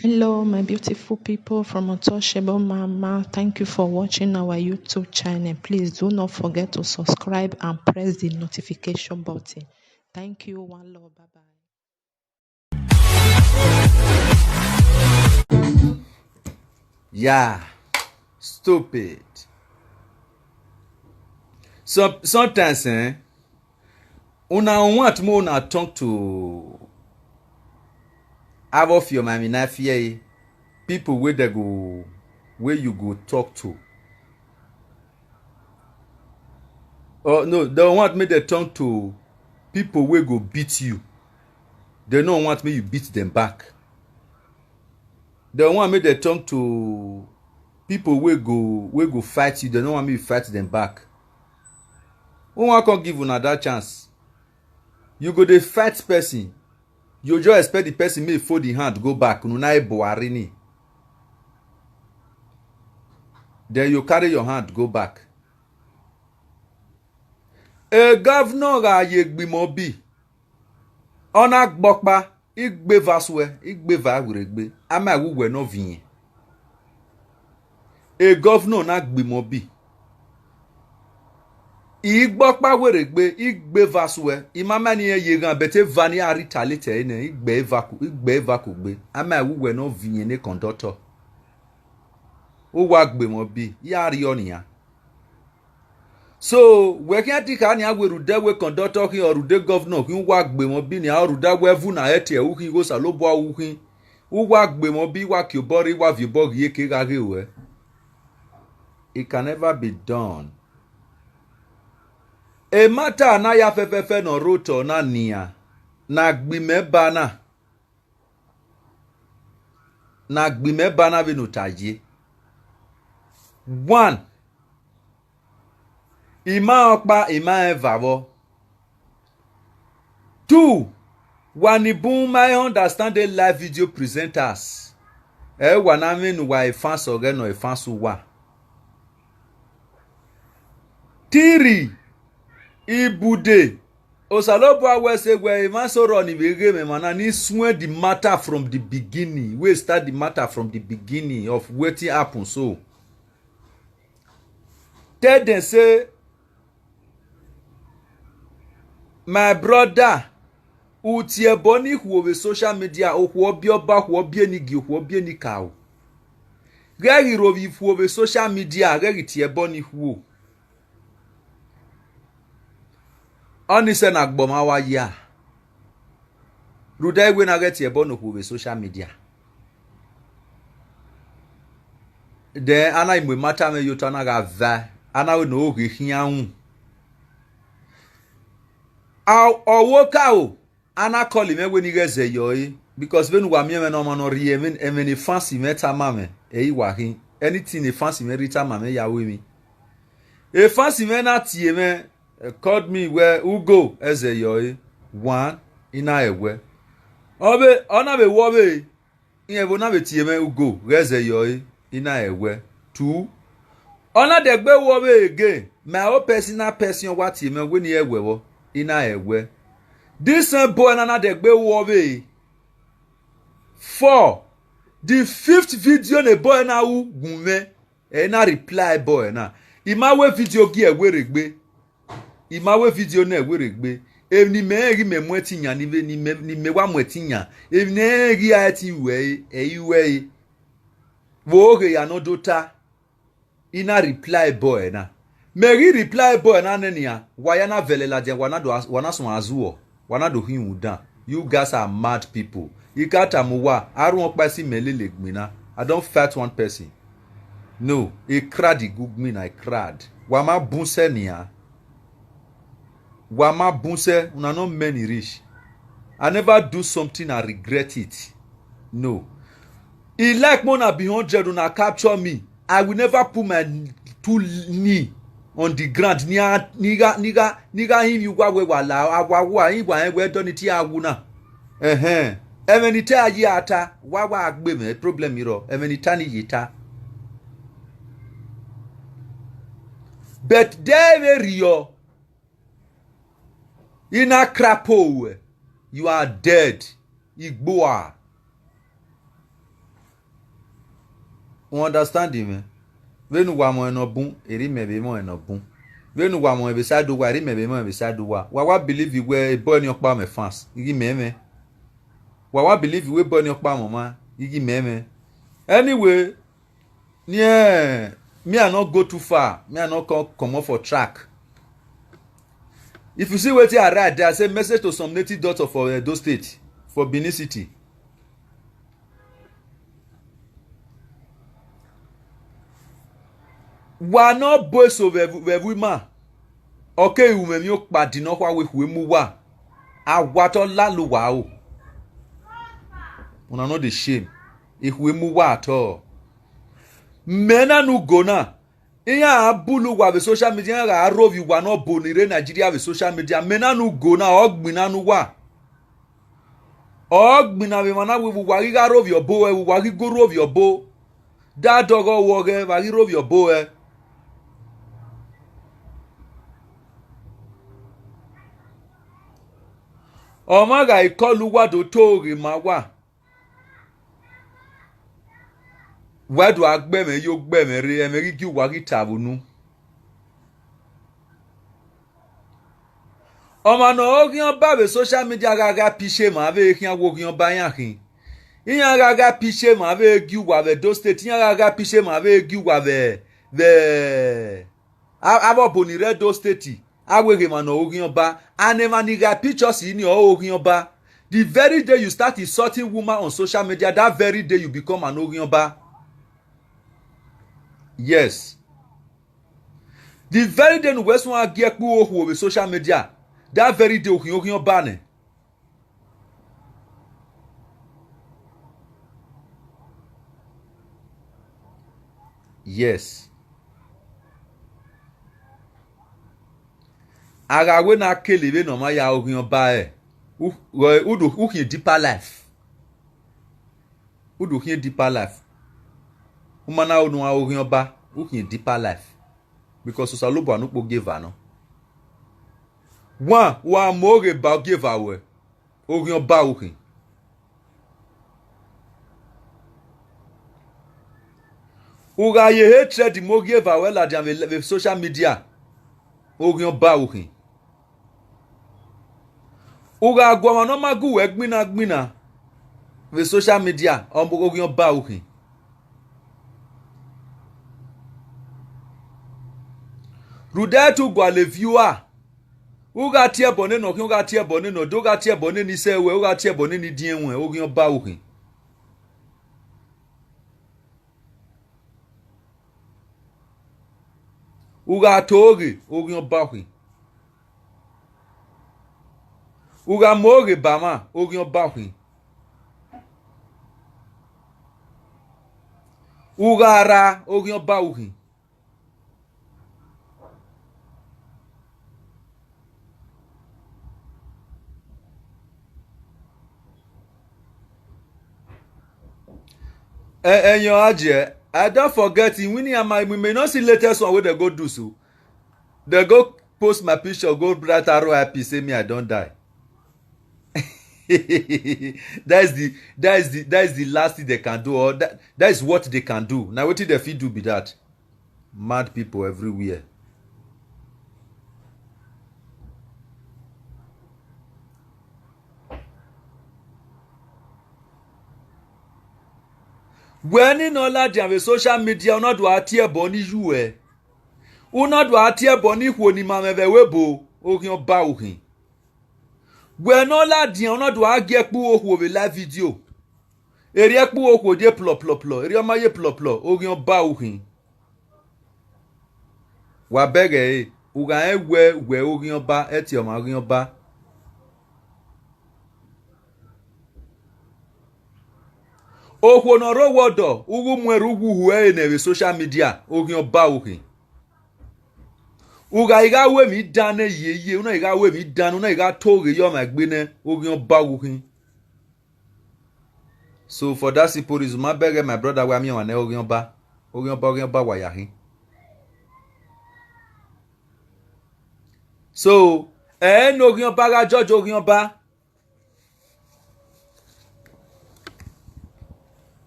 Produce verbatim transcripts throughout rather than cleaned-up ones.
Hello, my beautiful people from Untouchable Mama. Thank you for watching our YouTube channel. Please do not forget to subscribe and press the notification button. Thank you. One love. Bye bye. Yeah, stupid. Some, sometimes, eh, una want me una talk to avbe ọfiọma emwi na fi ẹre, people wey dem go, wey you go talk to. Or no, they want make dem turn to people wey go beat you. They no want make you beat them back. They want make dem turn to people wey go, wey go fight you. They no want make you fight them back. Who wan come give una that chance? You go dey fight person, you just expect the person make e fold him hand go back, unu na e bo arrini. Then you carry your hand go back. A governor gha ye egbimọ bi, ọ na gbe ọkpa, I gbe eva suẹ, I gbe eva werriegbe, a ma wẹ uwẹ ne ọ viẹn. A governor na gbe imẹ ọbi. I gbe ọkpa werriegbe, I gbe eva suẹ, I ma ma ne irẹn ye eghan, but eva ne I a retaliate ẹre nẹ, I gbe eva ku, I gbe eva kugbe, a ma wẹ uwẹ ne ọ viẹn ne conductor. Uwa gbe imẹ ọbi, I a rriọ nian. So, wẹ khian ti kha nian wẹ rhunmwuda wẹ conductor khin, ọ rhunmwuda governor khin, uwa gbe imẹ ọbi nian, ọ rhunmwuda wẹ ẹvbo na ẹ tie ru khin, ighe Osanobua ru khin, uwa gbe imẹ ọbi, wa kie obọ rre, wa viọ obọ ghi eke gha ghe ruẹ. It can never be done. Emata na ya fẹfẹfẹ ne ọ rre otọ na nian, ne a gbe imẹ ba na, ne a gbe imẹ ba na vbene ota ye. One, I ma rẹn ọkpa, I ma rẹn eva vbọ. Two, wa ni bun ma i understand the live video presenters. Ẹ wa na mwẹ ne uwa e fans ọghẹ nọ, e fans uwa. Three, ibude, Osanobua wẹ sẹ wẹ emwa eso rrọọ ni vbe ghe mwẹ emwa na ni suẹn the matter from the beginning, we start the matter from the beginning of wetin happen so. Tell them say, my brother, u tie ẹbọ ne ikhuo vbe social media, okhuo biẹ ọba, okhuo biẹ enigie, okhuo biẹ enikaro. Ghẹ ghi rhovbiẹ ikhuo vbe social media, ghẹ ghi tie ẹbọ ne ikhuo. Ọnii sẹ ne agbọn mwa wa ya, rhunmwuda iwẹ na ghẹ tie ẹbọ ne okhuo vbe social media. Then a na i mu emata mwẹ ye otọ, a na gha vae, a na wẹ ne ọ ghe khian ru. A, ọ wo karo, a na call mwẹ wẹ ne I ghẹ zẹ yọ ẹre, because vbene uwa miẹn mwẹ ne ọmwa ne ọ rhie ẹmwẹ, ẹmwẹ ne fans mwẹ tama mwẹ, ẹ i wa khin. Anything ne fans mwẹ rhie tama mwẹ ya ru emwi. E fans mwẹ na tie mwẹ, eh, called me wẹ, Ugo, ghẹ zẹ yọ ẹre. One, I na rẹn wẹ. Ọ vbe, ọ na vbe wẹ ọvbehe, irẹn vbe na vbe tie mwẹ, Ugo, ghẹ zẹ yọ ẹre, I na rẹn wẹ. Two, ọ na dẹgbe wẹ ọvbehe again, my own personal person wa tie mwẹ wẹ ne I rẹn wẹ vbọ, I na rẹn wẹ. This same boy na na dẹgbe wẹ ọvbehe. Four, the fifth video ne boy na ru gu mwẹ, ẹ i na reply boy na. I ma wẹ video gie werriegbe. I ma wẹ video na werriegbe. Emwi ne imẹ rẹn ghi mẹ mu ẹtin yan, ni vbe, ni mẹ, ni mẹ wa mu ẹtin yan, emwi ne ẹ rẹn ghi a ẹtin ruẹ ẹre, ẹ i ruẹ ẹre. Vbe oghe ya ne ọ do ta, I na reply boy na. Mẹ ghi reply boy na nẹ nian, wa ya na vẹlẹ ladian, wa na do, wa na suẹn azuọ, wa na do khin udan. You guys are mad people. I ka tama uwa, a rhuọn ọkpa si mẹ lele egbinna. I don't fight one person. No, a crowd i gu gbinna, a crowd. Wa ma bun sẹ nian. Wa ma bun sẹ, una no many reach. I never do something I regret it. No. I like more na be hundred, una capture me. I will never put my two knee on the ground. Ni a, ni gha, ni gha, ni gha him you wa we wa la, a wa wa, him wa, we do ni ti a wu na. Ẹhẹn. Ẹmwẹ ni te a ye a ta, wa wa gbe mwẹ problem rọ, ẹmwẹ ni ta ni ye ta. But de vbe rriọ, I na crapo ruẹ, you are dead. Igbua. U understand mwẹ? Vbene uwa mwẹ ne ọ bun, erha imẹ vbe mwẹ ne ọ bun. Vbene uwa mwẹ vbe side uwa, erha imẹ vbe mwẹ vbe side uwa. Wa wa believe wẹ ebọ ni ọkpa mwẹ fans, ighẹ imẹ mwẹ. Wa wa believe wẹ ebọ ni ọkpa mwẹ ọmwa, ighẹ imẹ mwẹ. Anyway, yeah, me I no go too far, me I no come comot for track. If you see wetin I write there, I say message to some native doctor for Edo State, for Benin City. Wa ne ọ bu eso vbe ẹvbo, vbe ẹvbo ima, ọ keghi ru mwẹ emwi okpadi ne ọ khua wẹ ekhue mu uwa, a wa te ọ lalo uwa ro. Una no dey shame, ekhue mu uwa at all. Mẹ na ne ugo na, iran a bulu uwa vbe social media, iran gha rhovbiẹ uwa ne ọbo ni rre Nigeria vbe social media, mẹ na ne ugo na, ọ gbinna ne uwa. Ọ gbinna vbe emwa na wẹ vbe uwa ghi gha rhovbiẹ ọbo ẹre, vbe uwa ghi gu rhovbiẹ ọbo. Da dọghe ọvbọghẹ vbe a ghi rhovbiẹ ọbo ẹre. Ọmwa gha ikọl uwa do to ghe ma uwa. Wa do a gbe ẹmwẹ yo gbe ẹmwẹ rre, ẹmwẹ ghi gie uwa ghi ta vbe unu. Ọmwa ne ọ re oghian ọba vbe social media gha gha pishe ma vbe khian wẹ oghian ọba iran khin. Iran gha gha pishe ma vbe gie uwa vbe Edo State, iran gha gha pishe ma vbe gie uwa vbe, vbe, a-, avbe ọbo ni rre Edo State, a wẹ ghe emwa ne ọ re oghian ọba, and emwa ni gha pictures ni ọ re oghian ọba. The very day you start insulting woman on social media, that very day you become an oghian ọba. Yes. The very day ne uwẹ suẹn gie ẹkpo okhuo vbe social media, that very day u khian oghian ọba nẹ. Yes. A gha wẹ ne a kele vbene ọ ma ya oghian ọba ẹre, u, u, u do, u khian deeper life. U do khian deeper life. U ma na ro ne u gha oghian ọba, u khian deeper life. Because Osanobua ne ukpo gie eva nọ. Wa, wa mu oghe ba gie eva ruẹ, oghian ọba u khin. U gha ye hatred mu ogieva ruẹ ladian vbe, vbe social media, oghian ọba u khin. U gha gu ọmwa ne ọ ma gu uwẹ gbinna gbinna vbe social media, ọ, oghian ọba u khin. Rhunmwuda te u gualọ viewer, u gha tie ẹbọ nene ọ khian, u gha tie ẹbọ nene ọ do, u gha tie ẹbọ nene isẹ ruẹ, u gha tie ẹbọ nene idiẹn ruẹ, oghian ọba u khin. U gha to oghe, oghian ọba u khin. U gha mu oghe ba mwa, oghian ọba u khin. U gha rra, oghian ọba u khin. Eh, eh, your Ajie, I don't forget him. When he am, we may not see latest one wey dem go do so. Dem go post my picture, go write R I P, say me I don die. That is the, that is the, that is the last thing they can do, or that, that is what they can do. Na wetin dem fit do be that. Mad people everywhere. Wẹ ni nọ ladian vbe social media, u na do a tie ẹbọ ni yu ẹ. U na do a tie ẹbọ ni ikhuo ni ma mwẹ vbe ẹvbo ebo, oghian ọba u khin. Wẹ ne ọ ladian, u na do a gie ẹkpo okhuo vbe live video. Erriọ ẹkpo okhuo ye plọplọplọ, erriọ ọ ma ye plọplọ, oghian ọba u khin. Wa bẹghe ẹre, u gha rẹn wẹ, wẹ oghian ọba, ẹtin ọmwa oghian ọba. Okhuo ne ọ rre owa ọdọ, u ghi mu ẹre u wu uhu ẹre nẹ vbe social media, oghian ọba u khin. U gha i gha ru emwi dan nẹ yeye, u na i gha ru emwi dan nẹ, u na i gha to ghe ye ọmwa egbe nẹ, oghian ọba u khin. So for that simple reason, ma bẹghe my brother, wa miẹn ọmwa nẹ oghian ọba, oghian ọba, oghian ọba wa ya khin. So, ẹ ne oghian ọba gha judge oghian ọba.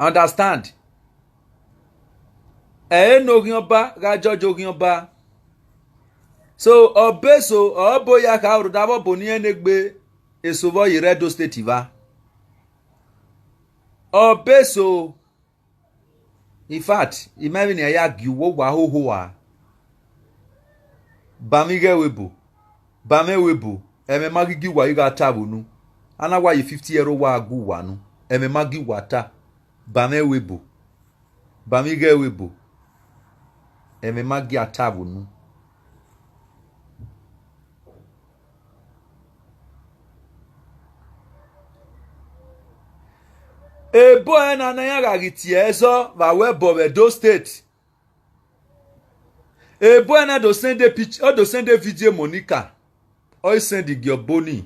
Understand? Ẹre ne Oghiọnba gha judge Oghiọnba. So, ọ be eso, ọ be oya kha rhunmwuda avbe ọbo ne irẹn ne egbe eso vbe ọ ye rre Edo State evba. Ọ be eso, in fact, I ma vbe ne a ya gie uwu owa hoho a. Ba mwẹ ighẹ ẹvbo ebo, ba mwẹ ẹvbo ebo, ẹmwẹ ma ghi gie uwa ghi gha ta vbe unu. A na wa ye fifty year old wa gu uwa unu, ẹmwẹ ma gie uwa ta. Ba mwẹ ẹvbo ebo, ba mwẹ ighẹ ẹvbo ebo, ẹmwẹ ma gie a ta vbe unu. Ebo ẹre na ne iran gha ghi tie ẹzọ vbe aro ẹbọ vbe Edo State. Ebo ẹre na do send picture, ọ do send video Monica. Ọ i send gie ọbo ni.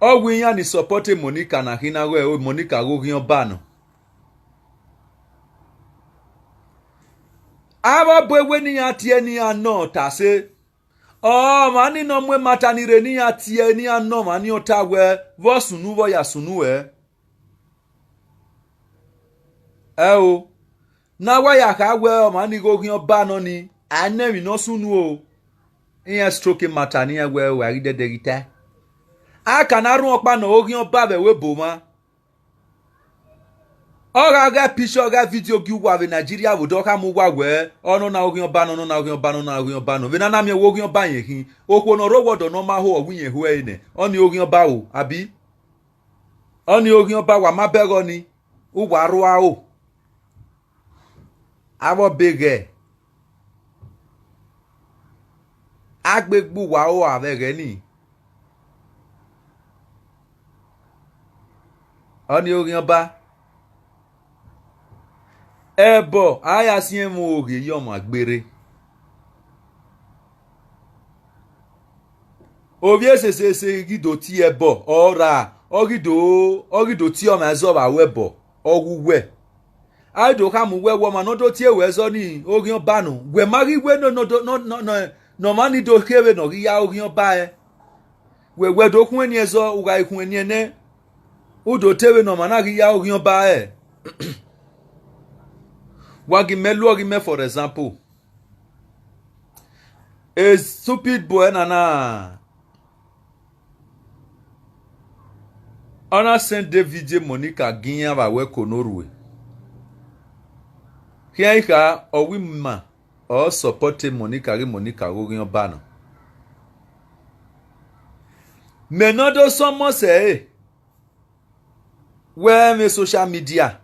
Ọ wẹ iran ni support Monica na khin na, wẹ Monica ghe Oghiọnba nọ. Avbe ọbo ewe ne iran tie ne iran nọ ta sẹ, ọmwa ni ne ọ mu emata ni rre ne iran tie ne iran nọ ọmwa ni, ọ ta wẹ vbe ọ sunu, vbe ọ ya sunu ẹre. Ẹo, ne a wa ya kha wẹ ọmwa ni ghe Oghiọnba nọ ni, a i nọ emwi ne ọ sunu o. Iran stroke emata ne iran wẹ wa ghi dẹdẹ ghi tae. A ka na rhunmwuda ọkpa ne Oghiọnba vbe ẹvbo ebo mwa. Ọ gha gha picture, ọ gha video gie uwa vbe Nigeria vbe odọ khama uwa wẹ, ọ nọ na Oghiọnba nọ, nọ na Oghiọnba nọ, nọ na Oghiọnba nọ. Vbene a na miẹn wẹ Oghiọnba rẹn khin, okhuo ne ọ rre owa ọdọ ne ọ ma ho, ọ wẹ irẹn ho ẹre nẹ, ọnii Oghiọnba o, abi? Ọnii Oghiọnba, wa ma bẹghe ọnii, uwa rua o. Avbe ọbe ghẹ, a gbe gbe uwa ua vbe ẹghẹ nii. Ọnii Oghiọnba, ẹbọ a ya siẹn ẹmwẹ oghe ye ọmwa gberre. Ovbi esese ghi do tie ẹbọ, ọ ra, ọ ghi do, ọ ghi do tie ọmwa ẹzọ vbe aro ẹbọ, ọ wu uwẹ. A i do khama uwẹ wẹ ọmwa ne ọ do tie ruẹ ẹzọ ni, Oghiọnba nọ, wẹ ma ghi wẹ ne, ne, ne, ne, ne ọmwa ni do khin vbene ọ ghi ya Oghiọnba ẹe. Wẹ, wẹ do khuẹnniẹn ẹzọ, u gha khuẹnniẹn nẹ, u do te vbene ọmwa na ghi ya Oghiọnba ẹe. Wa gie mẹ lu ọghe imẹ, for example, a stupid boy na na, ọ na send video Monica gie iran vbe aro ẹko ne orhue. Khian i kha, ọ wẹ ima ọ support Monica ghe Monica ghe Oghiọnba nọ. Mẹ ne ọ do sọmọ sẹ ẹre, wẹ mwẹ social media.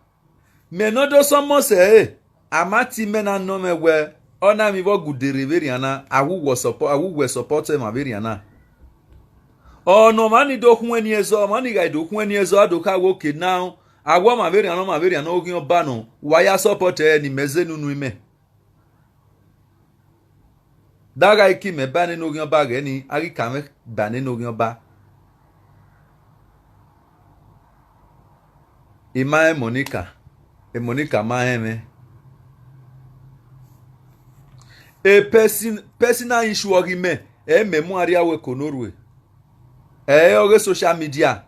Mẹ ne ọ do sọmọ sẹ ẹre, a ma tie imẹ na nọ mwẹ wẹ, ọ na emwi vbe ọ gude rre vberrian na, a wu wẹ support, a wu wẹ support emwa vberrian na. Ọ ne ọmwa ni do khuẹnniẹn ẹzọ, ọmwa ni gha do khuẹnniẹn ẹzọ, a do kha wẹ okay now, a wẹ ọmwa vberrian na, ọmwa vberrian na Oghiọnba nọ, wa ya support ẹre ne imẹ zẹ unu imẹ. Da gha i ke imẹ ba nene Oghiọnba ghẹ ni, a ghi ka mwẹ ba nene Oghiọnba. I ma rẹn Monica, Monica ma rẹn mwẹ. A person, personal issue ọghe imẹ, ẹ i mẹ mu arria aro ẹko ne orhue. Ẹ i re ọghe social media.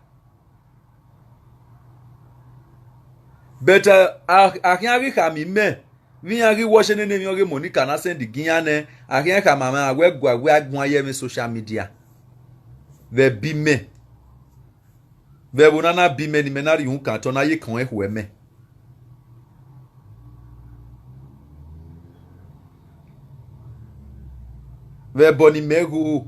But, eh, a, a khian ghi khama imẹ, vbe iran ghi wẹ ọse nene emwi ọghe Monica na send gie iran nẹ, a khian khama mwẹ, a wẹ gua wẹ a guan ye ẹmwẹ social media. Vbe ẹbe imẹ, vbe ẹvbo ne a na bi mẹ ne imẹ na rhie uhunmwu kan, te ọ na ye kan ẹkhuẹ mẹ. Vbe ẹbọ ne imẹ gho,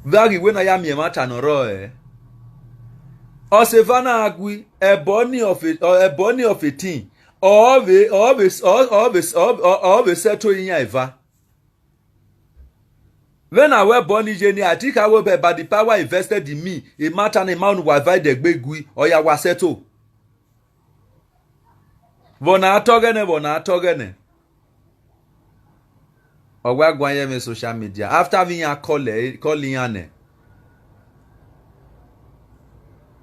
vbe a ghi wẹ ne a ya miẹn ẹmwata ne ọ rrọọ ẹre. Ọse eva na gha gui, ẹbọ ni of a, ẹbọ ni of a thing, ọ vbe, ọ vbe, ọ, ọ vbe, ọ, ọ vbe settle iran eva. Vbene a wẹ ẹbọ ni ye ni, a ti kha wẹ, by the power invested in me, emwata ne ima unu wa eva ẹdẹgbe gui, ọ ya wa settle. Vbe ọ na tọ ọghẹnẹ, vbe ọ na tọ ọghẹnẹ. Ọ wa guan ye ẹmwẹ social media after vbe iran call, call iran nẹ.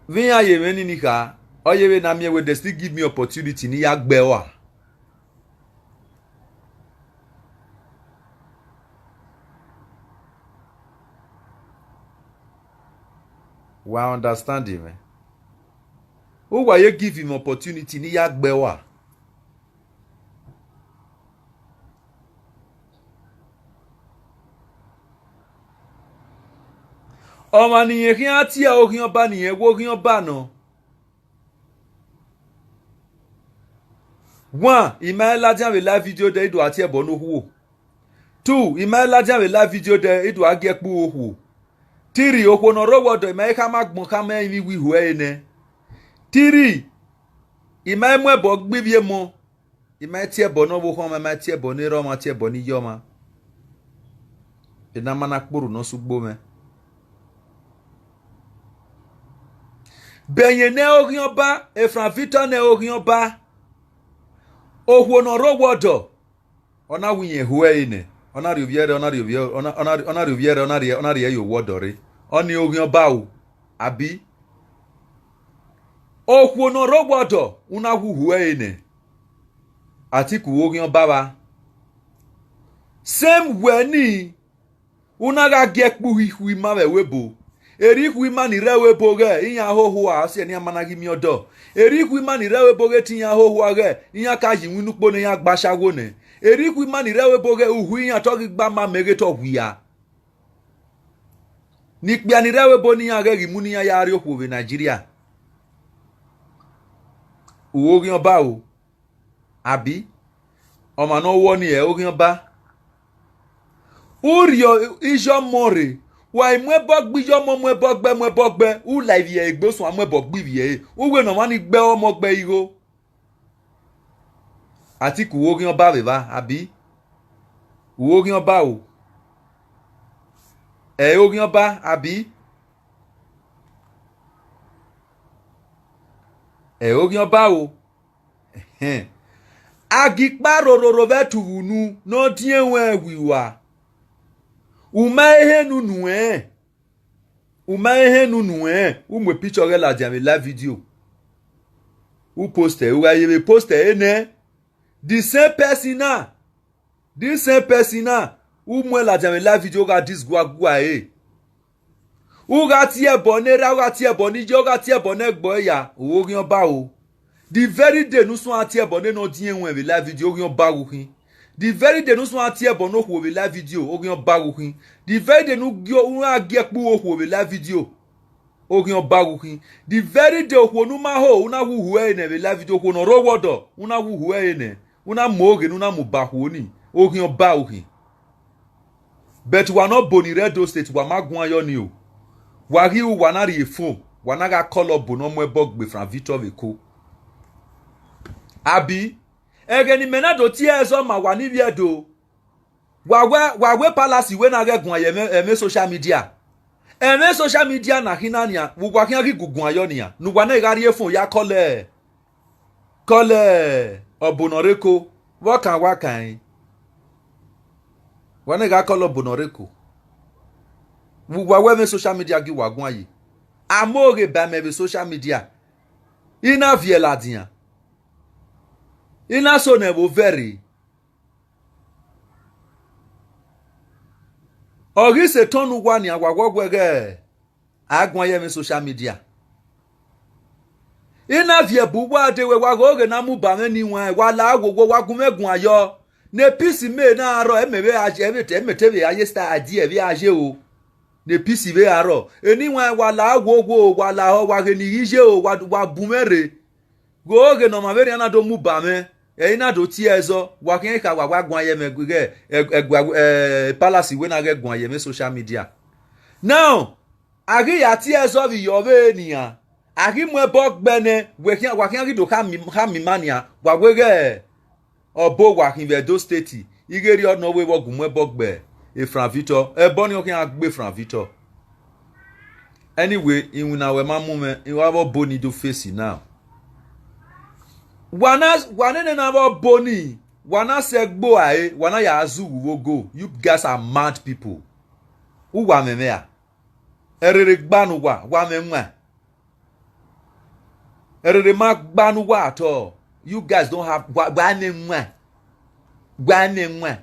Vbe iran ye mwẹ nini kha, ọ ye vbe na miẹn wẹ they still give me opportunity ne I ya gbe ẹre ua. Wa understand mwẹ? Uwa ye give him opportunity ne I ya gbe ua. Ọmwa ne irẹn khian tie Oghian Ọba ne irẹn wẹ Oghian Ọba nọ. One, I ma ladian vbe live video dẹ, I do a tie ẹbọ ne okhuo. Two, I ma ladian vbe live video dẹ, I do a gie ẹkpu okhuo. Three, okhuo ne ọ rre owa ọdọ, I ma khama agbọn khama ẹrinmwi iwe iho ẹre nẹ. Three, I ma mu ẹbọ gbe ivbi emọ, I ma tie ẹbọ ne ọvbokhan ọmwa, I ma tie ẹbọ ne erha ọmwa, tie ẹbọ ne iye ọmwa. Ena ma na kporhu ne ọ sẹ ugbo mwẹ. Bẹyẹn ne Oghian Ọba, Efran Victor ne Oghian Ọba, okhuo ne ọ rre owa ọdọ, ọ na wu iyẹn ho ẹre nẹ, ọ na rhie ovbi ẹre, ọ na rhie ovbi ẹre, ọ na, ọ na, ọ na rhie ovbi ẹre, ọ na rhie, ọ na rhie ẹre ye owa ọdọ rre. Ọnii Oghian Ọba o, abi? Okhuo ne ọ rre owa ọdọ, u na wu ho ẹre nẹ. Atiku, Oghian Ọba vba. Same wẹ nii, u na gha gie ẹkpu ikhuo ima vbe ẹvbo ebo. Erha ikhuo ima ni rre ẹvbo ebo ghẹ iran hoho a, ọ siẹ ne iran ma na ghi miẹn ọdọ. Erha ikhuo ima ni rre ẹvbo ebo ghẹ te iran hoho a ghẹ iran ka ye iwinna ukpo ne iran gba ashawo nẹ. Erha ikhuo ima ni rre ẹvbo ebo ghẹ uhu iran te ọ ghi gba ma mẹ ghẹ te ọ wia. Ne ikpia ni rre ẹvbo ebo ne iran ghẹ ghi mu ne iran ya rrie okhuo vbe Nigeria. U Oghian Ọba o, abi? Ọmwa ne ọ wọ nii ẹ Oghian Ọba. U rhie iye ọmọ rre, wa i mu ẹbọ gbe iye ọmọ, mu ẹbọ gbe, mu ẹbọ gbe, u la ivbi ẹre egbe, osuan mu ẹbọ gbe ivbi ẹre, u wẹ ne ọmwa ni gbe ọmọ gbe igho. Atiku, u Oghian Ọba vbe evba, abi? U Oghian Ọba o. Ẹ i re Oghian Ọba, abi? Ẹ i re Oghian Ọba o. Ẹhẹn. A gi ikpa rororo vbe ẹtuvbu unu ne ọ diẹn ruẹn vbe uwa. U ma ehe ne unu ẹn. U ma ehe ne unu ẹn. U mu picture ọghẹ ladian vbe live video. U post ẹre, u gha ye vbe post ẹre nẹ. The same person na. This same person na, u muẹn ladian vbe live video, u gha disguagua ẹre. U gha tie ẹbọ ne erha, u gha tie ẹbọ ne iye, u gha tie ẹbọ ne ẹgbẹe ya, u Oghian Ọba o. The very day ne u suẹn a tie ẹbọ ne nọ diẹn ruẹn vbe live video, Oghian Ọba ghu khin. The very day ne u suẹn a tie ẹbọ ne okhuo vbe live video, Oghian Ọba ghu khin. The very day ne u gie, u gha gie ẹkpu okhuo vbe live video, Oghian Ọba ghu khin. The very day okhuo ne u ma ho, u na wu uhu ẹre nẹ vbe live video, okhuo ne ọ rre owa ọdọ, u na wu uhu ẹre nẹ, u na mu oghe ne u na mu ba okhuo ni, Oghian Ọba ghu khin. But wa ne ọbo ni rre Edo State, wa ma guan yọ ni o. Wa ghi ru, wa na rhie phone, wa na gha call ọbo ne ọ mu ẹbọ gbe Frank Victor vbe Eko. Abi, ẹghẹ ne imẹ na do tie ẹzọ ma wa ni vbiẹ do. Wa wẹ, wa wẹ palace wẹ na ghẹ guan ye ẹmwẹ, ẹmwẹ social media. Ẹmwẹ social media na khin na nian, vbe uwa khian ghi gu guan yọ nian, ne uwa na gha rhie phone ya call, call ọbo ne ọ rre Eko, vbe ọ kan wa kan ẹn. Wa na gha call ọbo ne ọ rre Eko. Vbe uwa wẹ ẹmwẹ social media gi uwa guan yi. A mu oghe ba mẹ vbe social media. I na viẹ ladian. I na so ne ẹvbo vẹ rre. Ọ ghi sẹ etọn ne uwa nian, wa wẹ wẹ ghẹ a guan ye ẹmwẹ social media. I na viẹ bu uwa dee wẹ wa ghe oghe ne a mu ba mwẹ ne iwaẹn, wa la wo wo, wa gu mwẹ guan yọ. Ne peace mẹ na rrọọ, ẹmẹ vbe a ye, ẹmẹ te, ẹmẹ te vbe a ye style idea vbe a ye o. Ne peace vbe a rrọọ. Eni iwaẹn wa la wo wo, wa la họ, wa ghe ne I ghi ye o, wa, wa bu mwẹ rre. Ghe oghe ne ọmwa vberrian na do mu ba mwẹ, ẹ i na do tie ẹzọ, wa khian kha wa wa guan ye ẹmwẹ ghẹ, ẹ, ẹ, palace wẹ na ghẹ guan ye ẹmwẹ social media. Now, a ghi ya tie ẹzọ vbe iyọ vbe nian, a ghi mu ẹbọ gbe nẹ, wẹ khian, wa khian ghi do khama, khama ima nian, wa wẹ ghẹ ọbo wa khin vbe Edo State, ighẹ erriọ ne ọ wẹ vbe ọ gu mu ẹbọ gbe Frank Victor, ẹbọ ni ọ khian gbe Frank Victor. Anyway, iwinna wẹ ma mu mwẹ, I wa vbe ọbo ni do face now. Wa na, wa nene na vbe ọbo ni, wa na sẹ ẹgbo a re, wa na ya zughu vbe ogo. You guys are mad people. Uwa mwẹmwẹ a? Ẹrere gba ne uwa, wa mwẹ wan. Ẹrere ma gba ne uwa at all. You guys don't have, wa, wa ne wan. Wa ne wan.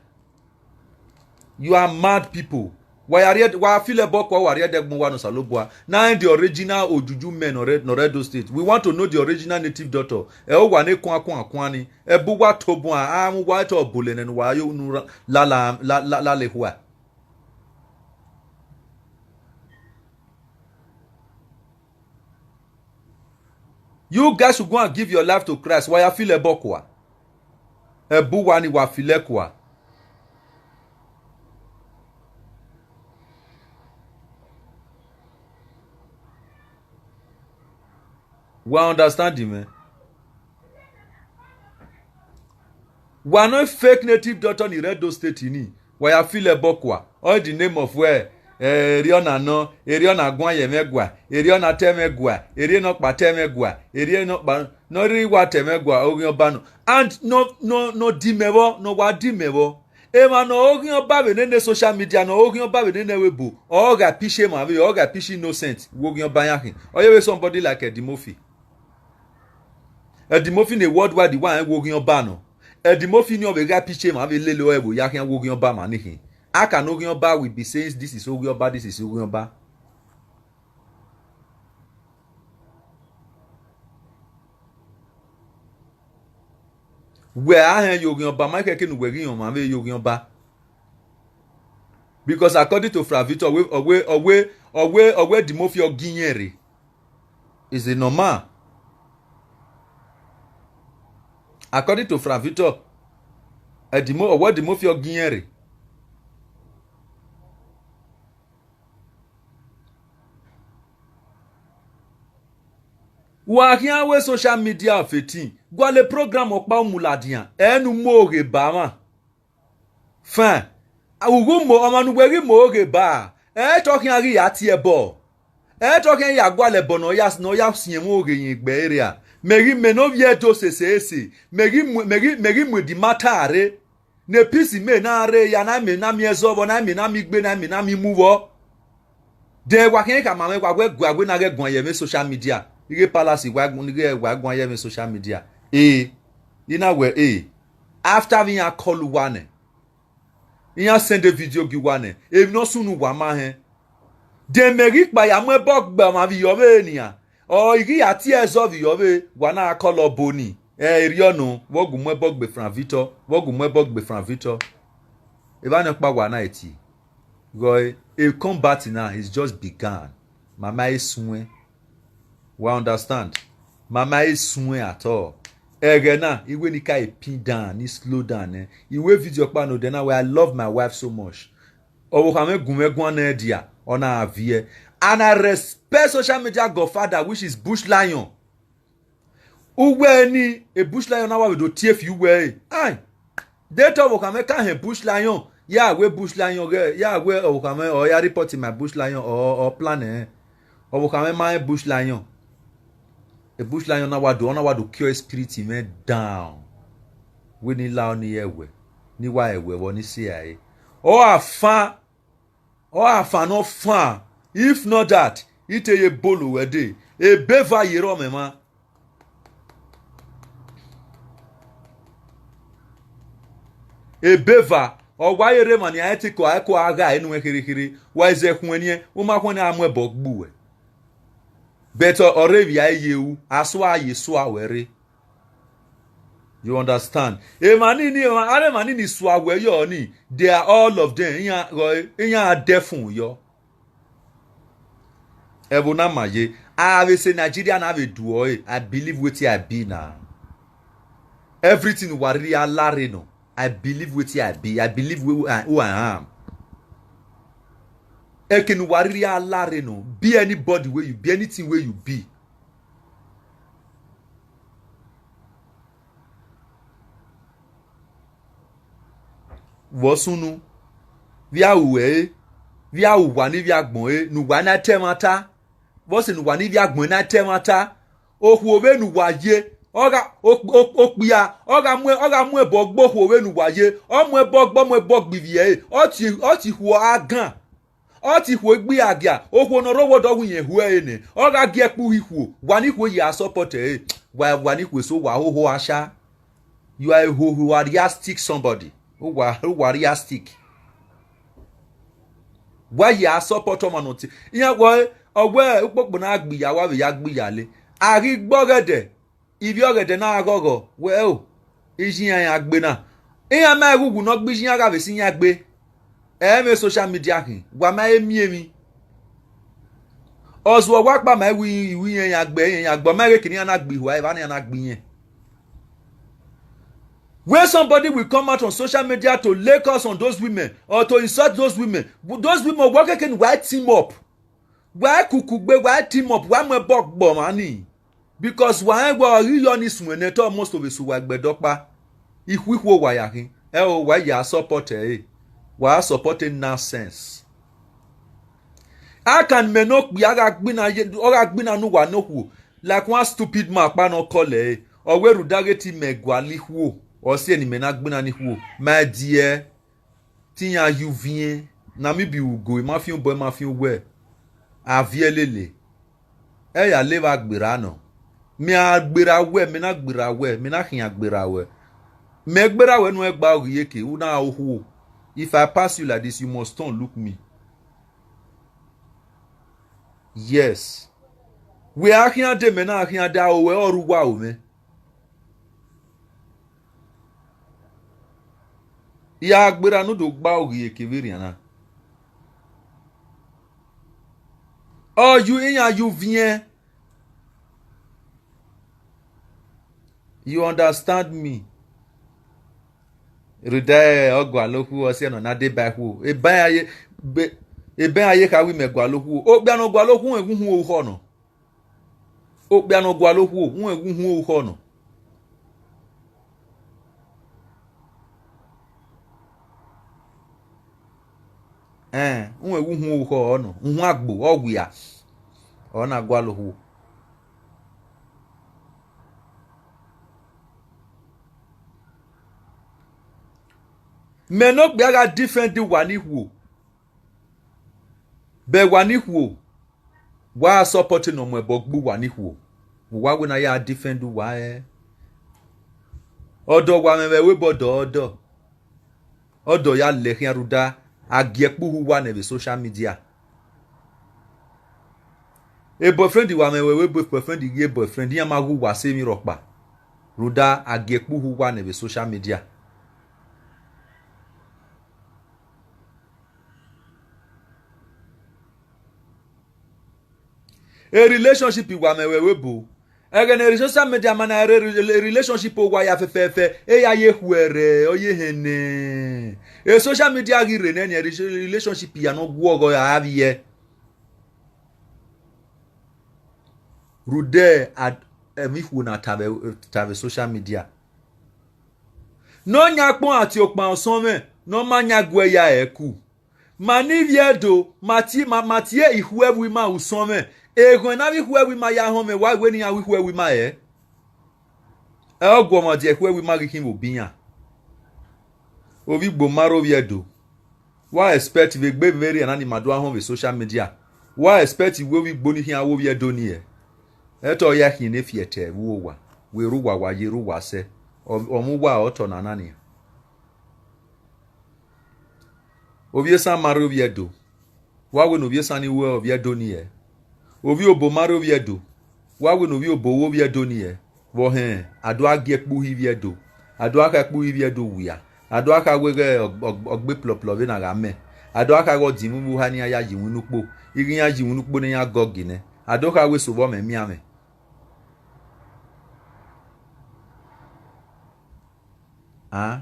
You are mad people. Wa ya rhie, wa feel ẹbọ kua, wa rhie ẹdẹ gbọn uwa ne Osanobua. Na rẹn the original ojuju mẹ ne ọ rre, ne ọ rre Edo State. We want to know the original native doctor. Ẹ o wa ne kuan kuan kuan ni. Ẹbu wa tobọ a mu wa tọ bolẹ nẹ ne uwa yo unu la, la, la, la, la le khua. You guys should go and give your life to Christ. Wa ya feel ẹbọ kua. Ẹbu wa ni wa feel ẹre kua. Wa understand mwẹ? Wa nọ fake native doctor ni rre Edo State ni, wa ya feel ẹbọ kua. All in the name of wẹ, eh, erriọ na nọ, erriọ na guan ye mwẹ gua, erriọ na ta mwẹ gua, erriọ nọkpa ta mwẹ gua, erriọ nọkpa nọ rhirhi wa ta mwẹ gua, oghian ọba nọ. And nọ, nọ, nọ di mẹ vbọ, nọ wa di mẹ vbọ. Emwa ne ọ ghian ọba vbe nene social media, ne ọ ghian ọba vbe nene ẹvbo ebo, ọ gha pishi emwa vbe, ọ gha pishi innocent, wo oghian ọba yan khin. Ọ ye vbe somebody like Eddie Murphy. Eddie Murphy ne worldwide wa rẹn wo oghian ọba nọ. Eddie Murphy ni ọ vbe gha pishi emwa vbe lele ẹvbo ya khian wo oghian ọba ma ni khin. How can oghian ọba will be saying this is oghian ọba, this is oghian ọba? Wẹ a hẹn ye oghian ọba, ma khẹke ne uwẹ ghi họn ọmwa vbe ye oghian ọba. Because according to Frank Victor, ọ wẹ, ọ wẹ, ọ wẹ, ọ wẹ, ọ wẹ Eddie Murphy ọ gi iyẹn rre. Is it normal? According to Frank Victor, Eddie Mur-, ọ wẹ Eddie Murphy ọ gi iyẹn rre. Wa khian wẹ social media of eighteen, gualọ program ọkpa u mu ladian, ẹ ne u mu oghe ba mwa. Fine. Ughẹ u mu, ọmwa ne uwẹ ghi mu oghe ba, ẹ te ọ khian ghi ya tie ẹbọ. Ẹ te ọ khian ya gualọ ẹbọ ne ọ ya, ne ọ ya siẹn mwẹ oghe yẹn egbe ẹre a. Mẹ ghi, mẹ ne ovbi Ẹdo sese ese, mẹ ghi mu, mẹ ghi, mẹ ghi mu edima ta rre. Ne peace mẹ na rre ya, na mẹ na miẹn ẹzọ vbọ, na mẹ na miẹn igbe, na mẹ na miẹn imu vbọ. Then wa khian khama mwẹ, wa wẹ gu, a wẹ na ghẹ guan ye mwẹ social media. Ighe palace wa gu, ni ghẹ wa guan ye mwẹ social media. E, I na wẹ e. After vbe iran call uwa nẹ, iran send video gie uwa nẹ, emwi ne ọ sunu uwa ma hẹn. Then mẹ ghi kpa ya mu ẹbọ gbe ọmwa vbe iyọ vbe nian. Ọ, I ghi ya tie ẹzọ vbe iyọ vbe, wa na call ọbo ni. Ẹ, erriọ nọ, vbe ọ gu mu ẹbọ gbe Frank Victor, vbe ọ gu mu ẹbọ gbe Frank Victor. Evba nọkpa wa na tie. Ghe, a combat now is just began. Ma ma e suẹn. Wa understand? Ma ma e suẹn at all. Ẹghẹ na, I wẹ ne I ka e pin down, ni slow down nẹ. I wẹ video ọkpa nọ odẹ na wẹ, I love my wife so much. Ọvbokhan mwẹ gu mwẹ guan nẹ dia, ọ na viẹ. And I respect social media godfather, which is Bush Lion. Uwẹ ni, e Bush Lion na wa vbe do tie fi uwẹ ẹre. Ai, de te ọvbokhan mwẹ ka hẹn Bush Lion, ya wẹ Bush Lion ghẹ, ya wẹ ọvbokhan mwẹ ọ ya report my Bush Lion, ọ, ọ plan ẹnrẹn. Ọvbokhan mwẹ ma hẹn Bush Lion. E Bush Lion na wa do, ọ na wa do kiọ spirit mwẹ down. Wẹ ne I la ọni ye ẹwẹ, ne I wa ẹwẹ vbọ ni sẹ ẹre. Ọ gha fan, ọ gha fan ne ọ fan. If not that, I te ye bolo wẹ dee. Ebe eva ye rrọọ mwẹ mwa. Ebe eva, ọ wa ye rre emwa ni a te ko a ko a gha enu ẹn kherhe kherhe. Wa zẹ khuẹnniẹn, u ma khuẹnniẹn a mu ẹbọ gbe uwẹ. But ọ, ọ rre vbe a ye ru, a sua a ye sua wẹ rre. You understand? Emwa ni ni, emwa, a rẹ emwa ni ni sua wẹ yọ ni, they are all of them, iran, iran a dẹ fun yọ. Ẹvbo na ma ye, a vbe sẹ Nigeria na vbe du ọre, I believe wetin I be na. Everything wa rhirhi a la rre nọ, I believe wetin I be, I believe who I, who I am. Ẹke ne uwa rhirhi a la rre nọ, be anybody wey you be, anything wey you be. Vbọ sunu, vbe a ru ẹre, vbe a ru uwa ni vbe agbọn ẹre, ne uwa na ta ẹmwata. Vbọsẹ ne uwa ni vbe agbọn na ta ẹmwata, okhuo vbene uwa ye, ọ gha, okp-, okp-, okpia, ọ gha mu, ọ gha mu ẹbọ gbe okhuo vbene uwa ye, ọ mu ẹbọ gbe, ọ mu ẹbọ gbe ivie ẹre, ọ tie, ọ tie ikhuo agan, ọ tie ikhuo igbe agia, okhuo ne ọ rre owa ọdọ wẹ irẹn hu ẹre nẹ, ọ gha gie ẹkpo uhi ikhuo, wa ni ikhuo ya support ẹre, wa, wa ni ikhuo eso, wa hoho asha. You are a hohoareastic somebody. Uwa, uwa reastic. Wa ya support ọmwa ne ọ tie. Iran wẹ, ọ wẹ ukpokpo na gbe iya, wa vbe ya gbe iya le. A ghi gbe ọghẹdẹ, ivbi ọghẹdẹ na ghọghọ, wẹ o, iye iran ya gbe na. Iran ma ghẹ uwu ne ọ gbe iye iran gha vbe sẹ iran gbe. Ẹ i mwẹ social media khin, wa ma he miẹn emwi. Ọ zuọ wa kpa ma iwu, iwu iran ya gbe, iran ya gbe, ọ ma he kene iran na gbe ihua, evba ne iran na gbe irẹn. When somebody will come out on social media to lay curse on those women or to insult those women, those women, wa keke ne wa team up. Wa kuku gbe, wa team up, wa mu ẹbọ gbe ọmwa nii. Because wa rẹn wẹ ọ ghi yọ ni suẹn nẹ, te almost vbe sẹ uwa ẹgbẹdẹ ọkpa. Ikhuikhuo wa ya khin, ẹ o, wa ya support ẹre. Wa support nonsense. A kan mẹ ne okpia gha gbinna ye, ọ gha gbinna ne uwa ne okhuo, like one stupid man ọkpa ne ọ call ẹre, ọ wẹ rhunmwuda ghe te imẹ gualọ ikhuo, ọ si ẹre ne imẹ na gbinna ne ikhuo, ma die. Te iran ye uviẹn, ne a miẹn ibiẹ ugo, ima fian obọ, ima fian owẹ, a viẹ lele. Ẹ ya le vbe a gberra nọ. Mẹ a gberra wẹ, mẹ na gberra wẹ, mẹ na khian gberra wẹ. Mẹ gberra wẹ ne u gba oghi eke, u na okhuo. If I pass you like this, you must turn look me. Yes. Wẹ a khian de, mẹ na khian de, a ro wẹ, ọ rre uwa ro mwẹ. I a gberra ne u do gba oghi eke vberrian na. Ọ yu iran ye uviẹn. You understand me? Rhunmwuda ọ gualọ okhuo, ọ si ẹre ne ọ na deba ikhuo. Eba iran ye, be, eba iran ye kha wẹ imẹ gualọ okhuo. Okpia ne ọ gualọ okhuo, uhunmwu uhunmwu orukhọ nọ. Okpia ne ọ gualọ okhuo, uhunmwu uhunmwu orukhọ nọ. Ẹn, uhunmwu uhunmwu orukhọ ọ nọ, uhunmwu agbo, ọ wia, ọ na gualọ okhuo. Mẹ ne okpia gha defend uwa ne ikhuo, bẹ uwa ne ikhuo, wa support ne ọ mu ẹbọ gbe uwa ne ikhuo, vbe uwa wẹ ne a ya defend uwa ẹre. Ọdọ wa mwẹ vbe ẹvbo ebe ọdọ, ọdọ, ọdọ ya lẹ khian rhunmwuda a gie ẹkpo uhu uwa nẹ vbe social media. E boyfriend wa mwẹ vbe ẹvbo ebe boyfriend ghi e boyfriend, iran ma ghe uwa sẹ emwi rhọkpa, rhunmwuda a gie ẹkpo uhu uwa nẹ vbe social media. E relationship wa mwẹ vbe ẹvbo ebo, ẹghẹ ne social media ma na rre, relationship owa ya fẹfẹfẹ, e ya ye khuẹrhẹ, ọ ye hẹnnẹ. E social media ghi rre nẹ, relationship ya ne ọ guọghọ a vbiẹ. Rhunmwuda emwi ikhuo na ta vbe, ta vbe social media. Ne ọ yan akpọnrọn tie okpan ọsọnmwẹ, ne ọ ma yan guẹ ya ẹre ku. Ma ne ivbi Ẹdo, ma tie, ma, ma tie ikhuẹvbo ima usọnmwẹ. Eghọn ne avbe ikhuẹvbo ima ya họn mwẹ, wa wẹ ne iran ru ikhuẹvbo ima rẹn. Ẹ, ọ guọmwa dia ikhuẹvbo ima ghi khin vbe obọ iran. Ovbi Igbo ma rre ovbi Ẹdo. Wa expect vbe egbe vberriọ na ni ma do họn vbe social media. Wa expect wẹ ovbi Igbo ni khian ru ovbi Ẹdo ni rẹn. Ẹ te ọ ya khian ne fiẹtẹ vbe uwu owa. Wẹ rre uwa, wa ye rre uwa sẹ. Ọ, ọ mwẹ uwa otọ na na nian. Ovbi esan ma rre ovbi Ẹdo. Wa wẹ ne ovbi esan ni ru ovbi Ẹdo ni rẹn. Ovbi obo ma rre ovbi Ẹdo. Wa wẹ ne ovbi obo ru ovbi Ẹdo ni rẹn. Vbe ọ hẹn, a do gha gie ẹkpo uhi ivbi Ẹdo. A do gha kha ẹkpo uhi ivbi Ẹdo wia. A do gha kha wẹ ghẹ ọ, ọ, ọ gbe plọplọ vbene a gha mẹ. A do gha kha ghe ọ dinmwẹ vbe uha ne iran ya ye iwinna ukpo. Ighẹ iran ye iwinna ukpo ne iran gọgọ nẹ. A do kha wẹ eso vbe ọ mwẹ mianmwẹ. A,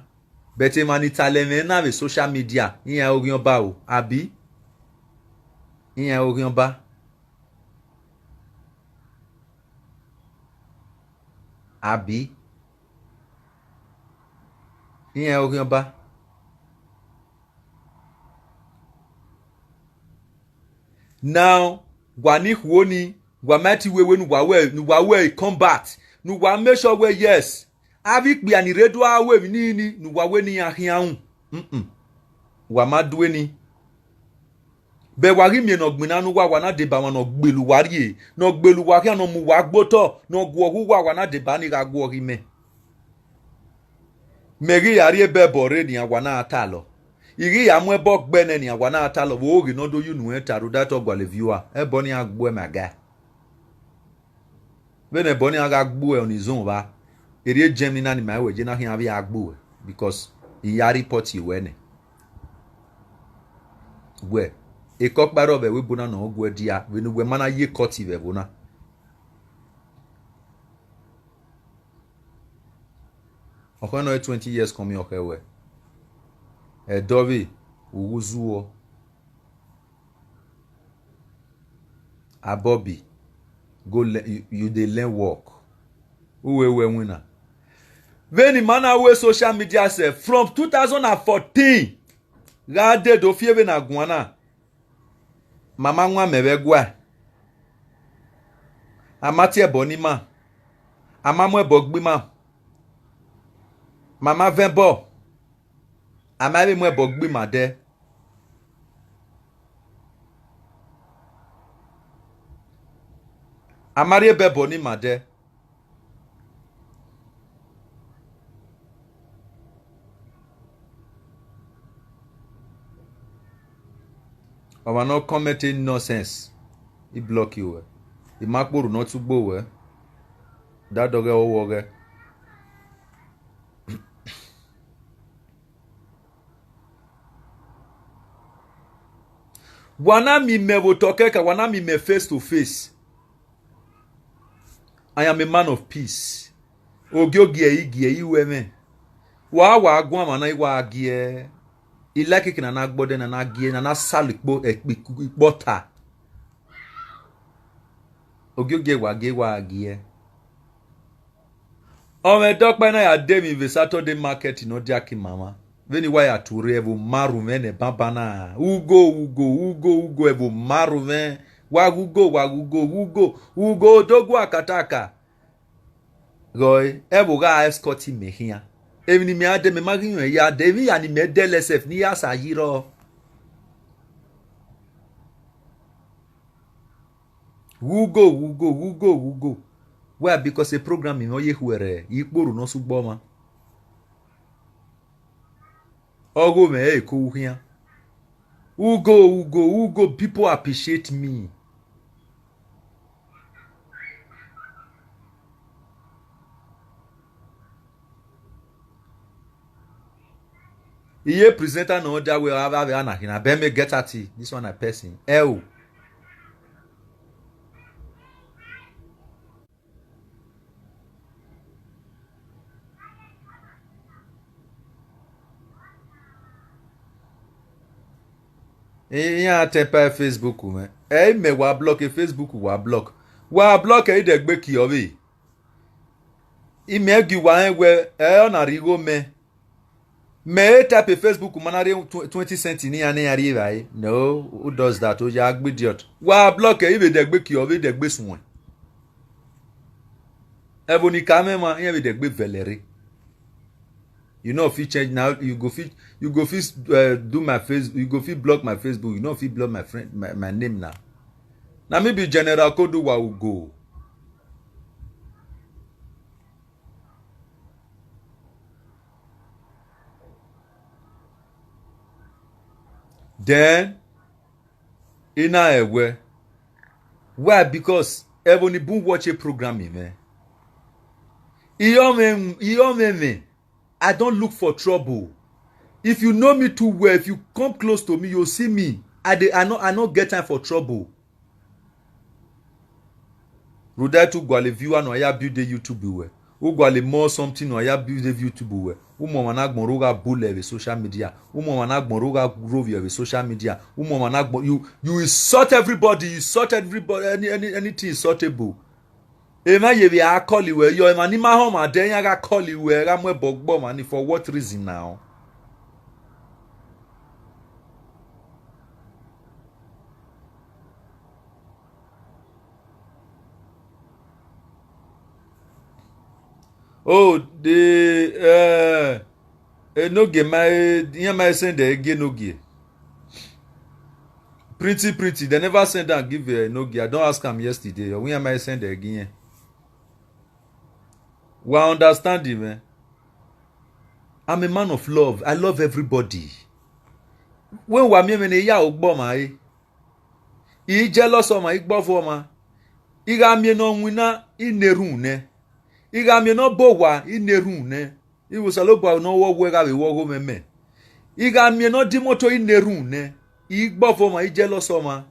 but emwa ni talẹ mwẹ na vbe social media, iran oghian ọba o, abi? Iran oghian ọba. Abi? Iran oghian ọba. Now, wa ni khuo ni, wa ma ti wewe ne uwa wẹ, ne uwa wẹ combat, ne uwa make sure wẹ yes, avbe ikpia ni rre do gha ru emwi nii ni, ne uwa wẹ ne iran khian ru. Mm-mm. Wa ma due ni. Bẹ wa ghi miẹn ne ọ gbinna ne uwa, wa na deba mwa ne ọ gbele uwa rrie, ne ọ gbele uwa khian, ne ọ mu uwa gbe otọ, ne ọ guọghọ uwa, wa na deba ni gha guọghọ imẹ. Mẹ ghi ya rrie Bible rre nian, wa na talọ. I ghi ya mu ẹbọ gbe nẹ nian, wa na ta lọ vbe oghe ne ọ do ye unu ẹn ta rhunmwuda te ọ gualọ viewer, ẹbọ ne iran gbuẹ ma ga. Vbene ẹbọ ne iran gha gbuẹ on his own vba, erriọ Germany na ni ma wẹ je na khian vbe a gbuẹ, because I ya report wẹ nẹ. Wẹ, ekọkpa rrọọ vbe ẹvbo ebo na ne ọ guẹ dia, vbene uwẹ ma na ye court vbe ẹvbo na. Ọkhọ nọ twenty years kọmẹ ọkhẹ wẹ. Ẹdọvbe, u ghu zuọ. Abọbi, go le-, you, you dey learn work. Uwẹ wẹ winna. Vbene ima na ru social media sẹ from two thousand and fourteen, gha dee do fi vbene a guan na, ma ma wan mẹ vbe ẹguae. A ma tie ẹbọ ne ima, a ma mu ẹbọ gbe ima, ma ma vẹ ẹbọ, a ma vbe mu ẹbọ gbe ima dẹ. A ma rhie ebe ẹbọ ne ima dẹ. Ọmwa ne ọ comment nonsense, I block wẹ. I ma kpe orhu ne ọ tugbo wẹ. Dadọghẹ ọghọghẹ. Wa na miẹn imẹ vbe otọ kẹkan, wa na miẹn imẹ face to face. I am a man of peace. Ogiogie i gie i ru ẹmwẹ. Wa wa guan mwa na, I wa gie. I like eke ne a na gbe ọdẹ, ne a na gie, ne a na salo ikpo, ikpo, ikpọta. Ogiogie wa gie, wa gie. Ọmwẹ dọkpa na ya de emwi vbe Saturday market ne ọ dia ke ima mwa. Vbene I wa ya tu rre ẹvbo ma ru mwẹ nẹ banbanna. Ugo, ugo, ugo, ugo, ẹvbo ma ru mwẹ. Wa ghe ugo, wa ghe ugo, ghe ugo, ugo do gu akataka. Ghọe, ẹvbo gha escort mẹ khian. Emwi ne imẹ a dẹ, mẹ ma ghi ruẹn ya dẹ, emwi hia ne imẹ dẹ lẹ sef ne I ya sa yi rrọọ. Ghe ugo, ghe ugo, ghe ugo, ghe ugo. Why? Because a program mwẹ ọ ye khuẹrhẹ, ikporhu ne ọ sẹ ugbọmwa. Ọghe mwẹ ẹre ko ru khian. Ugo, ugo, ugo, people appreciate me. Iye presenter nọ da wẹ avbe ana khin na bẹ me get at this one na person. Ẹ o. Iran temper Facebook mwẹ. Ẹ i mẹ wa block, e Facebook wa block. Wa block ẹ i dẹgbe kiọ vbe. I mẹ gie uwa rẹn wẹ ẹ ọ na rhie igho mẹ. Mẹ e type Facebook ma na rhie tw-, twenty cent ne iran ne iran rhie evbare. No, who does that? Oya gbe idiot. Wa block ẹ i vbe dẹgbe kiọ vbe dẹgbe suẹn. Ẹvbo ni ka mwẹ mwa, iran vbe dẹgbe vẹlẹ rre. You no fit change now. You go fit, you go fit, uh, do my face. You go fit block my Facebook. You no fit block my friend, my, my name now. Na me be General Koduwa Ugo. Then, I na rẹn wẹ. Why? Because ẹvbo ni bun watch a program mwẹ. I ọmwẹ, I ọmwẹ mwẹ. I don't look for trouble. If you know me too well, if you come close to me, you'll see me. I dey, I no, I no get time for trouble. Rhunmwuda te u gualọ viewer ne uwa ya build YouTube wẹ. U gualọ more something ne uwa ya build YouTube wẹ. U mu ọmwa ne agbọn ro gha bulẹ vbe social media. U mu ọmwa ne agbọn ro gha rovbiẹ vbe social media. U mu ọmwa ne agbọn, you, you insult everybody, you insult everybody, any, any, anything insultable. Emwa ye vbe a call wẹ yọ, emwa ni ma họn ọmwa dẹ, iran gha call wẹ, gha mu ẹbọ gbe ọmwa ni, for what reason now? Oh, the, uh, Enogie ma, iran ma send ẹre gie Enogie. Pretty, pretty, they never send am give, uh, Enogie. I don ask am yesterday. Ọ wẹ iran ma send ẹre gie iran. Wa understand him, eh? I'm a man of love. I love everybody. Wẹ wa miẹn mwẹ ne I ya ro gbe ọmwa ẹre. I jealous ọmwa, I gbọvo ọmwa. I gha miẹn ne ọ winna, I na erhunmwu nẹ. I gha miẹn ne ọ bọ owa, I na erhunmwu nẹ. Ivbi Osanobua ne ọ wẹ gha vbe ru ọghomwẹmẹ. I gha miẹn ne ọ di imoto, I na erhunmwu nẹ. I gbọvo ọmwa, I jealous ọmwa.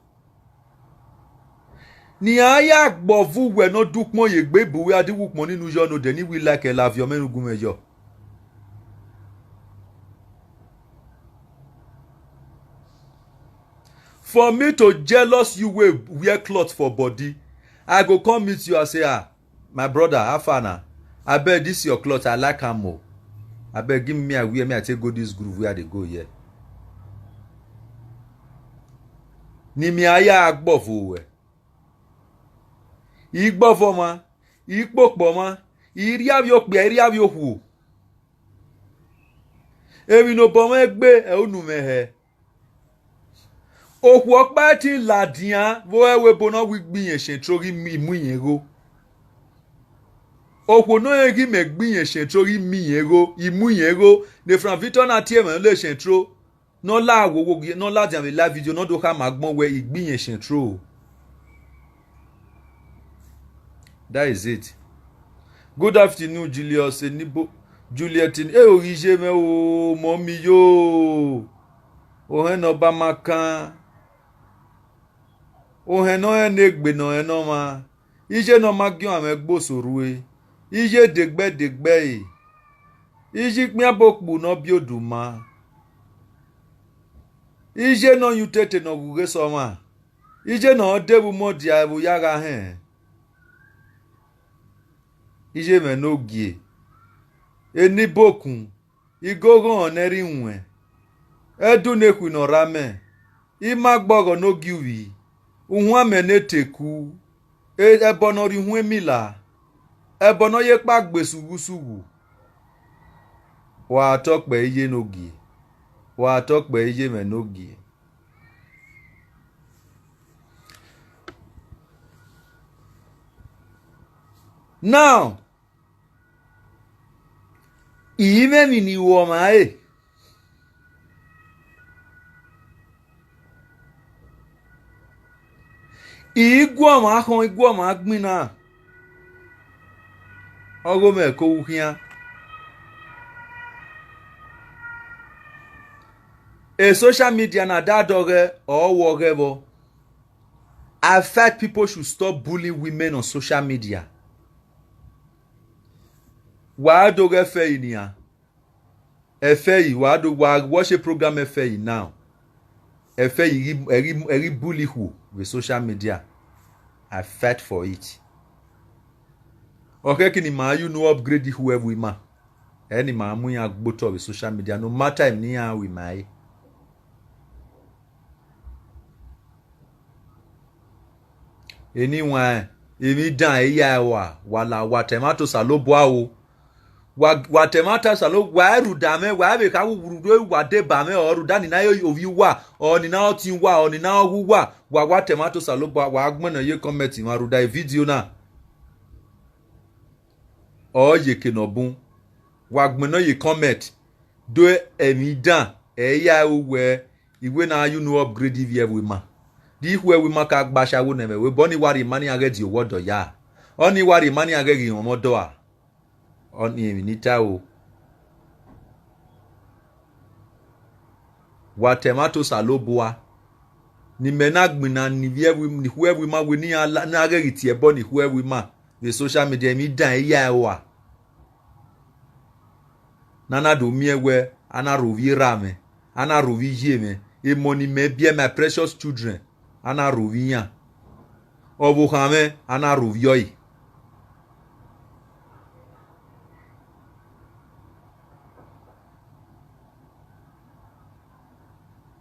Ne iran ya gbọvo uwẹ ne ọ dẹ ukpọn ye egbe, bu uwẹ a di wu ukpọn ni ne u yọ ne odẹ ne I wi like, la viọ mwẹ ne u gu mwẹ yọ. For me to jealous you wey wear cloth for body, I go come meet you and say, "Ah, my brother, how far na? Abeg, this your cloth, I like am o. Abeg, give me, I wear, me, I take go this groove where I dey go here." Ne imẹ a ya gbọvo ruẹ. I gbọvo ọmwa, I kpokpo ọmwa, I rri avbe okpia, I rri avbe okhuo. Emwi ne obọ mwẹ gbe, ẹ unu mwẹ hẹ. Okhuo ọkpa i te ladian vbe ebo ne ọ wẹ I gbe irẹn Central ghi mu, I mu irẹn igho. Okhuo ne ọ rẹn ghi mẹ gbe irẹn Central ghi mu irẹn igho, I mu irẹn igho, ne Frank Victor na tie mwẹ lele Central, ne ọ la wowo gie, ne ọ ladian vbe live video, ne ọ do khama agbọn wẹ I gbe irẹn Central. That is it. Good afternoon, Julius Enibo-, Juliet Eni-, e o ghi ye mwẹ o, mọ mi yo. Ohẹn ne ọ ba ma kan. Ohẹn ne ọ rẹn ne egbe ne ọ rẹn ne ọmwa. Iye ne ọ ma gie ọmwa mwẹ gbe oso rue. Iye degbẹ degbẹ ẹre. Iye ikpian bokpu ne ọ biẹ oduma. Iye ne ọ yan utete ne ọ ghughe sẹ ọmwa. Iye ne ọ de vbe umọdia ẹvbo ya gha hẹn. Iye mwẹ ne ogie, eni bokun, igoghọn ne ẹre iwẹn, ẹdẹ ne ekhui ne ọ rre amẹ, ima gbọghọ ne ogie uvbi, uhuan mẹ ne eteku, e-, ẹbọ ne ọ rhie uhuan emila, ẹbọ ne ọ ye kpa gbe sughu-sughu. Wa tọ kpẹ iye ne ogie, wa tọ kpẹ iye mwẹ ne ogie. Now, I mwẹ emwi ne I ru ọmwa ẹre. I gu ọmwa khọn, I gu ọmwa gbinna. Ọghomwẹ ko ru khian. E social media na da dọghẹ, ọ wọ ghẹ vbọ. I fight people should stop bullying women on social media. Wa do ghe ẹfẹri nian. Ẹfẹri, wa do, wa watch a program ẹfẹri now. Ẹfẹri ghi, ẹ ghi, ẹ ghi bully ikhuo vbe social media. I fight for it. Ọ khẹke ne ima ya unu upgrade ikhuo ẹvbo ima. Ẹ ne ima mu iran gbe otọ vbe social media, no matter emwi ne iran ru ima ẹre. Eni wan, emwi dan ẹre ya ẹre wa, wa la, wa ta ẹmwata Osanobua o. Wa, wa ta ẹmwata Osanobua, wa i rhunmwuda mwẹ, wa i vbe kha wu rhunmwuda wa deba mwẹ, ọ rhunmwuda ne I na re ovbi uwa, ọ ne I na re ọtiẹn uwa, ọ ne I na re ọghe uwa, wa, wa ta ẹmwata Osanobua, wa gbẹnnẹ ye comment mwa rhunmwuda video na. Ọ ye eke ne ọ bun. Wa gbẹnnẹ ye comment, do emwi dan, ẹ i ya ru wẹ, I wẹ ne a ya unu upgrade ivbi ẹvbo ima. Rhie ikhuo ẹvbo ima ka gba ashawo ne ẹmwẹ, vbe obọ ni wa rhie ima ne iran ghẹ die owa ọdọ ya. Ọ ni wa rhie ima ne iran ghẹ ghi rọnmwẹ ọdọ a. Ọnii emwi ne I ta ro. Wa ta ẹmwata Osanobua, ne imẹ na gbinna ne ivbi ẹvbo, ne ikhuo ẹvbo ima wẹ ne iran la, ne a ghẹ ghi tie ẹbọ ne ikhuo ẹvbo ima vbe social media, emwi dan ẹre ya ẹre ua. Ne a na do miẹn wẹ a na rho ovbi erha mwẹ, a na rho ovbi iye mwẹ, emọ ne imẹ biẹ, my precious children, a na rho ovbi iran. Ọvbokhan mwẹ, a na rho ovbi ọre.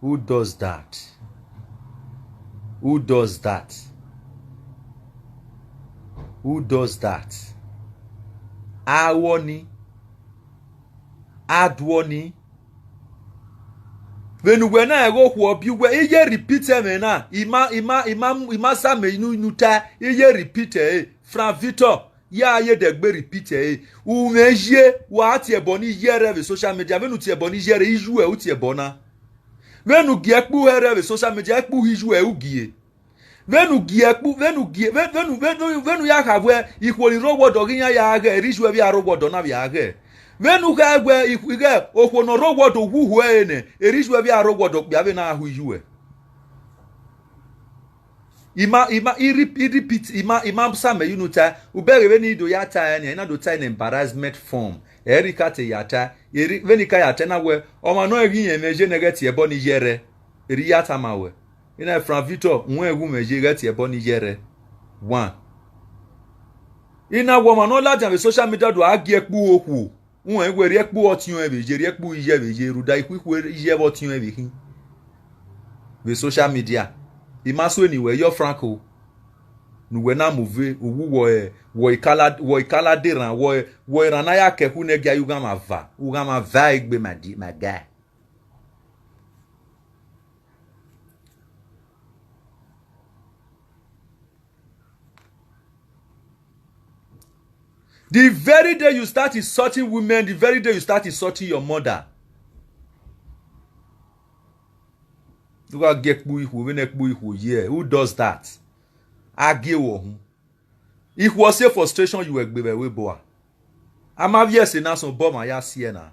Who does that? Who does that? Who does that? A ru ọnii, a do ọnii. Vbene uwẹ na rẹn ghe okhuo ọ biẹ uwẹ, I ye repeat ẹmwẹ na, I ma, I ma, I ma, I ma sa amẹ inu, inu ta, I ye repeat ẹre. Frank Victor, ya ye dẹgbe repeat ẹre. U mwẹ ye, wa tie ẹbọ ni yẹrẹ vbe social media, vbene u tie ẹbọ ni yẹrẹ, I yu ẹ, u tie ẹbọ na. Vbene u gie ẹkpu hẹrhẹ vbe social media, ẹkpu hi yu ẹ u gie. Vbene u gie ẹkpu, vbene u gie, vbe-, vbene u, vbe-, vbe-, vbene u ya kha wẹ ikhuo ni rre owa ọdọ ghi iran ya ghẹ, erha iye vbe a rre owa ọdọ na vbe a ghẹ. Vbene u kha wẹ ikhu-, ighẹ okhuo ne ọ rre owa ọdọ uhuhu ẹre nẹ, erha iye vbe a rre owa ọdọ okpia vbe na hu iye uẹ. I ma, I ma, I re-, I repeat, I ma, I ma samẹ ye unu ta, ubẹghe vbene I do ya ta ẹre nian, I na do ta in embarrassment form. Ẹ i re I ka te ya ta, erha, vbene I ka ya ta na wẹ, ọmwa ne ọ ghi rẹn mwẹ ye ne ẹghẹ tie ẹbọ ni yẹrẹ, erha I ya tama wẹ. I na Frank Victor, u rẹn ghẹ mwẹ ye ẹghẹ tie ẹbọ ni yẹrẹ. One. I na wẹ ọmwa ne ọ ladian vbe social media do a gie ẹkpu okhuo. U rẹn wẹ erha ẹkpu ọtiọnrẹn vbe ye, erha ẹkpu iye vbe ye, rhunmwuda ikhuikhu iye vbe ọtiọnrẹn vbe khin. Vbe social media. I ma suẹn ne wẹ yọ Frank o. Ne uwẹ na mu ve, uwu wọ, ẹ, wọ i ka la, wọ i ka la de rran, wọ, wọ i rran na ya kẹ khu nẹ gia ye ughanmwa va, ughanmwa va egbe, my di-, my guy. The very day you start insulting women, the very day you start insulting your mother. U gha gie ẹkpu ikhuo, vbene ẹkpu ikhuo ye, who does that? A gie wọ hun. Ikhuo ọ si frustration ye uẹ gbe vbe ẹvbo ebo a. A ma vbiẹ ẹse na sẹ obọ ma ya si ẹe na.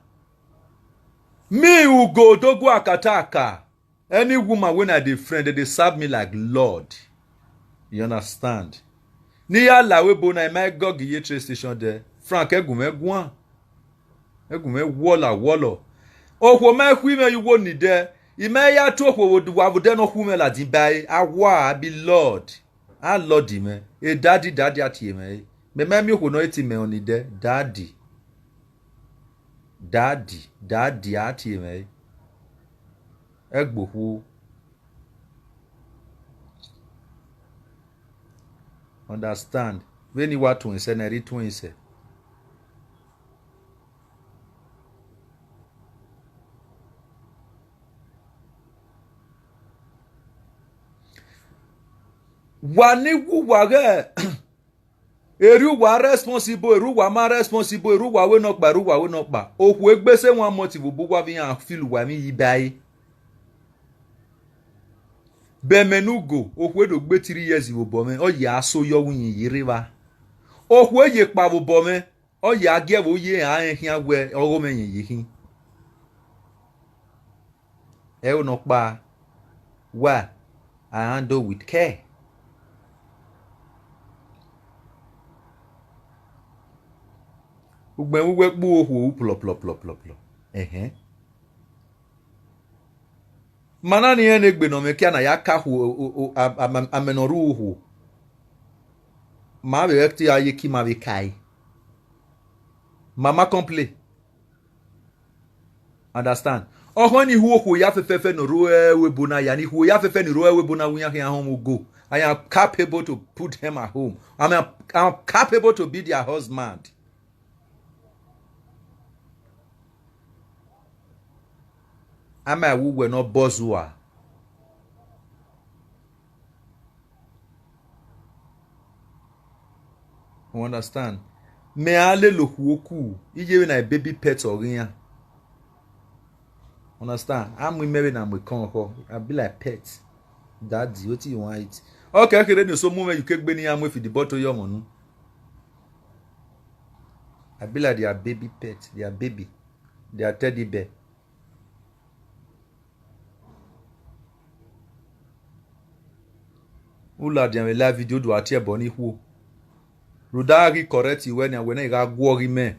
Me, Ugo Odogwu Akataka. Any woman wey I dey friend, they dey serve me like lord. You understand? Ne I ya la ẹvbo ebo na, I ma gọgọ ye train station dẹ. Frank, ẹgu mwẹ guan. Ẹgu mwẹ wọlọ wọlọ. Okhuo ma khu mwẹ ye uwu ni dẹ. I ma ya tu okhuo vbe odẹ, wa vbe odẹ ne ọ khu mwẹ ladian ba ẹre. A wa, I be lord. A lord mwẹ. E daddy, daddy a tie mwẹ ẹre. Mẹ ma miẹn okhuo ne ọ re te mẹ ọni dẹ. Daddy. Daddy, daddy a tie mwẹ ẹre. Ẹgbokhuo. Understand? Vbene I wa tuẹn sẹ na, I rhie tuẹn sẹ. Wa ni wu uwa ghẹ, erha uwa responsible, erha uwa ma responsible, erha uwa wẹ nọkpa, erha uwa wẹ nọkpa. Okhuo egbe sẹ one month vbe obọ uwa vbe iran feel uwa emwi yi ba ẹre. Bẹ mẹ ne Ugo, okhuo do gbe three years vbe obọ mwẹ, ọ ya so yọ vbe uyinyin ye rre evba. Okhuo ye kpa vbe obọ mwẹ, ọ ya gie ẹvbo ye a rẹn khian wẹ ọghe mwẹ yẹn ye khin. Ẹro nọkpa, wa, I handle with care. Ugbẹn vbe uwu ẹkpu okhuo ru plọ, plọ, plọ, plọ, plọ. Ẹhẹn. Ma na ni rẹn ne egbe ne ọ mwẹ kia na ya ka khu o, o, o, a, a, a, amẹ ne ọ ru okhuo. Ma vbe ghẹ te a ye ke ima vbe ka ẹre. Ma ma complain. Understand? Ọkhọn ni hu okhuo ya fẹfẹfẹ ne ọ rre ẹvbo ebo na ya, ni hu ya fẹfẹ ni rre ẹvbo ebo na wẹ iran khian họn mwẹ Ugo. I am capable to put them at home. I am, I am capable to be their husband. A ma wu wẹ ne ọ bọ zua. You understand? Mẹ a lele okhuo ku, iye vbe na baby pet ọ ghi iran. Understand? A mu imẹ vbe na mu ekọnrọkhọ. I be like pet. Daddy, wetin you wan eat? Okay, kherhe ni oso mu mwẹ ye uke egbe ne iran mu feed bottle ye ọmọ unu. I be like their baby pet, their baby, their teddy bear. U ladian vbe live video do a tie ẹbọ ni khuo. Rhunmwuda a ghi correct wẹ nian, wẹ na gha guọghọ imẹ.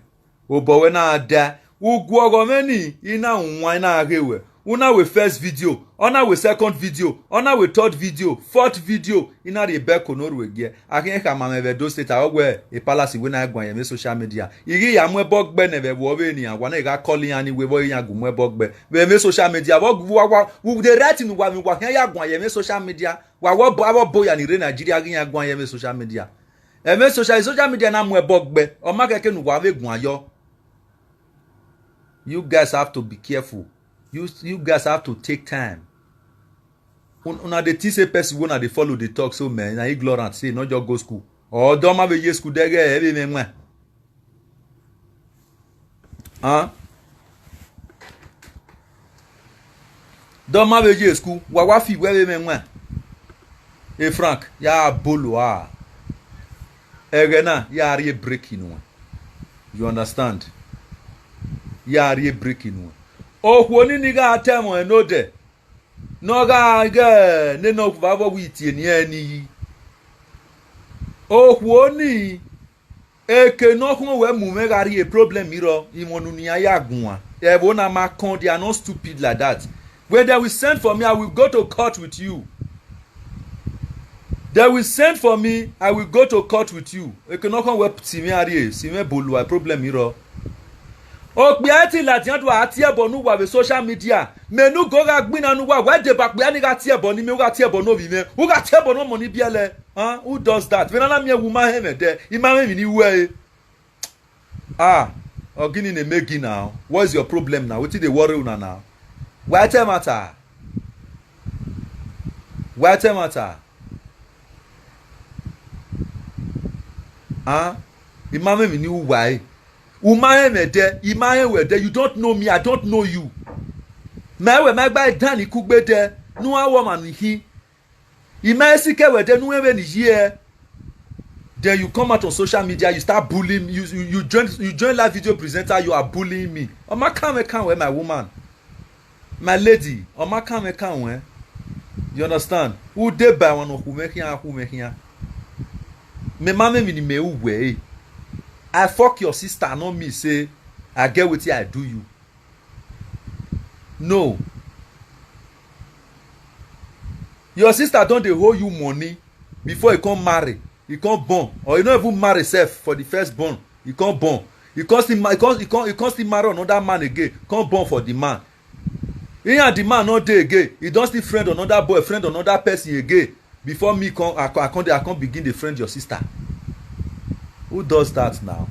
Obọ wẹ na da, u guọghọ mwẹ ni, I na wan, I na ghe wẹ. U na wẹ first video, ọ na wẹ second video, ọ na wẹ third video, fourth video, I na rhie bẹko ne orhue giẹ. A khian khama mwẹ vbe Edo State, a wẹ e palace wẹ na guan ye ẹmwẹ social media. I ghi ya mu ẹbọ gbe nẹ vbe ẹvbo ọvbehe nian, wa na gha call iran ni wẹ vbe iran gu mu ẹbọ gbe. Vbe ẹmwẹ social media, vbe wa, wa, the right thing wa, wa khian ya guan ye ẹmwẹ social media. Wa wẹ ọbo, avbe ọbo ya ni rre Nigeria ghi iran guan ye ẹmwẹ social media. Ẹmwẹ social, social media na mu ẹbọ gbe, ọ ma khẹke ne uwa vbe guan yọ. You guys have to be careful. You, you guys have to take time. Un-, una dey think say person wey una dey follow dey talk so, man, na ignorant, say no just go school. Or ọdọ ma vbe ye school dẹghẹ, ẹ vbe mwẹ nwa. Huh? De ọ ma vbe ye school, wa wa fi wẹ vbe mwẹ wan. E Frank, ya bolo a. Ẹghẹ na, ya rrie break nuẹn. You understand? Ya rrie break nuẹn. Okhuo ni ni gha ta ẹmwẹ ne odẹ, ne ọ gha ghẹ nene ọvbavọ wẹ tie ne irẹn ni yi. Okhuo ni, eke ne ọ khọn wẹ mu mwẹ gha rrie problem rrọọ, emwi ne unu nian ya guan. Ẹvbo na ma kọn, they are not stupid like that. When they will send for me, I will go to court with you. They will send for me, I will go to court with you. Eke ne ọ khọn wẹ si mwẹ a rrie, si mwẹ bolo a, problem rrọọ. Okpia ẹtin ladian do a tie ẹbọ ne uwa vbe social media. Mẹ ne u go gha gbinna ne uwa, wa deba okpia ni gha tie ẹbọ ne imẹ, u gha tie ẹbọ ne ovbi mwẹ, u gha tie ẹbọ ne ọmọ ni biẹlẹ. Huh? Who does that? Vbe na na miẹn wẹ u ma họn ẹmwẹ ẹdẹ, I ma mwẹ emwi ne I ru ẹre. Ah, ọgini ne mẹ gi na, what is your problem now? Wetin dey worry una now? Wa i ta ẹmwata. Wa i ta ẹmwata. Ah, I ma mwẹ emwi ne I ru uwa ẹre. U ma họn ẹmwẹ ẹdẹ, I ma họn wẹ ẹdẹ, you don't know me, I don't know you. Ma wẹ ma gba dan ni kugbe dẹ, ne u gha ru ọmwa ni khin. I ma sikẹ wẹ ẹdẹ ne u họn vbene I ye ẹre. Then you come out on social media, you start bullying me, you, you, you join, you join live video presenter, you are bullying me. Ọ ma kan mwẹ kan wẹ, my woman, my lady, ọ ma kan mwẹ kan wẹ. You understand? U deba ẹmwẹ ne ọ khu mwẹ khian, khu mwẹ khian. Mẹ ma mwẹ emwi ne imẹ ru uwẹ ẹre. I fuck your sister, no mean say I get wetin I do you. No. Your sister don dey owe you money before e come marry, e come born, or e no even marry sef for the first born, e come born, e come still ma-, e come, e come, e come still marry another man again, come born for the man. He and the man no dey again, e don still friend another boy, friend another person again. Before me come, I come, I come dey, I come begin dey friend your sister. Who does that now?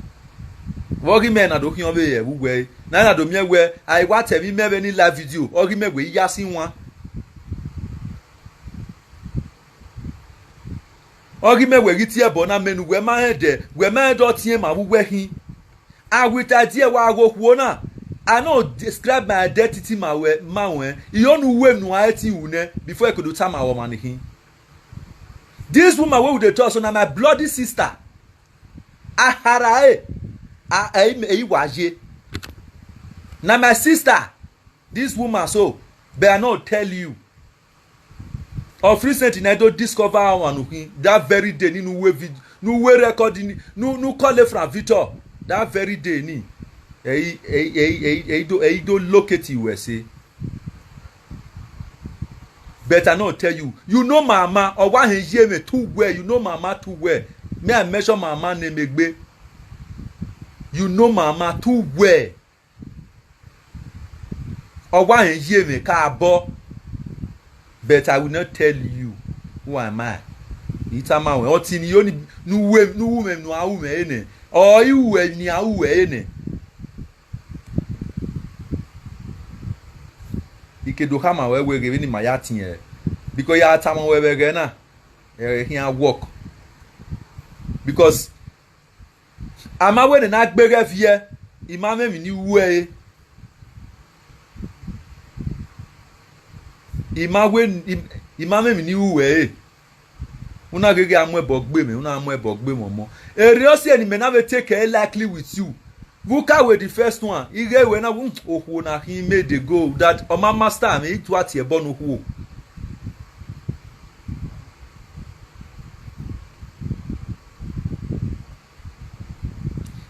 Vbe ọ ghi mẹ na do khian vbe ẹvbo uwẹ, na na do miẹn wẹ, a i wa ta ẹmwẹ imẹ vbe ni live video, ọ ghi mẹ wẹ I ya sin wan. Ọ ghi mẹ wẹ ghi tie ẹbọ na, mẹ ne uwẹ ma rẹn dẹ, wẹ ma rẹn dọ tiẹn ma vbe uwẹ khin. A wi ta ẹdẹ wa ghe okhuo na, I no describe my identity ma wẹ, ma wẹ, I ho ne uwẹ unu a ẹtin ru nẹ, before I could tama ọmwa ni khin. This woman wey we dey talk so na my bloody sister. Akhara ẹre, a, ẹ i, ẹ i wa ye. Na my sister, this woman so, but I no tell you. Of recent, na I do discover ọmwa ne u khin that very day ni, ne u we vid-, ne u we record ni, ne u, ne u call from Victor that very day ni. Ẹ i, ẹ i, ẹ i, ẹ i, ẹ i do, ẹ i do locate you, ẹ sẹ. But I no tell you. You know my mama, ọ wa họn ye mwẹ too well. You know my mama too well. Me, I mention my mama name egbe. You know my mama too well. Ọ wa họn ye mwẹ ka bọ. But I will not tell you who am I. I tama wẹ, ọtẹn ni yo ni, ne u wu, ne u wu mwẹ, ne a wu mwẹ ẹre nẹ. Ọ i wu ẹre ni a wu ẹre nẹ. I ke do khama ruẹ wẹ ghe vbene ima ya tiẹn ẹre, because I ya tama ruẹ vbe ẹghẹ na, ẹre khian work. Because a ma wẹ ne a na gbe ghẹ viẹ, I ma mwẹ emwi ne I ru ẹre. I ma wẹ, I, I ma mwẹ emwi ne I ru ẹre. Una gheghe a mu ẹbọ gbe mwẹ, una mu ẹbọ gbe mwẹ ọmọ. Erriọ si ẹre ne imẹ na vbe take ẹre lightly with you. Vbe u ka wẹ the first one, I ghẹ wẹ na, hmm, okhuo na khin made a go that ọ ma master mwẹ, I tua tie ẹbọ ne okhuo.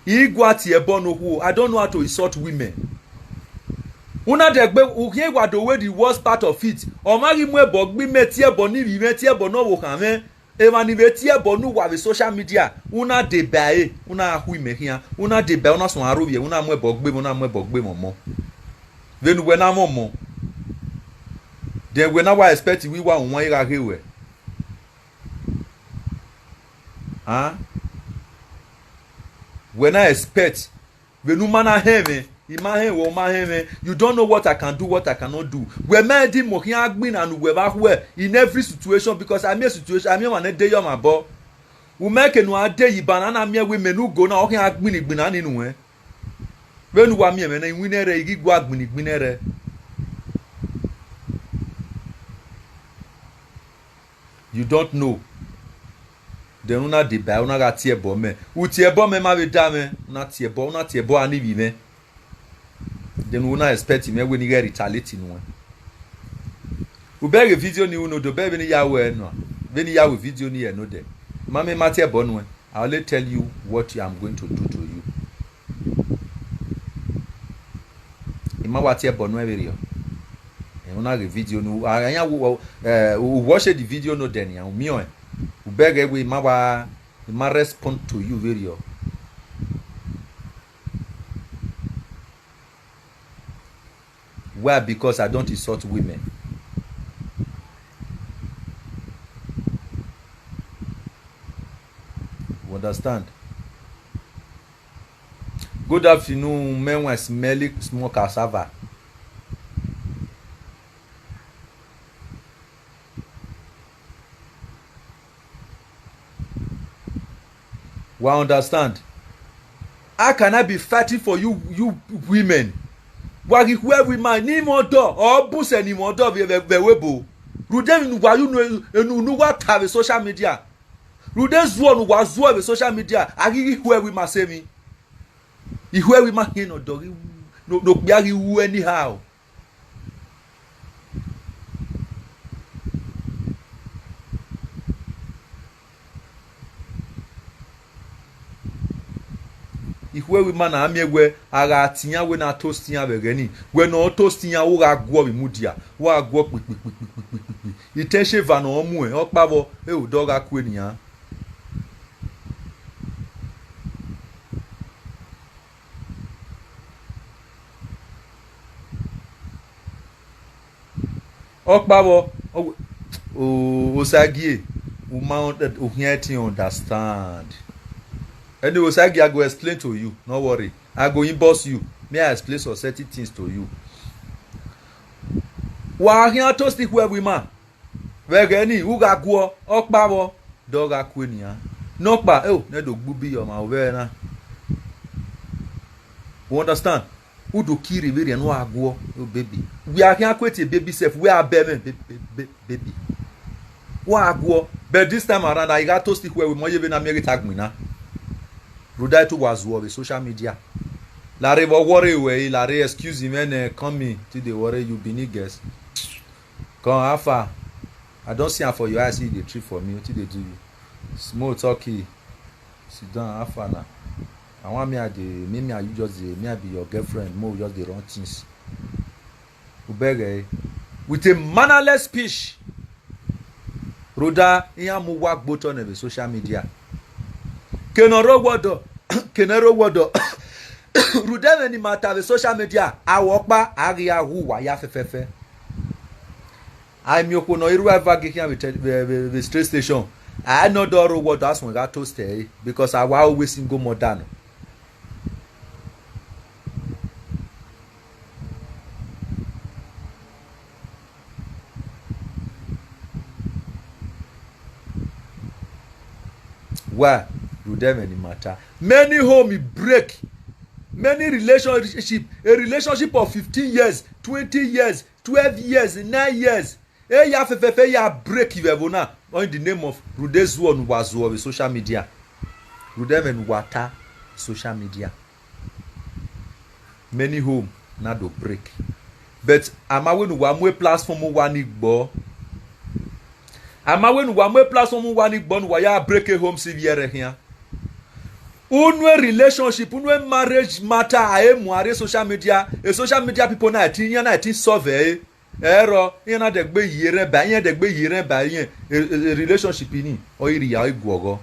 I gua tie ẹbọ ne okhuo, I don't know how to insult women. Una dẹgbe, u khian wa do wẹ the worst part of it. Ọ ma ghi mu ẹbọ gbe imẹ, tie ẹbọ ne ivbi mwẹ, tie ẹbọ ne ọvbokhan mwẹ. Emwa ni vbe tie ẹbọ ne uwa vbe social media, una deba ẹre, una khu imẹ khian, una deba ẹre, una suẹn aro vbiẹ, una mu ẹbọ gbe mwẹ, una mu ẹbọ gbe mwẹ ọmọ. Vbene uwẹ na mwẹ ọmọ, then wẹ na wa expect wẹ I wa wan gha ghe ruẹ? Huh? Wẹ na expect vbene u ma na họn ẹmwẹ, I ma họn ruẹ, u ma họn ẹmwẹ. You don't know what I can do, what I cannot do. Wẹ ma di mu khian gbinna ne uwẹ vbe khuẹ in every situation, because I mean situation, I mean ọmwa ne de ye ọmwa obọ. U ma ke ne u a de ye iban na, na miẹn wẹ imẹ ne u go na, ọ khian gbinna igbinna ni nuẹn. Vbene uwa miẹn mwẹ na, iwinna rẹ, I ghi gua gbinna igbinna rẹ. You don't know. Then u na deba ẹre, u na gha tie ẹbọ mẹ. U tie ẹbọ mẹ ma vbe da mwẹ, u na tie ẹbọ, u na tie ẹbọ a ni vbi mwẹ. Then u na expect mwẹ wẹ ne I ghẹ retaliate nuẹn. U bẹghe video ni ru nodẹ, u bẹghe vbene I ya ru ẹre nua, vbene I ya ru video ni ẹre nodẹ. Ma mẹ ma tie ẹbọ nuẹn. I only tell you what I am going to do to you. I ma wa tie ẹbọ nuẹn vberriọ. Ẹn, u na ghe video ni, a, a, a, eh, u watch the video nodẹ nian, u miẹn ọẹn. U bẹghe wẹ I ma wa, I ma respond to you vberriọ. Why? Because I don't insult women. You understand? Good afternoon, men when smelly small cassava. Wa understand? How can I be fighting for you, you women? Wa ghi khuẹ vbe ima ne imẹ ọdọ, ọ bu sẹ ne imẹ ọdọ vbe, vbe, vbe ẹvbo ebo. Rhunmwuda emwi ne uwa yu unu, unu, unu uwa ta vbe social media. Rhunmwuda ezuọ ne uwa zuọ vbe social media, a ghi ghi khuẹ vbe ima sẹ emwi. Ikhuẹ vbe ima khian ne ọdọ ghi wu, ne, ne okpia ghi wu anyhow. Ikhuẹ vbe ima na miẹn wẹ a gha tie iran wẹ ne a toast iran vbe ẹghẹ ni, wẹ ne ọ toast iran, u gha guọ vbe imudia, u gha guọ kpikpikpikpikpikpikpi. Itẹn sheva ne ọ muẹn, ọkpa vbọ, ero dọ gha kue nian. Ọkpa vbọ, ọ wẹ, o, Osagie, u ma un-, u khian te understand. Anyway, Osagie, I go explain to you, no worry. I go inbox you, may I explain some certain things to you. Wa khian toast ikhuẹ vbe ima. Vbe ẹghẹ ni, u gha guọ, ọkpa vbọ, dọ gha kue nian. Nọkpa, eo, ne do gbe ubi ye ọmwa vbe ẹre na. You understand? U do kiri vberriọ ne u gha guọ, oh baby. Wẹ a khian kue tie baby sef, wẹ a bẹ mwẹ, ba-, ba-, ba-, baby. U gha guọ, but this time around, I gha toast ikhuẹ vbe ima, ọ ye vbene a miẹn ghe te a gbinna. Rhunmwuda te uwa zuọ vbe social media. Larre vbe ọ worry ruẹ, larre excuse mwẹ nẹ, come, till they worry you, be niggas. Come, how far? I don see am for your eyes, see you dey trip for me, wetin dey do you? Small talk, sit down, how far na? I want me, I dey, me, me and you just dey, me, I be your girlfriend, mo just dey run things. U bẹghe with a mannerless speech. Rhunmwuda iran mu uwa gbe otọ nẹ vbe social media. Kene ọ rre owọdọ, kene ọ rre owọdọ. Rhunmwuda ẹmwẹ ne ima ta vbe social media, a wẹ ọkpa, a ghi a wu uwa ya fẹfẹfẹ. A miẹn okhuo ne ọ i rre eva gie khian vbe te-, vbe, vbe, vbe train station. A nọ dọ rre owọdọ, a suẹn gha toast ẹre, because a wa ru uwu single mother nọ. Why? Rhunmwuda ẹmwẹ ne ima ta. Many home break. Many relationship, a relationship of fifteen years, twenty years, twelve years, nine years. E ya fẹfẹfẹ ya break vbe ẹvbo na, all in the name of rhunmwuda ezuọ ne uwa zuọ vbe social media. Rhunmwuda ẹmwẹ ne uwa ta social media. Many home na do break. But a ma wẹ ne uwa mu platform uwa ni gbọ. A ma wẹ ne uwa mu platform uwa ni gbọ ne uwa ya break home si vbiẹ rẹ khian. Unu relationship, unu marriage matter, a i mu a rrie social media, e social media people na, ẹtin iran na, ẹtin solve ẹre. Ẹrọ, iran na dẹgbe ye rẹn ba, iran dẹgbe ye rẹn ba, iran, e, e, e relationship ni, ọ i rhia, ọ i guọghọ.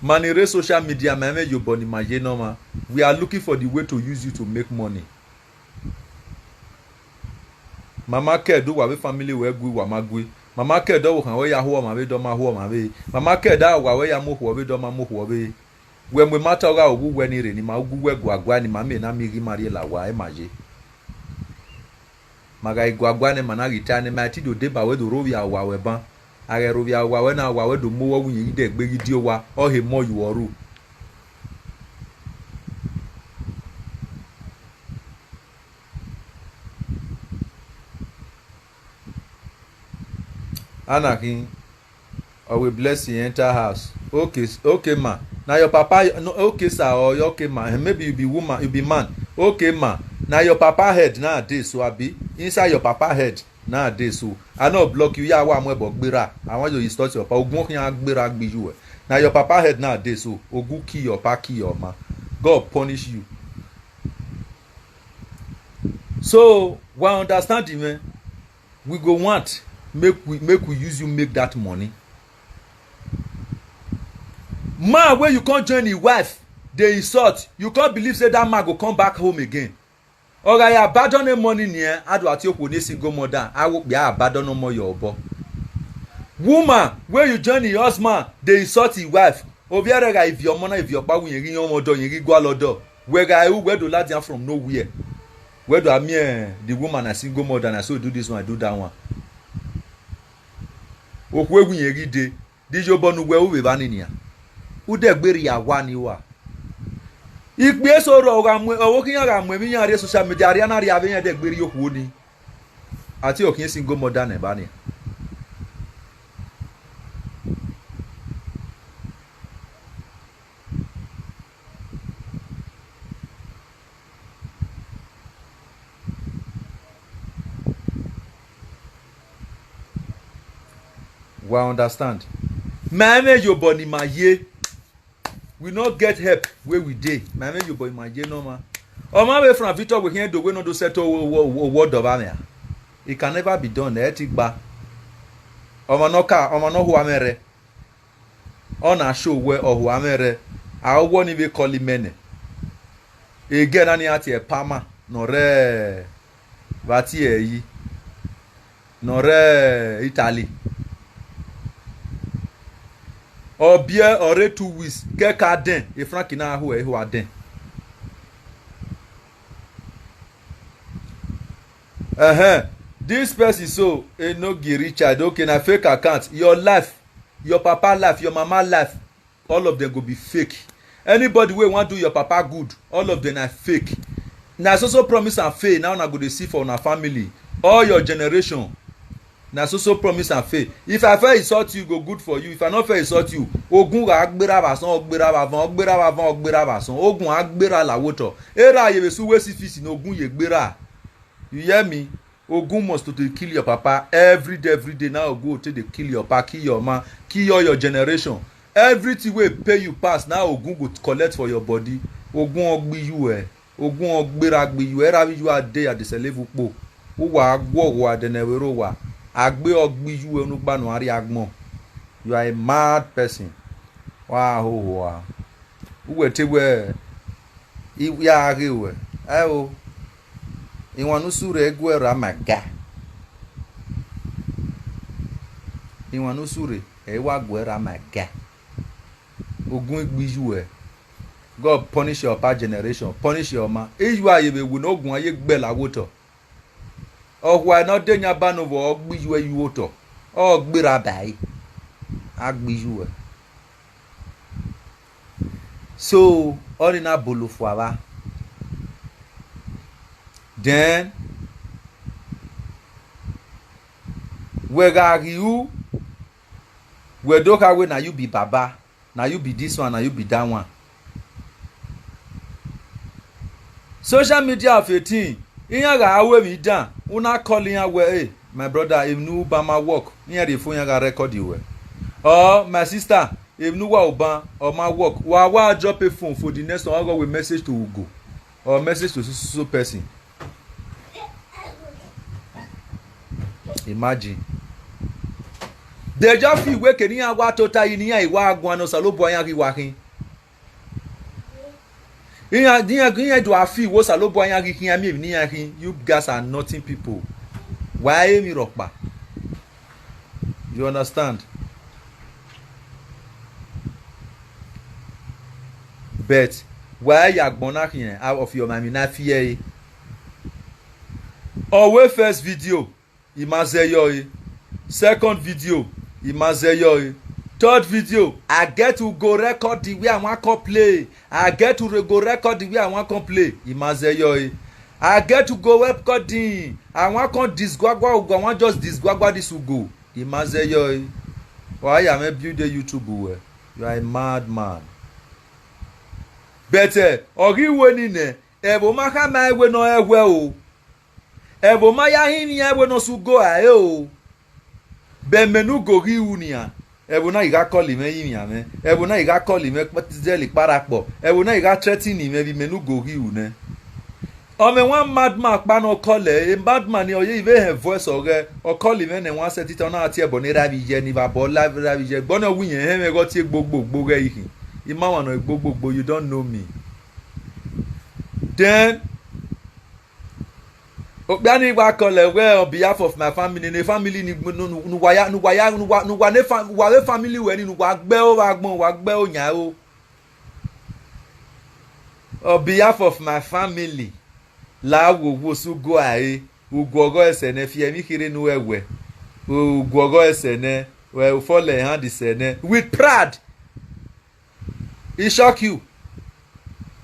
Ma ni rre social media, ma mwẹ iyobọ ne ima ye ne ọmwa. We are looking for the way to use you to make money. Ma ma ke ẹdẹ uwa vbe family wẹ gui, wa ma gui. Ma ma ke ẹdẹ ọvbokhan wẹ ya hu ọmwa vbe, dọ ma hu ọmwa vbe. Ma ma ke ẹdẹ awa wẹ ya mu okhuo vbe, dọ ma mu okhuo vbe. Wẹ mu emata ọghe uwu uwẹ ni rre, ne ima gu uwẹ guagua, ne ima miẹn ne a miẹn ghi ma rhie la owa, ẹ ma ye. Ma gha guagua nẹ, ma na ghi ta nẹ, ma i ti do deba wẹ do rhovbiẹ owa wẹ ban. A ghẹ rhovbiẹ owa wẹ na, owa wẹ do mu owọ wu yẹn ghi dẹgbe ghi die owa, ọ he mọ ye uwẹ ru. Ana khin, or will blessing enter house. Okay, s- okay, ma. Na your papa, no, okay, sir, or your okay, ma. Eh, maybe you be woman, you be man. Okay, ma. Na your papa head nowadays, so abi inside your papa head nowadays, so I no block you. Ya wa mu ẹbọ gberra. I want you to insult your papa. Ogun khian gberra gbe you. Eh. Na your papa head nowadays, so ogun kill your papa, kill your ma. God punish you. So we understand him, eh? We go want make we make we use you make that money. Man wey you come join him wife dey insult, you come believe say that man go come back home again? Ọ gha ya abandon money nian, a do a tie okhuo ne single mother, a wo okpia abandon ọmọ ye obọ. Woman wey you join him husband dey insult him wife, ovbi ẹre gha ivie ọmọ na ivie ọkpa, wẹ irẹn ghi yan ọmọ ọdọ, irẹn ghi gualọ ọdọ. Wẹ gha ru, wẹ do ladian from nowhere. Wẹ do a miẹn the woman na single mother, na so do this one, do that one. Okhuo ewinrẹn ghi dee, de iyobọ ne uwẹ ru vbe evba nii nian? Udẹgbe rhia owa ni rua. Ikpia eso rrọọ gha mu, ọvbokhan iran gha mu emwi iran rrie social media, a rhia na rhia vbe iran dẹgbe rrie okhuo ni. A tie ọ khian single mother nẹ evba nian. Wa understand? Ma mwẹ iyobọ ne ima ye. We no get help where we dey. Ma mwẹ iyobọ ne ima ye nọ ma. Ọ ma vbe Frank Victor wẹ khian do wẹ ne ọ do sẹtin owa ọdọ vbe amwẹ a. It can never be done, ẹ ti gba. Ọmwa ne ọ ka, ọmwa ne ọ hua mwẹ rre. Ọ na show wẹ ọ hua mwẹ rre, a wọ ni vbe call imẹ nẹ. Egẹ na ni a tie Palmer ne ọ rre, vbe a tie ẹre yi, ne ọ rre Italy. Ọ biẹ, ọ rre two weeks, ke ẹka dẹn, e Frank na hu ẹre hua dẹn. Ẹhẹn, this person so, Enogie Richard, okay, na fake account. Your life, your papa life, your mama life, all of them go be fake. Anybody wey wan do your papa good, all of them na fake. Na so so promise and fail na una go dey see for una family, all your generation. Na so so promise and fail. If I first insult you, go good for you. If I no first insult you, ogun gha gberra vbe asọn, ọ gberra vbe avan, ọ gberra vbe avan, ọ gberra vbe asọn. Ogun a gberra la wẹ otọ. Erha ye vbe sẹ uwu esi fisi ne ogun ye gberra. You hear me? Ogun must to dey kill your papa every day, every day. Now ogun go take dey kill your papa, kill your mama, kill all your generation. Everything wey pain you pass, now ogun go collect for your body. Ogun ọ gbe you, eh. Ogun ọ gberra gbe you, erha vbe you a dey, a dey sẹlẹ vbe ukpo. Uwa guọghọ, a dẹnẹ vbe rre owa. A gbe ọ gbe you, eh, unu gba nọ a rrie agbọn. You are a mad person. Wa hoho a. Uwẹ te wẹ, I ya ghe ruẹ. Ẹo, iwan ne usu rre gu ẹre ma ga. Iwan ne usu rre, ẹ i wa gu ẹre ma ga. Ogun gbe you, eh. God punish your past generation, punish your ma. Iyu a ye vbe wẹ ne ogun a ye gbe la wẹ otọ. Ọ hua ne ọ de yan ba ne ovọ, ọ gbe you, eh, you otọ. Ọ gberra ba ẹre. A gbe you, eh. So, ọnii na bolo fua vba. Then, wẹ gha ghi ru, wẹ do kha wẹ na you be baba, na you be this one, na you be that one. Social media of a thing, iran gha ru emwi dan, u na call iran wẹ, hey, my brother, emwi ne u ba ma work, iran rhie phone iran gha record wẹ. Or, my sister, emwi ne u wa ban, ọ ma work. Wa wa drop a phone for the next one, ọ ghe wẹ message to Ugo, or message to so so so person. Imagine. They just feel wẹ kene iran wa tota yi ne iran i wa guan ne Osanobua iran ghi wa khin. Iran, iran, iran do a feel wẹ Osanobua iran ghi khian miẹn emwi ne iran khin. You guys are nothing people. Wa emwi rhọkpa. You understand? But wa ya agbọn na khian, a, of your mind, na fi ẹre. Ọ wẹ first video, I ma zẹ yọ ẹre. Second video, I ma zẹ yọ ẹre. Third video, I get to go record the way I wan come play. I get to re-, go record the way I wan come play. I ma zẹ yọ ẹre. I get to go record the, I wan come disgwagwa Ugo, I wan just disgwagwa this Ugo. I ma zẹ yọ ẹre. Wa ya mwẹ build YouTube wẹ, you are a madman. But, eh, ọ ghi ru eni nẹ, ẹvbo ma khama ẹn wẹ ne ọ rẹn ẹwẹ o. Ẹvbo ma ya hinmwian ẹn wẹ ne ọ sẹ ugo a ẹre o. Bẹ mẹ ne ugo ghi ru nian, ẹvbo na i gha call mwẹ ye ivbian mwẹ, ẹvbo na i gha call mwẹ zẹlẹ ikparapọ, ẹvbo na i gha threaten mwẹ vbe mẹ ne ugo ghi ru nẹ. Ọ mwẹ one madman ọkpa ne ọ call ẹre, madman ni ọ ye vbe họn voice ọghẹ, ọ call mwẹ ne one set time, ọ na tie ẹbọ ne erha vbe iye ni vbe abọ la erha vbe iye, ẹgbọn ne ọ wẹ iyẹn hẹnmwẹ ighẹ ọ tie gbogbogbo ghẹ i khin. I ma wan nọ gbogbogbo, you don't know me. Then, okpia ni wa call ẹre wẹ on behalf of my family, ne family ni ne uwa ya, ne uwa ya, ne uwa, ne uwa ne fa-, uwa vbe family wẹ ni, ne uwa gbe ẹro vbe agbọn, uwa gbe ẹro yan ẹro. On behalf of my family, la wo wo sẹ ugo a ẹre, uguọghọ ẹsẹ nẹ, fi ẹmwẹ kherhe ne u ẹwẹ, uguọghọ ẹsẹ nẹ, ẹ, u fall hand sẹ nẹ, with pride. I shock you.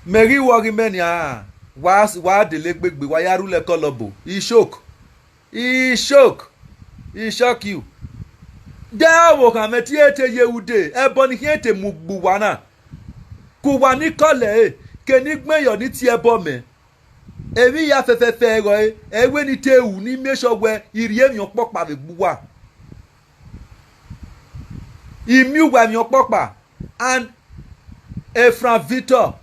Mẹ ghi wọ ghi mẹ nian, wa, wa dele gbegbẹ, wa ya rhulẹ kọlọbo. I shock. I shock. I shock you. De ọvbokhan mwẹ tie te ye ru dee, ẹbọ ni khian te mu gbe uwa na. Ke uwa ni call ẹre, ke ne I gbẹn yọ ne I tie ẹbọ mẹ. Emwi hia fẹfẹfẹ ẹghẹ ọre, ẹ i wẹ ne I te ru ne I make sure wẹ I rhie emwi ọkpọkpa vbe gbe uwa. I miẹn uwa emwi ọkpọkpa. And Efran Victor,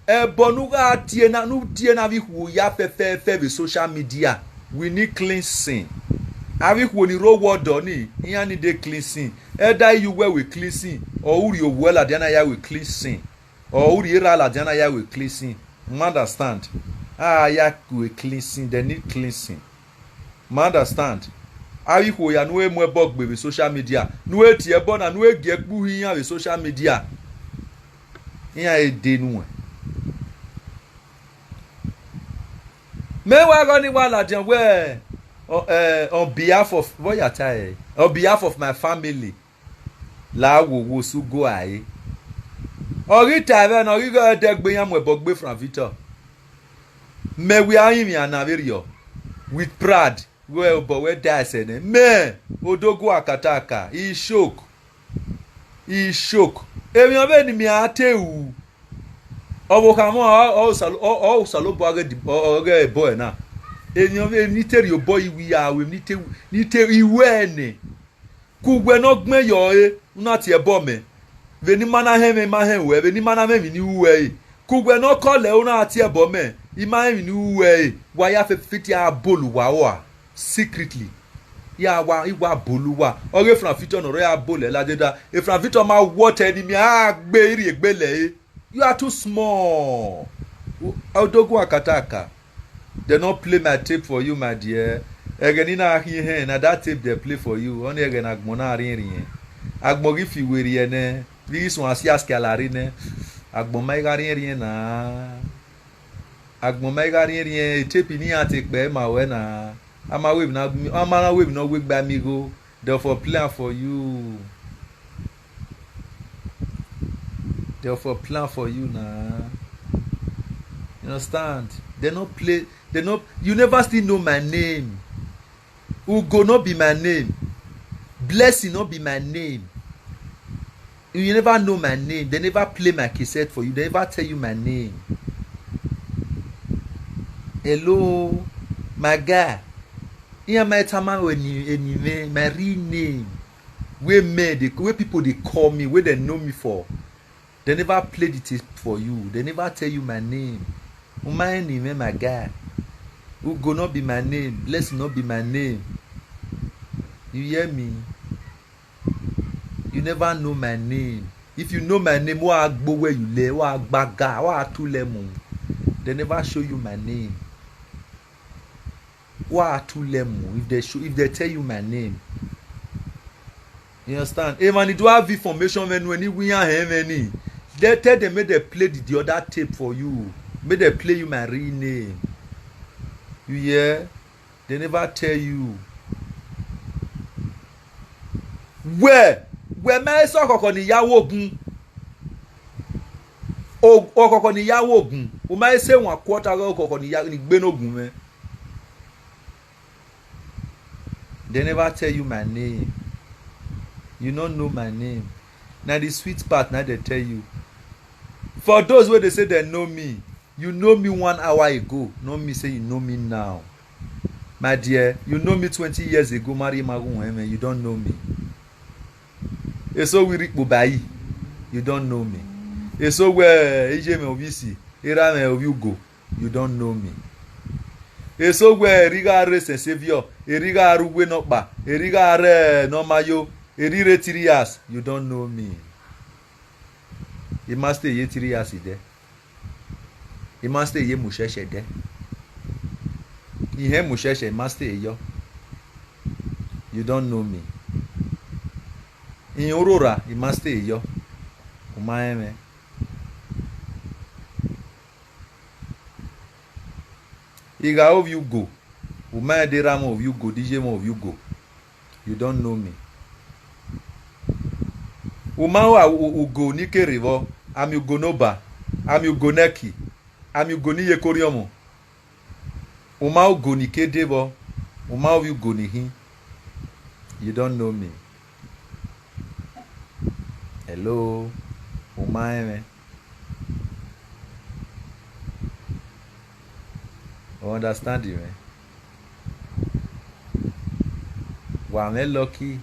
ẹbọ ne u gha tie na, ne u tie ne avbe ikhuo hia fẹfẹfẹ vbe social media, we need cleansing. Avbe ikhuo ni rre owa ọdọ ni, iran need cleansing. Ẹdẹ a i ye uwẹ wẹ cleansing, ọ ru rhie owa ladian na ya wẹ cleansing. Ọ ru rhie erha ladian na ya wẹ cleansing. Ma understand? A ya wẹ cleansing, they need cleansing. Ma understand? Avbe ikhuo hia ne u mu ẹbọ gbe vbe social media, ne u tie ẹbọ na, ne u gie ẹkpo uhi iran vbe social media, iran i de nuẹn. Mẹ wa gọ ne I wa ladian wẹ, ọ, eh, on behalf of, vbe ọ ya ta ẹre, on behalf of my family, la wo wo sẹ ugo a ẹre. Ọ ghi ta ẹmwẹ ne ọ ghi ghe ẹdẹ gbe iran mu ẹbọ gbe Efran Victor. Mẹ wẹ a rinmwian na vberriọ, with pride, wẹ obọ wẹ da ẹsẹ nẹ. Mẹ, Odogwu Akataka, I shock. I shock. Emwi ọvbehe ne mẹ a te ru, ọvbokhan mwẹ ọ, ọ, Osalo-, ọ, ọ, Osanobua ọghe di-, ọ, ọghe ẹbọ ẹre na. Emwi ọvbehe ne I te rhie obọ yi wẹ ya ru, emwi ne I te, ne I te, I ru ẹre nẹ. Ke uwẹ ne ọ gbẹn yọ ẹre, u na tie ẹbọ mẹ. Vbene I ma na họn ẹmwẹ, I ma họn ruẹ, vbene I ma na mwẹ emwi ne I ru ẹre. Ke uwẹ ne ọ call ẹre, u na tie ẹbọ mẹ, I ma họn emwi ne I ru ẹre. Wa ya fẹ-, fiti a bolo uwa rua secretly. Ya wa, I wa bolo uwa. Ọghe Efran Victor ne ọ rre ya bolo ẹre ladian da. Efran Victor ma wọ otọ ne mẹ a gbe rhie egbe lẹre. You are too small. Odogwu Akataka. They no play my tape for you, my dear. Ẹghẹ ne I na khian hẹn, na that tape they play for you. Ọnii ẹghẹ ne agbọn na rhiẹnrhiẹn. Agbọn ghi fi werriẹ nẹ, vbe I ghi suẹn asia skiala rre nẹ, agbọn ma i gha rhiẹnrhiẹn na. Agbọn ma i gha rhiẹnrhiẹn, e tape ne iran te kpẹ ma ruẹ na. A ma ru emwi na, a ma na ru emwi ne ọ wegbe a miẹn igho. They for play am for you. They for play am for you na. You understand? They no play, they no, you never still know my name. Ugo no be my name. Blessing no be my name. You never know my name. They never play my cassette for you. They never tell you my name. Hello, my guy. Iran ma tama wẹ eni, eni mwẹ, my real name. Wey men dey, wey people dey call me, wey dem know me for. They never play the tape for you. They never tell you my name. U ma rẹn eni mwẹ, my guy. Ugo no be my name. Blessing no be my name. You hear me? You never know my name. If you know my name, wa gbe owẹ ye ulẹ, wa gbaga, wa tu ulẹ mu. They never show you my name. Wa tu ulẹ mu if they show, if they tell you my name. You understand? Emwa ni do have information vbe enu ẹre ni wẹ iran họn ẹmwẹ ni, they tell them make they play the, the other tape for you. Make they play you my real name. You hear? They never tell you. Wẹ, wẹ ma i sẹ ọkhọkhọ ni ya ru ogun. O-, ọkhọkhọ ni ya ru ogun. U ma i sẹ one quarter ọghe ọkhọkhọ ni ya, ni gbe ne ogun mwẹ. They never tell you my name. You no know my name. Na the sweet part na dem tell you. For those wey dey say dem know me, you know me one hour ago, no mean say you know me now. My dear, you know me twenty years ago, marry ma gu ẹmwẹ, you don't know me. Eso wẹ Irikpo Bayi, you don't know me. Eso wẹ Iyemwẹ Ovbisi, Eramwẹ Ovbiugo, you don't know me. Eso wẹ erha gha rre Saint Saviour, erha gha rre Uwenọkpa, erha gha rre Nọmayo, erha rre Tirias, you don't know me. I ma stay ye Tirias dẹ. I ma stay ye Mushẹshẹ dẹ. Ihẹn Mushẹshẹ, I ma stay yọ. You don't know me. Ihin Urhorha, I ma stay yọ. U ma rẹn mwẹ. I gha Ovbiugo, u ma rẹn de Eramwẹ Ovbiugo, de Iyemwẹ Ovbiugo. You don't know me. U ma wa u-, u-, ugo ni ke rre vbọ, a miẹn ugo ne Oba, a miẹn ugo ne Ẹki, a miẹn ugo ne Iyekorriọnmwọ. U ma ugo ni ke de vbọ, u ma ovbi ugo ni khin. You don't know me. Hello, u ma rẹn mwẹ. U understand mwẹ? Wa mwẹ lucky.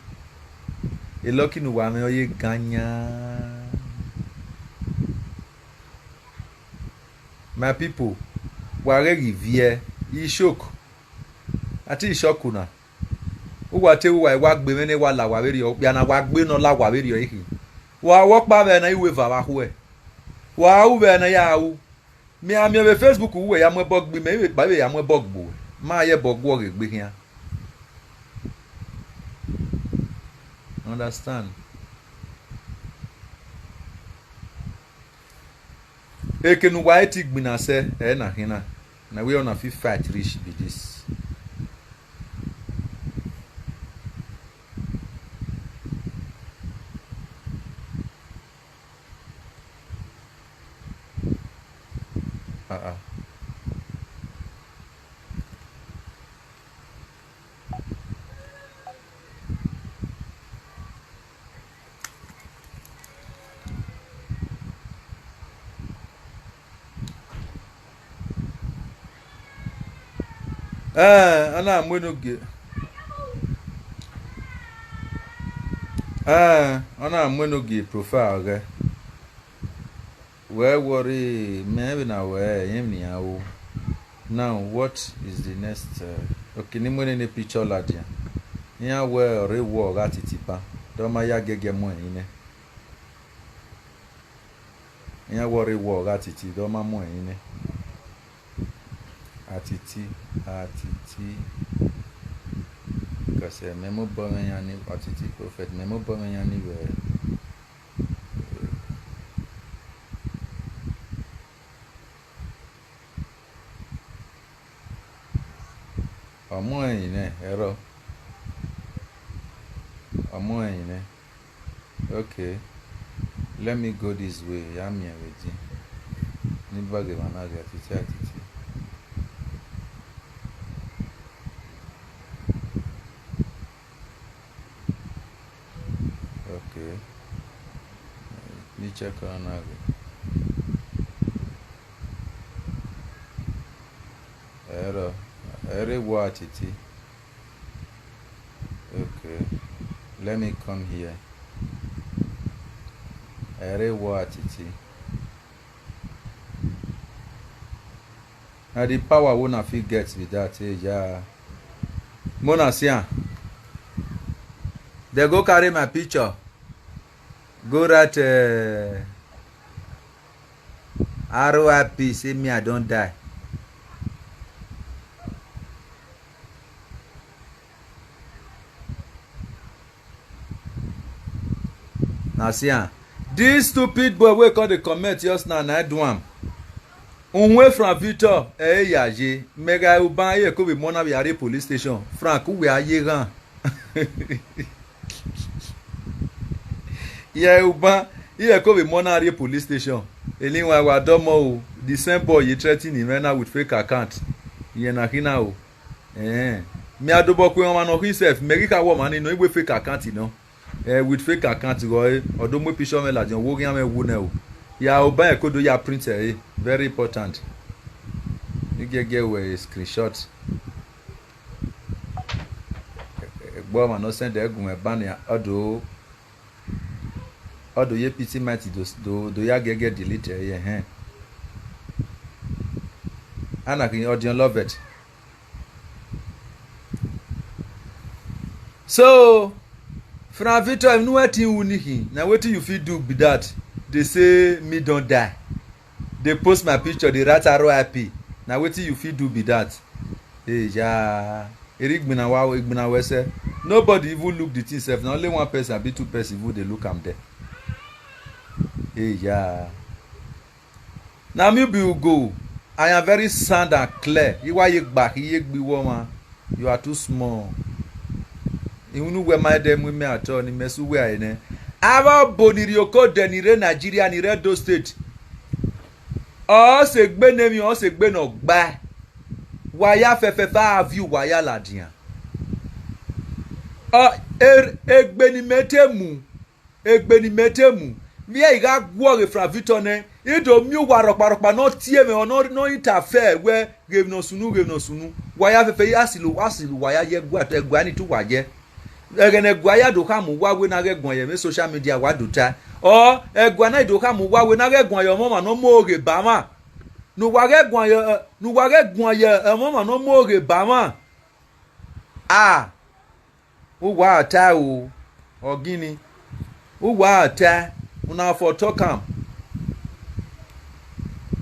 E lucky ne uwa mwẹ ọ ye gan yan. My people, wa ghẹ ghi viẹ, I shock. A te I shock na. Uwa te uwa wa gbe mwẹ ne wa la owa vberriọ, okpia na wa gbe ne ọ la owa vberriọ khin. Wa ru ọkpa vbe na, I ru eva vbe akhuẹ. Wa ru vbe na, I ra ru. Mẹ a miẹn vbe Facebook uwẹ ya mu ẹbọ gbe imẹ, I vbe kpa, I vbe ya mu ẹbọ gbe uwẹ. Ma ye ẹbọ guọghọ egbe khian. Understand? Eke ne uwa i ti gbinna sẹ, ẹ na khin na, na wẹ ọna fit fight reach be this. Ah, ah. Ẹ, ọ na mu enogie. Ẹ, ọ na mu enogie profile ghẹ. Wẹ worry, mẹ vbe na wẹ, ẹmwẹ nian ru. Now, what is the next, uh, okay, ne I mu ene ne picture ladian. Iran wẹ ọ rre wọ gha titi ban, de ọ ma ya giẹgiẹ mu ẹre nẹ. Iran wẹ ọ rre wọ gha titi, de ọ ma mu ẹre nẹ. Atiti, atiti. Because, eh, mẹ mobọ mwẹ yan ni, atiti prophet, mẹ mobọ mwẹ yan ni vbe. Ọ mu ẹre nẹ, ẹrọ. Ọ mu ẹre nẹ. Okay. Let me go this way. Ya miẹn vbe edin. Ne I ba ghe emwa na ghe atiti atiti. Okay. Ni check on na ghe. Ẹrọ, ẹre wọ atiti. Okay. Let me come here. Ẹre wọ atiti. Na the power wey una fit get be that, eh, yeah. Mona see am. They go carry my picture. Go write, eh, R I P, say me I don die. Na see am. This stupid boy wey come dey comment just now, na do am. Unwe from Victor, eh, ya ye. Mega uban, ye ko be mona vbe a rrie police station. Frank, uwe a ye ghan. Ye uban, ye ko be mona rrie police station. Eni wa wa dọmọ o. The same boy ye threaten him right now with fake account. Ye na khin na o. Eh. Mẹ a dobọ kue ọmwa ne ọ khin sef, mẹ ghi kha wẹ ọmwa ni nọ, I wẹ fake account nọ. Eh, with fake account ghe ọre, ọ do mu picture mwẹ ladian, wo ghian mwẹ wu nẹ o. Ya oban ẹko do ya print ẹre, very important. I giẹgiẹ wẹ screenshot. Egbe ọmwa ne ọ send ẹre gu mwẹ ban nia, ọ do, ọ do ye pity might do, do, do ya giẹgiẹ delete ẹre, ẹhẹn. Ana khin audience loved. So, Frank Victor, if no one thing you need, na wetin you fit do be that. They say me don die. They post my picture, they write R I P. Na wetin you fit do be that. Eya, eri igbinna wa, igbinna wẹ sẹ. Nobody even look the thing sef. Na only one person abi two person even dey look am there. Eya. Na me be Ugo, I am very sound and clear. I wa ye gba khin ye gbe iwọ ọmwa. You are too small. Unu wẹ ma dẹ mu imẹ at all, ne imẹ sẹ uwẹ a nẹ. Avbe ọbo ni rhie oko dẹ ni rre Nigeria, ni rre Edo State. Ọ sẹ egbe ne emwi, ọ sẹ egbe ne ọ gbae. Wa ya fẹfẹfẹ a viọ uwa ya ladian. Ọ, er-, egbe ne imẹ te mu, egbe ne imẹ te mu, vbe I gha guọghọ Frank Victor nẹ, I do miẹn uwa rhọkparhọkpa ne ọ tie mwẹ, ọ ne ọ, ne ọ interfere wẹ ghe emwi ne ọ sunu, ghe emwi ne ọ sunu. Wa ya fẹfẹ ya silo, wa silo uwa ya ye ẹguae, ẹguae ni te uwa yẹ. Ẹghẹ ne ẹguae ya do khama uwa wẹ ne a ghẹ guan ye ẹmwẹ social media, wa do tae. Ọ, ẹguae na do khama uwa wẹ ne a ghẹ guan ye ọmọ ọmwa ne ọ mu oghe ba mwa. Ne uwa ghẹ guan ye, ne uwa ghẹ guan ye ọmọ ọmwa ne ọ mu oghe ba mwa. A, uwa tae o, ọ gini, uwa tae, una for talk am,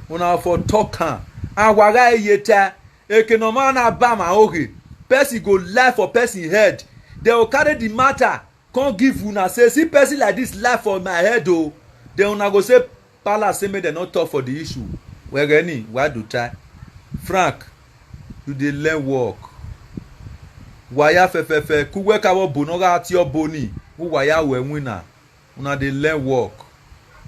una for talk am, and wa gha ye tae, eke ne ọ ma na ba mwa oghe, person go lie for person head, they will carry the matter come give una say, see person like this lie for my head o, then una go say, Palace say make dem no talk for the issue. Wẹ ghẹ ni, wa do tae. Frank, you dey learn work. Wa ya fẹfẹfẹ, ke uwẹ ka vbe ọbo ne ọ gha tie ọbo ni, uwa ya ru ẹwinna. Una dey learn work.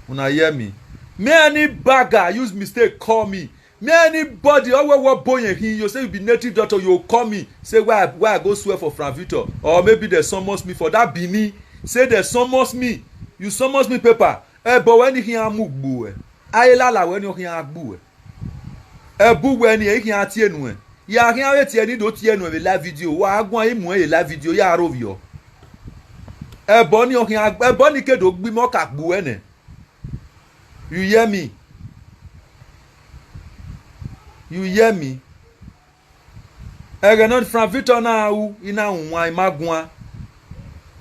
Una hear me? May any bagger use mistake call me. May anybody, ọ wẹ wẹ ọbo yẹn khin, you say you be native doctor, you call me, say why, why I go swear for Frank Victor, or maybe they summons me for that Benin, say they summons me, you summons me paper. Ẹbọ wẹ ni khian mu gbe uẹ, a i lala wẹ ni ọ khian gbe uẹ. Ẹbu wẹ ni ẹ i khian tie nuẹn, ya khian vbe tie ni do tie nuẹn vbe live video, wa guan i muẹn ye live video, ya aro vbiọ. Ẹbọ ni ọ khian, ẹbọ ni ke do gbe imẹ, ọ ka gbe uẹ nẹ. You hear me? You hear me? Ẹghẹ ne Frank Victor na ru, I na ru wan, I ma guan.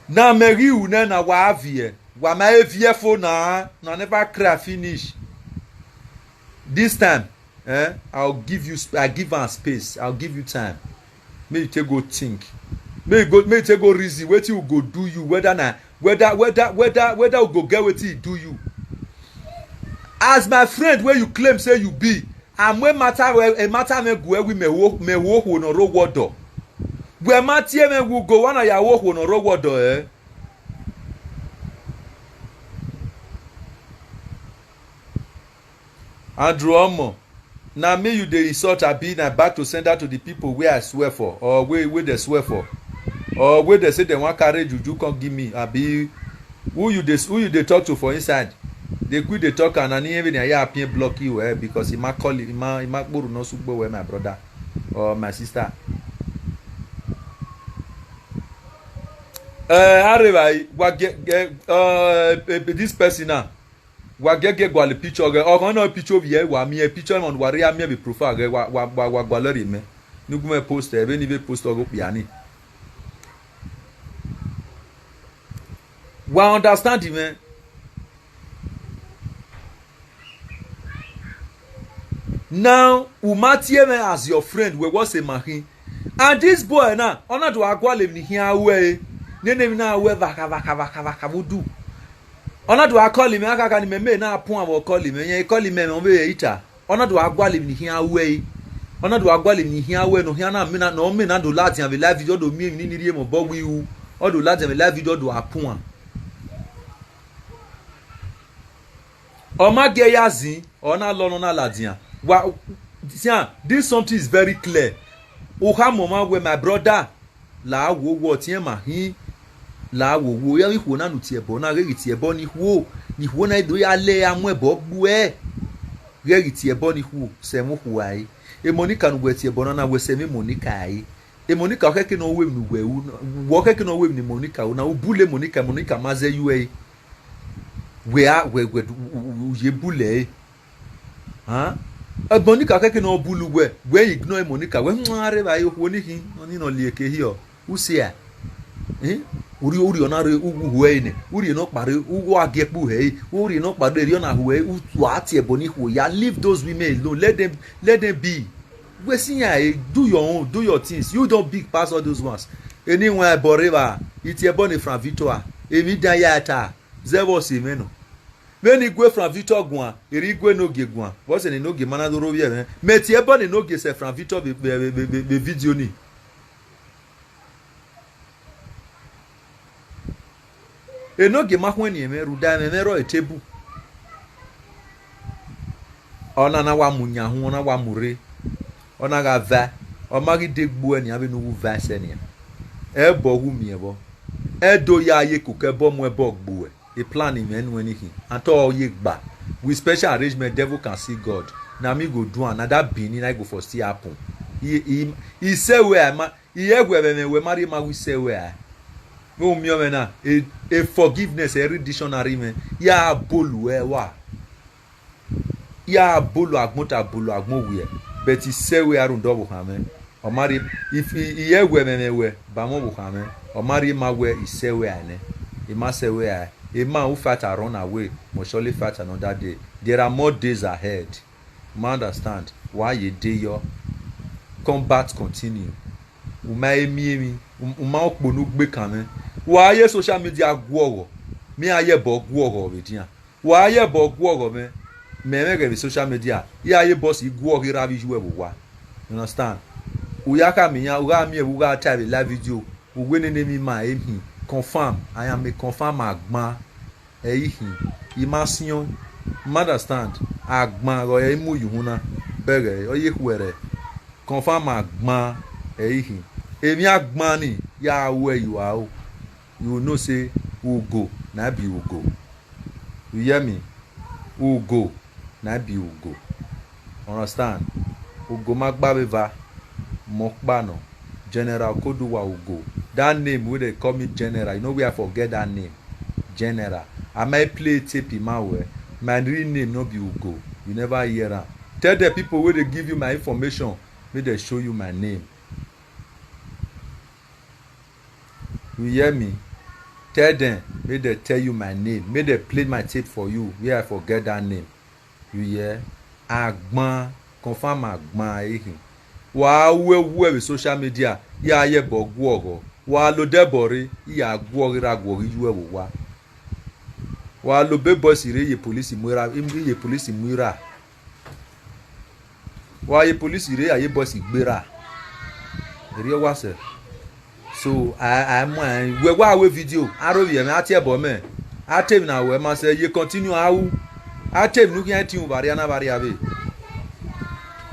Na mẹ ghi ru nẹ na, wa viẹ, wa ma he viẹ fo na, na never cry finish. This time, eh, I'll give you sp-, I give am space, I'll give you time. Make you take go think. Make you go, make you take go reason wetin you go do you, whether na, whether, whether, whether, whether you go get wetin e do you. As my friend wey you claim say you be, a mu matter, a matter mwẹ gu ẹre wẹ mẹ wo, mẹ wo okhuo ne ọ rre owa ọdọ. Wẹ ma tie mwẹ wẹ u go wa na ya ru okhuo ne ọ rre owa ọdọ, eh? Andrew Omo, na me you dey insult, abi na back to sender to the people wey I swear for, or wey, wey dem swear for, or wey dem say dem wan carry juju come give me, abi who you dey, who you dey talk to for inside? Dey quick dey talk am, na ne irẹn vbene a ya piẹn block you, eh, because I ma call, I ma, I ma kpe orhu ne ọ sẹ ugbo wẹ, my brother or my sister. Eh, Areva, wa ge-, ge-, eh, this person now. Wa giẹgiẹ gualọ picture ọghẹe, ọghẹe na picture ovbi ẹre, wa miẹn picture emwa ne uwa rhie ya miẹn vbe profile ọghẹe, wa, wa, wa, wa gualọ rhie mẹ. Ne u gu mwẹ post ẹre, vbene I vbe post ọghe okpia ni. Wa understand mwẹ? Now, u ma tie mwẹ as your friend, wẹ wẹ ọ sẹ ma khin. And this boy na, ọ na do gha gualọ emwi ne I khian ru ẹre, nene emwi na ru ẹre vbe akha, vbe akha, vbe akha, vbe akha vbe udu. Ọ na do gha call mwẹ, akhakha ni mẹ, mẹ na puan vbe ọ call mwẹ, irẹn call mwẹ, ọ vbe re ita. Ọ na do gha gualọ emwi ne I khian ru ẹre. Ọ na do gha gualọ emwi ne I khian ru ẹre, ne ọ khian na, mẹ na, ne ọ mẹ na do ladian vbe live video, ọ do miẹn emwi ni rhie mwẹ obọ wẹ I ru, ọ do ladian vbe live video, ọ do gha puan. Ọ ma gie ya zin, ọ na lọ ne ọ na ladian. Wa, sian, this something is very clear. U khama ọmwa wẹ, my brother, La wo wo ọtiẹn ma hin. La wo wo, iran ikhuo na ne u tie ẹbọ na, ghẹ ghi tie ẹbọ ne ikhuo, ne ikhuo na do ya lẹ a mu ẹbọ gbuẹ. Ghẹ ghi tie ẹbọ ne ikhuo, sẹ ẹmwẹ okhuo rae. E Monica ne uwẹ tie ẹbọ na na, wẹ sẹ ẹmwẹ Monica rae. E Monica, ọ khẹke ne ọ ru emwi ne uwẹ ru, wẹ ọ khẹke ne ọ ru emwi ne Monica ru na, u bule Monica, Monica ma zẹ ye uẹ re. Wẹ a, wẹ, wẹ, u, u, u ye bule ẹre. Ẹbọ Monica khẹke ne ọ bulu wẹ, wẹ ignore Monica, wẹ, hmm, a rre evbare, okhuo ni khin, ọni ne ọ lieke hiọ, u sẹ a. Eh? Urhi, urhi ọ na rre, u hu ẹre nẹ, urhi nọkpa rre, u wa gie ẹkpo hẹ ẹre, urhi nọkpa rre, erriọ na hu ẹre, u tua tie ẹbọ ni khuo ya, leave those women alone, let them, let them be. Wẹ si iran re, do your own, do your things, you don big pass all those ones. Eni wan ẹbọ rre evba, I tie ẹbọ ne Frank Victor a, emwi dan ya ta, zẹ vbe ọ sẹ mwẹ nọ. Vbene I gu Frank Victor guan, erriọ I gu Enogie guan, vbọzẹ ne Enogie ma na do rre ovbi ẹmwẹ, mẹ tie ẹbọ ne Enogie sẹ Frank Victor vbe, vbe, vbe, vbe, vbe video ni. Enogie ma khuẹnniẹn mwẹ rhunmwuda ẹmwẹ mwẹ rrọọ table. Ọna na wa mu yan uhunmwu, ọ na wa mu rre, ọ na gha vae, ọ ma ghi de gbe uẹ nian vbene u wu vae sẹ nian. Ẹbọ wu miẹn vbọ, ẹ do ya ye koko ẹbọ mu ẹbọ gbe uẹ, plan mwẹ nuẹn ni khin, a te ọ ye gba, with special arrangement, devil can see God. Na me go do am, na that Benin na go for still happen. I, I, I sẹ wẹ a ma, I ye ẹwẹ mwẹ, wẹ ma rhie ma wẹ I sẹ wẹ a. Vbe u miẹn ọmwẹ na, e, e forgiveness ẹ rre dictionary mwẹ, ya bolu ẹwa. Ya bolu agbọn ta bolu agbọn wiẹ, but I sẹ wẹ a rhunmwuda ọvbokhan mwẹ. Ọ ma rhie, I, I, I ye ẹwẹ mwẹ mwẹ wẹ ba mwẹ ọvbokhan mwẹ, ọ ma rhie ma wẹ I sẹ wẹ a nẹ. I ma sẹ wẹ a, emwa who fight are run away must surely fight another day. There are more days ahead. Ma understand, wa ye de yọ. Combat continue. U ma he miẹn emwi, u, u ma okpo ne ugbekan mwẹ. Wa ye social media guọghọ, mẹ a ye ẹbọ guọghọ vbe edian. Wa ye ẹbọ guọghọ mwẹ, mẹ mwẹ ghẹ vbe social media, I a ye bọsi guọghọ erha vbe iyuẹ vbe owa. You understand? U ya khama iran, u gha miẹn vbe u gha ta vbe live video, u wẹ nene emwi ma emwi, confirm, I am a confirm agban. Ẹ i khin, I ma siọn, ma understand, agban ghẹ ọre I mu ye uhunmwu na, bẹghe ọ ye khuẹrhẹ, confirm agban, ẹ i khin, emwi agban ni ya ru ẹre aro, you know say ugo na be ugo, you hear me, ugo na be ugo. Understand? Ugo ma gba vbe eva, mẹ ọkpa nọ. General Okoduwa Ugo. That name wey dem call me General, you know where I for get that name? General. I might play tape in my way. My real name no be Ugo. You never hear am. Tell the people wey dey give you my information, make dem show you my name. You hear me? Tell them, make dem tell you my name. Make dem play my tape for you, where I for get that name. You hear? Agban, confirm agban ehin. Wa wu ẹwu vbe social media, ya ye ẹbọ guọghọ. Wa lo odẹ ẹbọ rre, ya guọghọ erha guọghọ iyuẹ vbe owa. Wa lo obọ boys rre, ye police mu erha, ye police mu erha. Wa ye police rre, ya ye boys gberra. Erriọ wa sẹ. So, a, a mu ẹn, wẹ wa ru video, a ro vbiẹ mwẹ, a tie ẹbọ mẹ. A te emwi na wẹ ma sẹ, ye continue a ru. A te emwi ne u khian tie vbe arria na vbe arria vbe.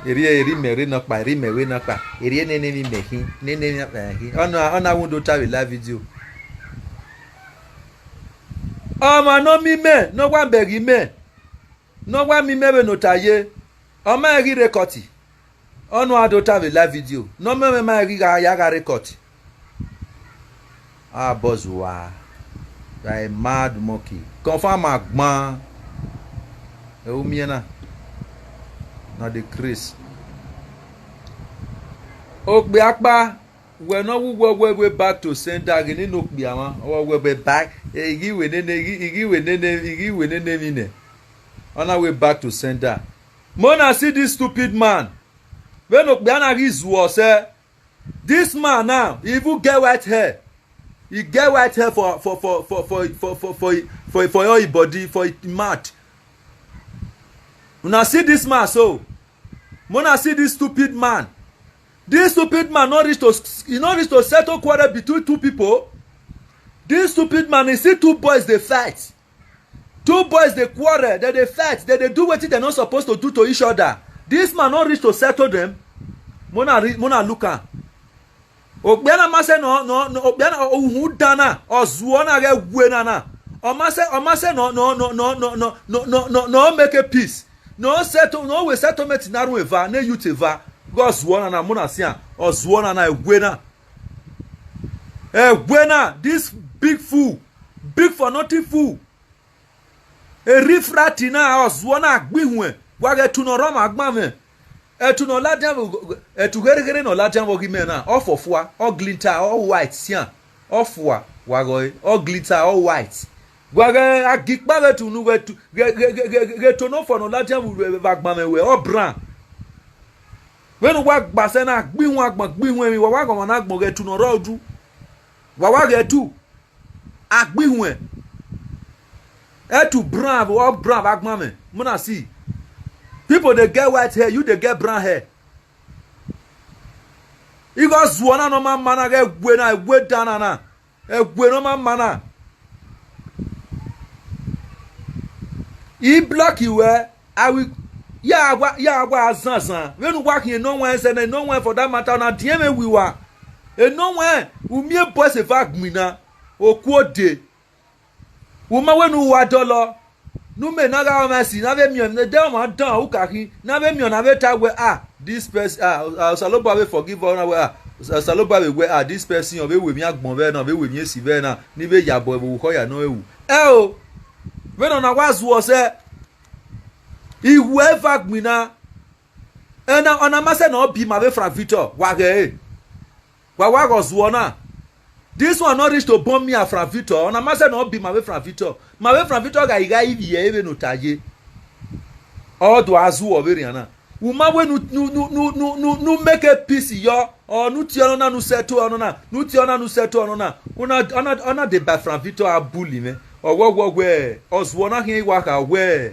Erriọ, erriọ imẹ rre nọkpa, erriọ imẹ rre nọkpa. Erriọ nene emwi mẹ khin, nene emwi mẹ khin. Ọna, ọna wẹ u do ta vbe live video. Ọmwa ne ọ miẹn imẹ, ne ọ wa bẹghe imẹ, ne ọ wa miẹn imẹ vbene ota ye, ọ ma rẹn ghi rre court. Ọnii a do ta vbe live video, ne ọ miẹn mwẹ ma rẹn ghi gha ya gha rre court. A buzz uwa, you are a mad monkey. Confirm agban. Ẹ u miẹn na, na the craze. Okpia kpa, wẹ ne ọ wu wẹ wẹ wẹ back to sender, ghe nene okpia mwa, ọ wẹ wẹ back, I ghi wẹ nene, I ghi, I ghi wẹ nene, I ghi wẹ nene emwi nẹ. Ọ na wẹ back to sender. Mona, see this stupid man. Vbene okpia na ghi zuọ sẹ, this man now, he even get white hair. He get white hair for, for, for all his body, for his mouth. Una see this man so. Mona, see this stupid man. This stupid man no reach to, he no reach to settle quarrel between two people. This stupid man, he see two boys dey fight. Two boys dey quarrel, dem dey fight, dem dey do wetin dem no suppose to do to each other. This man no reach to settle dem. Mona re-, mona look am. Okpia na ma sẹ nọ, nọ, nọ, okpia na, uhunmwu dan na, ọ zuọ na ghẹ wẹ na na. Ọ ma sẹ, ọ ma sẹ nọ, nọ, nọ, nọ, nọ, nọ, nọ, nọ, nọ, nọ make peace. Nọ settle, nọ wẹ settlement na rhun eva, ne youth eva. Ghẹ ọ zuọ na na, mu na sian, ọ zuọ na na, ẹwe na. Ẹwe na, this big fool, big for nothing fool. Erifrati na, ọ zuọ na gbe ihuẹn, wa ghẹ ẹtu ne ọ rre ọmwa gbanmwẹ. Ẹtu ne ọ ladian vbe, ẹtu ghereghere ne ọ ladian vbe ọghe imẹ na, ọ fọfua, ọ glitter, ọ white sian, ọ fua, wa ghọe, ọ glitter, ọ white. Wa ghẹ a gi ikpa vbe ẹtu ne uwẹ tu, ghẹ, ghẹ, ghẹ, ghẹ, ghẹ ẹtu ne ọ fọ ne ọ ladian vbe, vbe agbọn mwẹ wẹ, ọ brown. Vbene uwa gba sẹ na, gbe ihuẹn agbọn, gbe ihuẹn emwi, wa wa ghẹ ọmwa ne agbọn ghẹ ẹtu ne ọ rre udu. Wa wa ghẹ ẹtu, a gbe ihuẹn. Ẹtu brown, ọ brown vbe agbọn mwẹ, mu na si. People dey get white hair, you dey get brown hair. Ighe ọ zuọ na ne ọ ma ma na ghẹ ẹwe na, ẹwe dan na na, ẹwe ne ọ ma ma na. I block wẹ, I will, ya wa, ya wa zanzan. Vbene uwa khian enọ wẹn zẹ nẹ, enọ wẹn for that matter, na diẹn mwẹ wiwa. Enọ wẹn, u miẹn boys eva gbinna, okuo dee. U ma wẹ ne uwa dọlọ, ne u mẹ na gha ọmwa esi, ne a vbe miẹn, ne ẹdẹ ọmwa dan, u ka khin, ne a vbe miẹn, ne a vbe ta wẹ, ah, this person, ah, ah, Osanobua vbe forgive ọ na wẹ, ah, Osanobua vbe wẹ, ah, this person, ọ vbe ru emwi agbọn vbe na, ọ vbe ru emwi esi vbe na, ne I vbe ya bọ vbe orukhọ ya ne ọ ru. Ẹo, vbene ọna wa zuọ sẹ, I wu eva gbinna, ẹna, ọna ma sẹ ne ọ bi ima vbe Frank Victor, wa ghẹ ẹre. Wa wa ghẹ ọ zuọ na. This one no reach to bọ miẹn Frank Victor, ọna ma sẹ ne ọ bi ima vbe Frank Victor. Ima vbe Frank Victor gha i gha ivbi ẹre vbene u ta ye. Ọ do a zuọ vberrian na. U ma wẹ ne u, ne u, ne u, ne u, ne u, ne u, ne u make peace yọ, ọ ne u tie ọnọna, ne u settle ọnọna, ne u tie ọnọna, ne u settle ọnọna. Ọna, ọna, ọna deba Frank Victor a bully mwẹ. Ọ wẹ, ọ wẹ, ọ wẹ, ọ zuọ na khian i wa kha wẹ,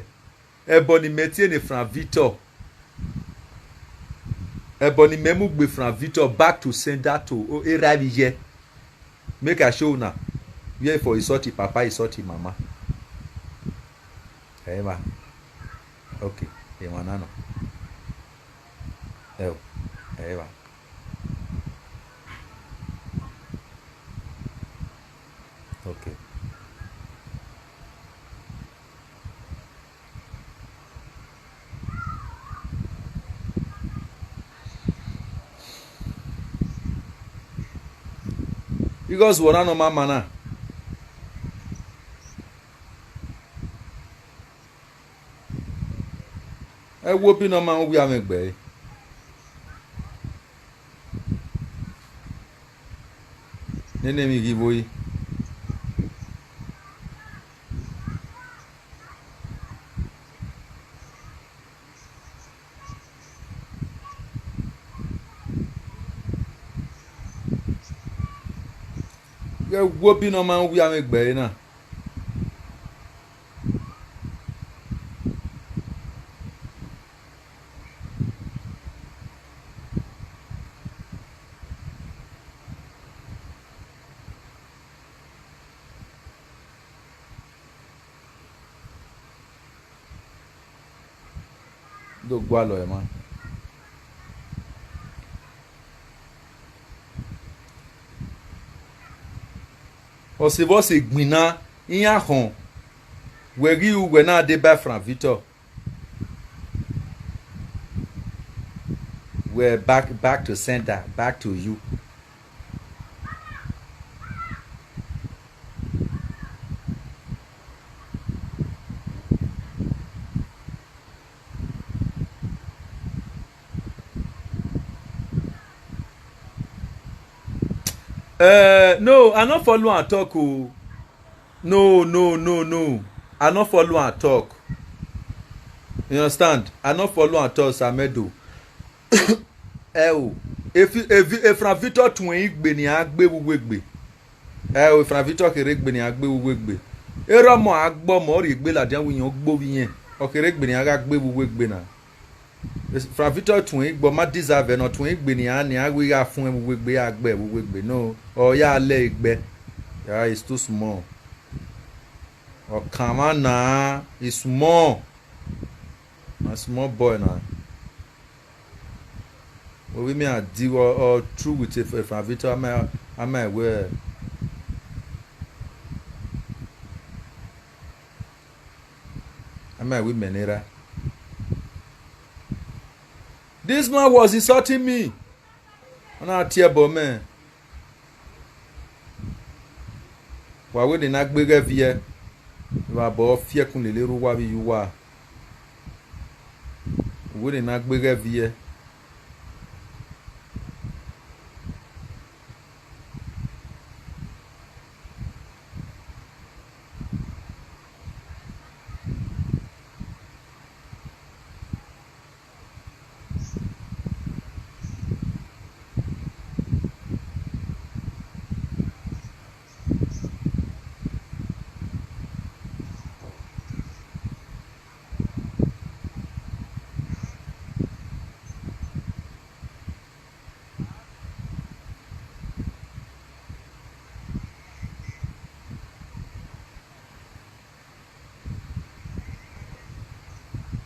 ẹbọ ne imẹ tie ne Frank Victor, ẹbọ ne imẹ mu gbe Frank Victor back to sender to erha vbe iyẹ. Make I show una where for insult papa, insult mama. Ẹ i vba. Okay, emwa na nọ. Ẹo, ẹ i vba. Okay. Ighe ọ zuọ na ne ọ ma ma na. Ẹwu obi ne ọ ma rẹn uwu amwẹ gbe ẹre. Nene emwi ghi vbo yi. Ghẹ wo obi ne ọ ma rẹn uwu amwẹ gbe ẹre na. Do gualọ emwa. Ọse vbe ọse gbinna, iran khọn, wẹ ghi ru wẹ na deba Frank Victor. Wẹ back, back to sender, back to you. Eh, no, I no follow am talk o. No, no, no, no. I no follow am talk. You understand? I no follow am talk, Samedo. Ẹ o, efi, efi, Frank Victor tuẹn igbe ne iran gbe vbe uwu egbe. Ẹ o, Frank Victor kherhe egbe ne iran gbe vbe uwu egbe. Erha ọmọ a gbe ọmọ, ọ rhie egbe ladian vbe iyẹn, ọ gbe ovbi iyẹn. Ọ kherhe egbe ne iran gha gbe vbe uwu egbe na. Frank Victor tuẹn igbe, ọ ma deserve ẹre, ne ọ tuẹn igbe ne iran, ne iran wẹ gha fuẹn vbe uwu egbe, ya gbe vbe uwu egbe. No, ọ ya lẹ egbe. Yeah, it's too small. Ọ kan mwa na, it's small. Na small boy na. Ovbi mẹ a di ọ, ọ true with Frank Victor, ama, ama wẹ, ama wẹ imẹ ne erha. This man was insulting me. Ọ na tie ẹbọ mẹ. Wa wẹ ne I na gbe ghẹ viẹ, evba bọ fiẹkun lele rre uwa vbe iye uwa. Wẹ ne I na gbe ghẹ viẹ.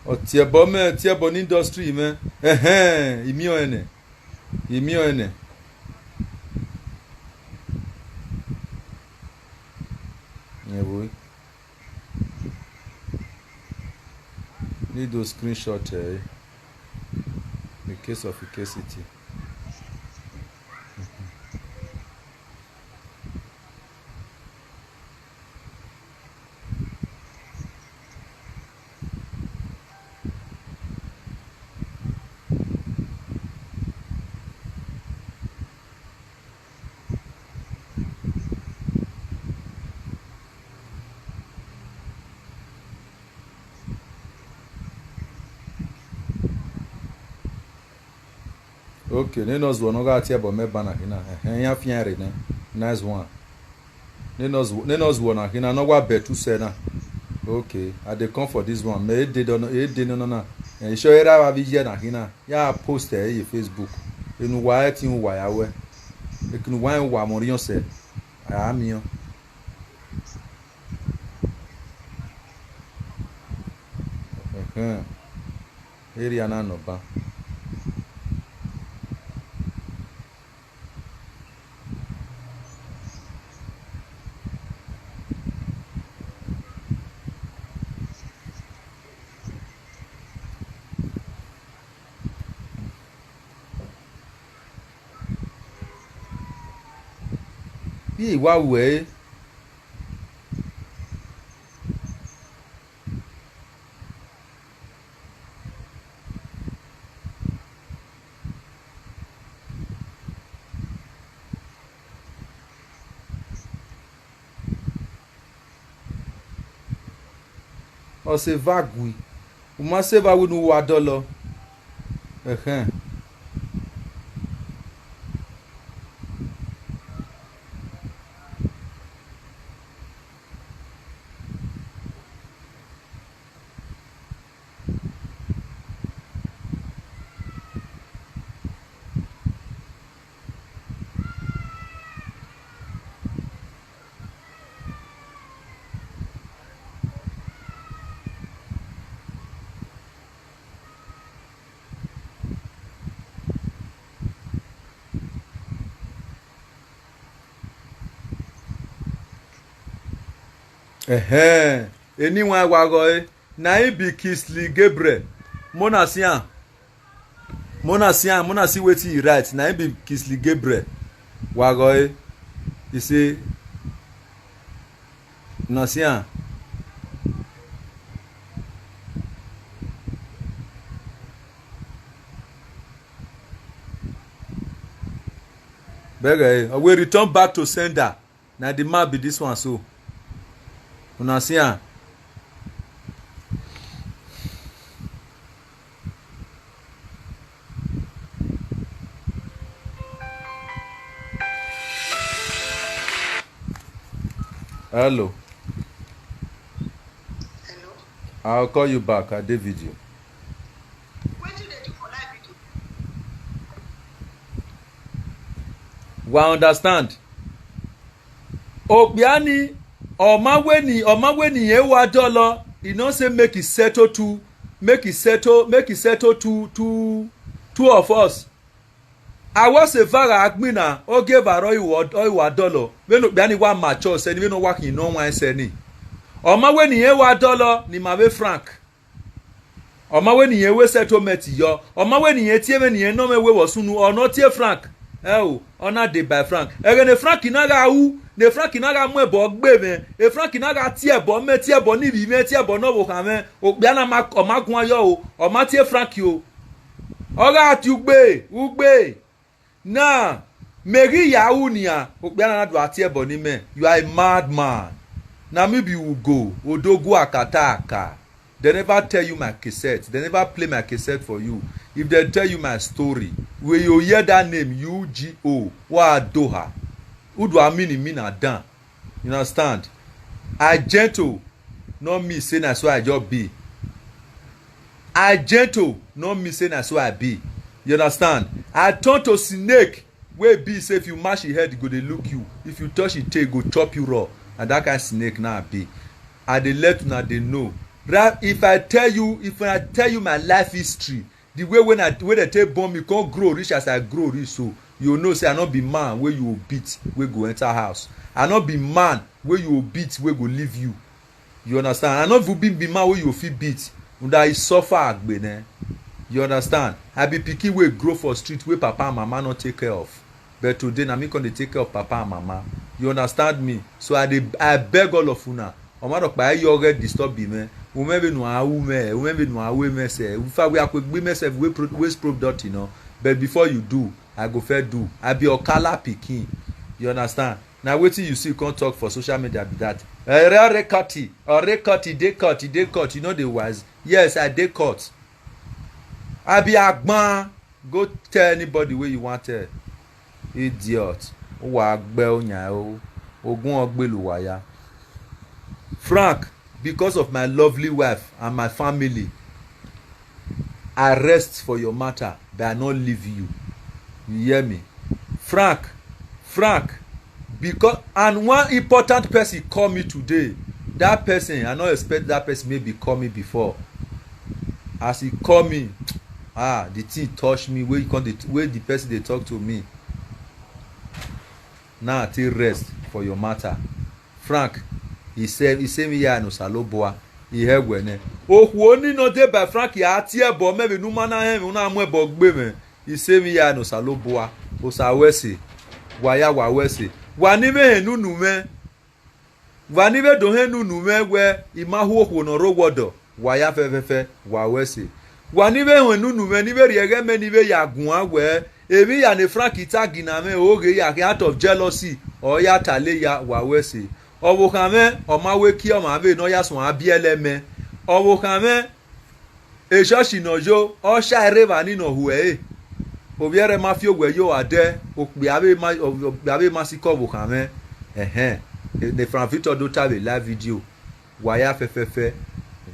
Ọ tie ẹbọ mẹ, tie ẹbọ ne industry mwẹ. Ẹhẹn, I miẹn ọnrẹn nẹ. I miẹn ọnrẹn nẹ. Rẹn vbo? Need to screenshot ẹre. In case of scarcity. Okay, nene ọ zuọ ne ọ gha tie ẹbọ mẹ ban na khin na. Ẹhẹn, iran fian rre nẹ. Nice one. Nene ọ zuọ, nene ọ zuọ na khin na, ne ọ wa bẹtẹ usẹ na. Okay, I dey come for this one. Mẹ e dede ọnọ, e dede ọnọ na. Ẹ, isọ erha avbe iye na khin na. Ya post ẹre ye Facebook. Enu uwa ẹtin uwa ya wẹ. Ekene uwa rẹn uwa mwẹ orhiọn sẹ. A ya miẹn. Ẹhẹn. Erria na nọ ban. Iran wa ru ẹre. Ọ sẹ eva gui, u ma sẹ eva wẹ ne u wa dọlọ. Ẹhẹn. Ẹhẹn, eni wan wa ghe ọre, na i bi Kingsley Gabriel. Mo na sian, mo na sian, mo na si wetin he write, na i bi Kingsley Gabriel. Wa ghe ọre, he say, na sian. Bẹghe ẹre, ọ wẹ return back to sender. Na the man be this one so. Una see am. Hello. Hello. I'll call you back. I dey video. Wetin you dey do for live video? Wa understand. Okpia ni, ọ ma wẹ ni, ọ ma wẹ ni irẹn wa dọlọ, he no say make he settle two, make he settle, make he settle two, two, two of us. A wẹ ọse eva gha gbinna, ogieva ọre ọ i wa dọlọ, vbene okpia ni wa mature sẹ ni, vbene ọ wa khian ne ọ wan sẹ ni. Ọ ma wẹ ne irẹn wa dọlọ ne ima vbe Frank. Ọ ma wẹ ne irẹn wẹ settlement yọ, ọ ma wẹ ne irẹn tie mwẹ ne irẹn nọ mwẹ wẹ vbe ọ sunu, ọ ne ọ tie Frank. Ẹo, ọ na deba Frank. Ẹghẹ ne Frank na gha ru, ne Frank na gha mu ẹbọ gbe mwẹ, e Frank na gha tie ẹbọ mẹ, tie ẹbọ ne ivbi mwẹ, tie ẹbọ ne ọvbokhan mwẹ, okpia na ma, ọ ma guan yọ o, ọ ma tie Frank o. Ọ gha tie ugbe, ugbe. Na, mẹ ghi ya ru nian, okpia na na do a tie ẹbọ ne imẹ. You are a madman. Na me be ugo, odogwu akata aka. They never tell you my cassette. They never play my cassette for you. If they tell you my story, when you hear that name, U G O, wa doha. Udu a mean mean a dan. You understand? I gentle, no mean say na so I just be. I gentle, no mean say na so I be. You understand? I turn to snake wey be say if you mash him head, e go dey look you. If you touch him tail, e go chop you raw. Na that kind snake na I be. I dey let una dey know. Ra-, if I tell you, if I tell you my life history, the way when I, wey dem take born me, come grow reach as I grow reach so, you know say I no be man wey you go beat wey go enter house. I no be man wey you go beat wey go leave you. You understand? I no even be, be man wey you fit beat. Una I suffer agbe nẹ. You understand? I be pikin wey grow for street wey papa and mama no take care of. But today na me come dey take care of papa and mama. You understand me? So I dey, I beg all of una. Ọ ma rhọkpa, ẹ yọ ghẹ disturb mwẹ. Umẹ vbene a ru mwẹ, umẹ vbene a ru mwẹ sẹ, if I were akhuegbe myself wey pro-, wey product, you know. But before you do, I go first do. I be Okala pikin. You understand? Na wetin you see come talk for social media be that. Ere Orekoti, Orekoti dey court, e dey court, you no dey wise. Yes, I dey court. I be Agban. Go tell anybody wey you wan tell. Idiot. Uwa gbe oyan o. Ogun ọgbelu uwa ya. Frank, because of my lovely wife and my family, I rest for your matter, but I no leave you. You hear me? Frank, Frank, because, and one important person call me today. That person, I no expect that person maybe call me before. As he call me, ah, the thing touch me, wey he come dey, wey the person dey talk to me. Now I take rest for your matter. Frank, I sẹ, I sẹ mwẹ ya ne Osanobua, I hẹ wẹ nẹ. Okhuo ni nọ deba Frank a tie ẹbọ mẹ vbene u ma na hẹn mwẹ, u na mu ẹbọ gbe mwẹ. I sẹ mwẹ ya ne Osanobua, Osa ru ẹse, wa ya wa ru ẹse. Wa ni vbe hẹn ne unu mwẹ, wa ni vbe do hẹn ne unu mwẹ wẹ I ma hu okhuo ne ọ rre owa ọdọ, wa ya fẹfẹfẹ, wa ru ẹse. Wa ni vbe hẹn ne unu mwẹ, ni vbe rhie ẹghẹ mẹ ni vbe ya guan wẹ, emwi ya ne Frank tag na mwẹ, oghe ya khian out of jealousy, ọ ya ta lele ya, wa ru ẹse. Ọvbokhan mwẹ, ọ ma wẹ kie ọmwa vbe ne ọ ya suẹn a biẹlẹ mẹ. Ọvbokhan mwẹ, eshọshi ne ọ yo, ọ sha rre evba ni ne ọ hu ẹre. Ovbi ẹre ma fi owẹ ye ua dẹ, okpia vbe ma, okpia vbe ma sikẹ ọvbokhan mwẹ. Ẹhẹn, ne Frank Victor do ta vbe live video. Wa ya fẹfẹfẹ,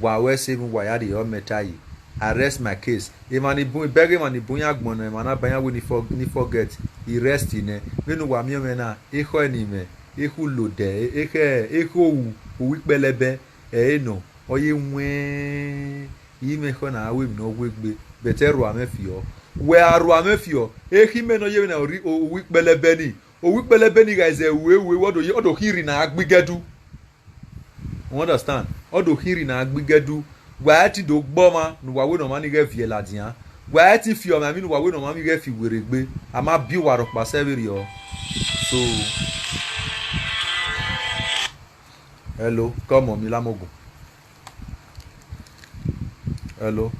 wa ru ẹse, emwi wa ya rhie ọmẹta yi. I rest my case. Emwa ni bun, bẹghe emwa ni bun yan agbọn nẹ, emwa na ba iran wẹ ni for-, ni forget, I rest nẹ. Vbene uwa miẹn mwẹ na, ekhọe ne I mwẹ, ekhu lodẹ, ekhẹ, ekhu ohu, ohu ikpẹlẹbẹ, ẹre nọ, ọ ye wẹẹn, I mwẹ ekhọe ne a ru emwi ne ọ wu egbe, but ẹ rua mwẹ fiọ. Wẹ a rua mwẹ fiọ, ekhi mẹ ne ọ ye vbe na ohu ikpẹlẹbẹ ni, ohu ikpẹlẹbẹ ni gha zẹ ue, ue, ọ do ye, ọ do khin rhie na gbe igẹdu. You understand? Ọ do khin rhie na gbe igẹdu. Wa i ti do gbe ọmwa ne uwa wẹ ne ọmwa ni ghẹ viẹ ladian. Wa i ti fi ọmwa emwi ne uwa wẹ ne ọmwa ni ghẹ fi werriegbe. A ma biẹ uwa rhọkpa sẹ vberriọ. So, hello, come on, mi Lamogun. Hello.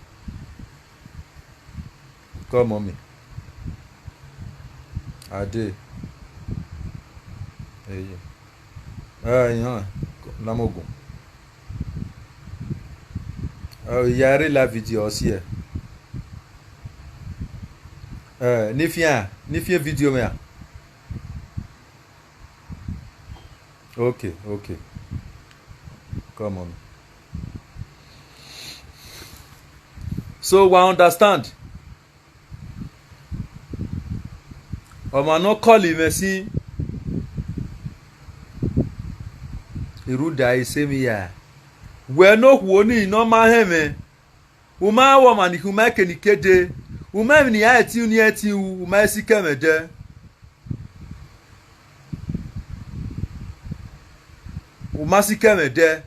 Come on, mi. Ade. Eye. Eh, iran, Lamogun. Eh, ya rre live video ọ siẹ. Eh, ne I fian, ne I fian video mwẹ a? Okay, okay. Come on. So, wa understand. Ọmwa ne ọ call mwẹ sin, I rhunmwuda ẹre I sẹ emwi ya. Wẹ ne okhuo nii ne ọ ma hẹn mwẹ, u ma wẹ ọmwa ni khin, u ma kẹ ne I ke dee, U ma emwi ne iran ẹtin unu ẹtin ru, u ma si ke ẹmwẹ dẹ. U ma si ke ẹmwẹ dẹ,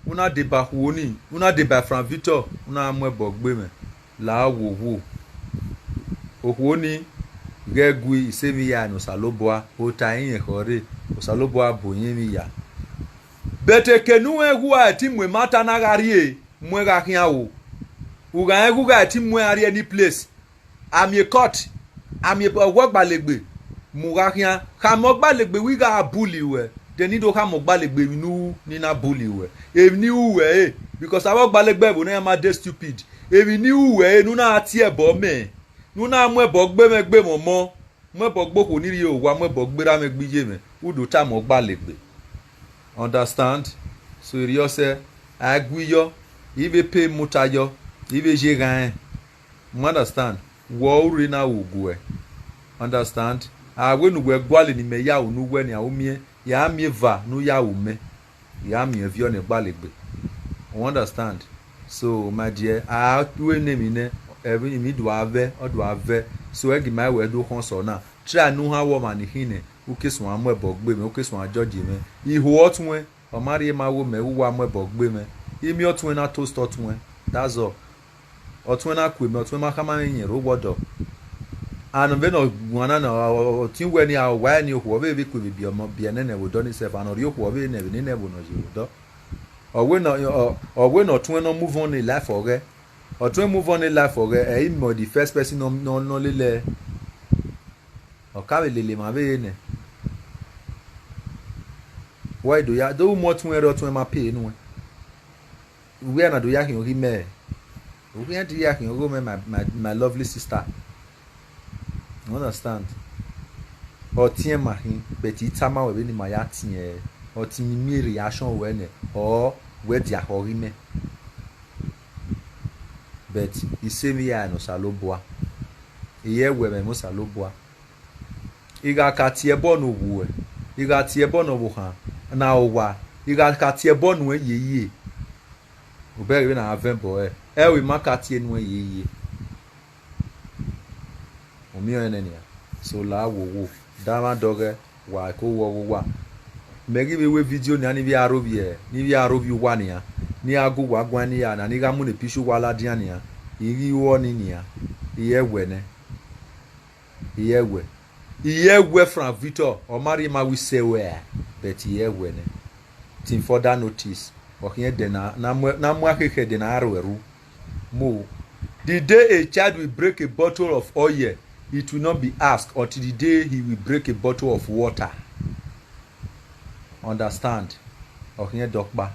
u na deba okhuo ni, u na deba Frank Victor, u na mu ẹbọ gbe mwẹ la wo okhuo. Okhuo ni ghẹ gui isẹ emwi hia ne Osanobua, ota irẹn khọ rre, Osanobua bu irẹn emwi hia. But eke ne u rẹn ghu a ti mu emata na gha rrie, mu ẹn gha khian o. U gha rẹn ghu gha ti mu ẹn gha rrie any place. A miẹn court, a miẹn ọghe ọgbalegbe, mu gha khian. Khama ọgbalegbe wẹ I gha bully ruẹ, then I do khama ọgbalegbe emwi ne u ru ne I na bully ruẹ. Emwi ne I ru ruẹ ẹre, because avbe ọgbalegbe ẹvbo ne iran ma de stupid. Emwi ne I ru ruẹ ẹre, ne u na tie ẹbọ mẹ, ne u na mu ẹbọ gbe mwẹ gbe mwẹ ọmọ, mu ẹbọ gbe okhuo ni rrie owa, mu ẹbọ gbe erha mwẹ gbe iye mwẹ, u do tama ọgbalegbe. Understand? So erriọ sẹ, a i gu yọ, I vbe pay imota yọ, I vbe ye ghan rẹn. U understand? Wẹ u rre na ru guẹ. Understand? A wẹ ne uwẹ gualọ ne imẹ ya ru ne uwẹ nian, u miẹn, ya miẹn eva ne u ya ru mẹ, ya miẹn ẹviọ ne gbalegbe. U understand? So my dear, a ru ne emwi nẹ, emwi do a vẹ, ọ do a vẹ. So ẹgi ma wẹ do khọn sẹ na, try ne u han wẹ ọmwa ni khin nẹ, u ke suẹn mu ẹbọ gbe mwẹ, u ke suẹn judge mwẹ. Iho ọtuẹn, ọ ma rhie ma wo mẹ, u wa mu ẹbọ gbe mwẹ. I miẹn ọtuẹn na toast ọtuẹn, that's all. Ọtuẹn na ku mẹ, ọtuẹn ma khama mwẹ iyẹn rre owọdọ. And vbene ọ guan na, ọtiẹn wẹ ni a wa ni okhuo, ọ vbe vbe ku vbe biẹ ọmọ, biẹ nene vbe odọ ni sef, and ọ rhie okhuo, ọ vbe nẹ vbe nene ẹvbo ne ọ ye vbe odọ. Ọ wẹ ne, ọ wẹ ne ọtuẹn nọ move on ne life ọghẹ. Ọtuẹn move on ne life ọghẹ, ẹ i mẹ the first person nọ, nọ, nọ lele ẹe. Ọ ka vbe lele emwa vbe nẹ. Wẹ do ya, do mu ọtuẹn rre, ọtuẹn ma pay nuẹn. Uwẹ na do ya khian oghi mẹ. Uwẹ do ya khian ogho mẹ, my, my, my lovely sister. You understand? Ọtiẹn ma khin, but I tama wẹ vbene ima ya tiẹn ẹre. Ọtiẹn miẹn reaction ruẹ nẹ, ọ wẹ dia khọ ghi mẹ. But isẹ emwi hia ne Osanobua, I ye wẹ mwẹ mu Osanobua. I gha ka tie ẹbọ ne uwẹ, I gha tie ẹbọ ne ọvbokhan, ne owa, I gha ka tie ẹbọ nuẹn yeye. Obẹ ghe vbene a vẹn ẹbọ ẹre, ẹre I ma ka tie nuẹn yeye. U miẹn ọnrẹn nẹ nian, so la wo wo, danmwẹ dọghẹ, wa ko wọ ghe uwa. Mẹ ghi vbe ru vidio nian ni vbe a rovbiẹ, ni vbe a rovbiẹ uwa nian, ne I gha gu uwa guan ne I ya na, ne I gha mu ne picture uwa ladian nian, I ghi ru ọnii nian, I ye wẹ nẹ. I ye wẹ, I ye wẹ Frank Victor, ọ ma rhie ma wẹ isẹ ruẹ, but I ye wẹ nẹ. Till further notice, ọ khian ẹdẹ na, na mu, na mu akhekhẹ ẹdẹ na ro ẹru. Mo, the day a child will break a bottle of oil, it will not be asked until the day he will break a bottle of water. Understand? Ọ khian ẹdẹ ọkpa.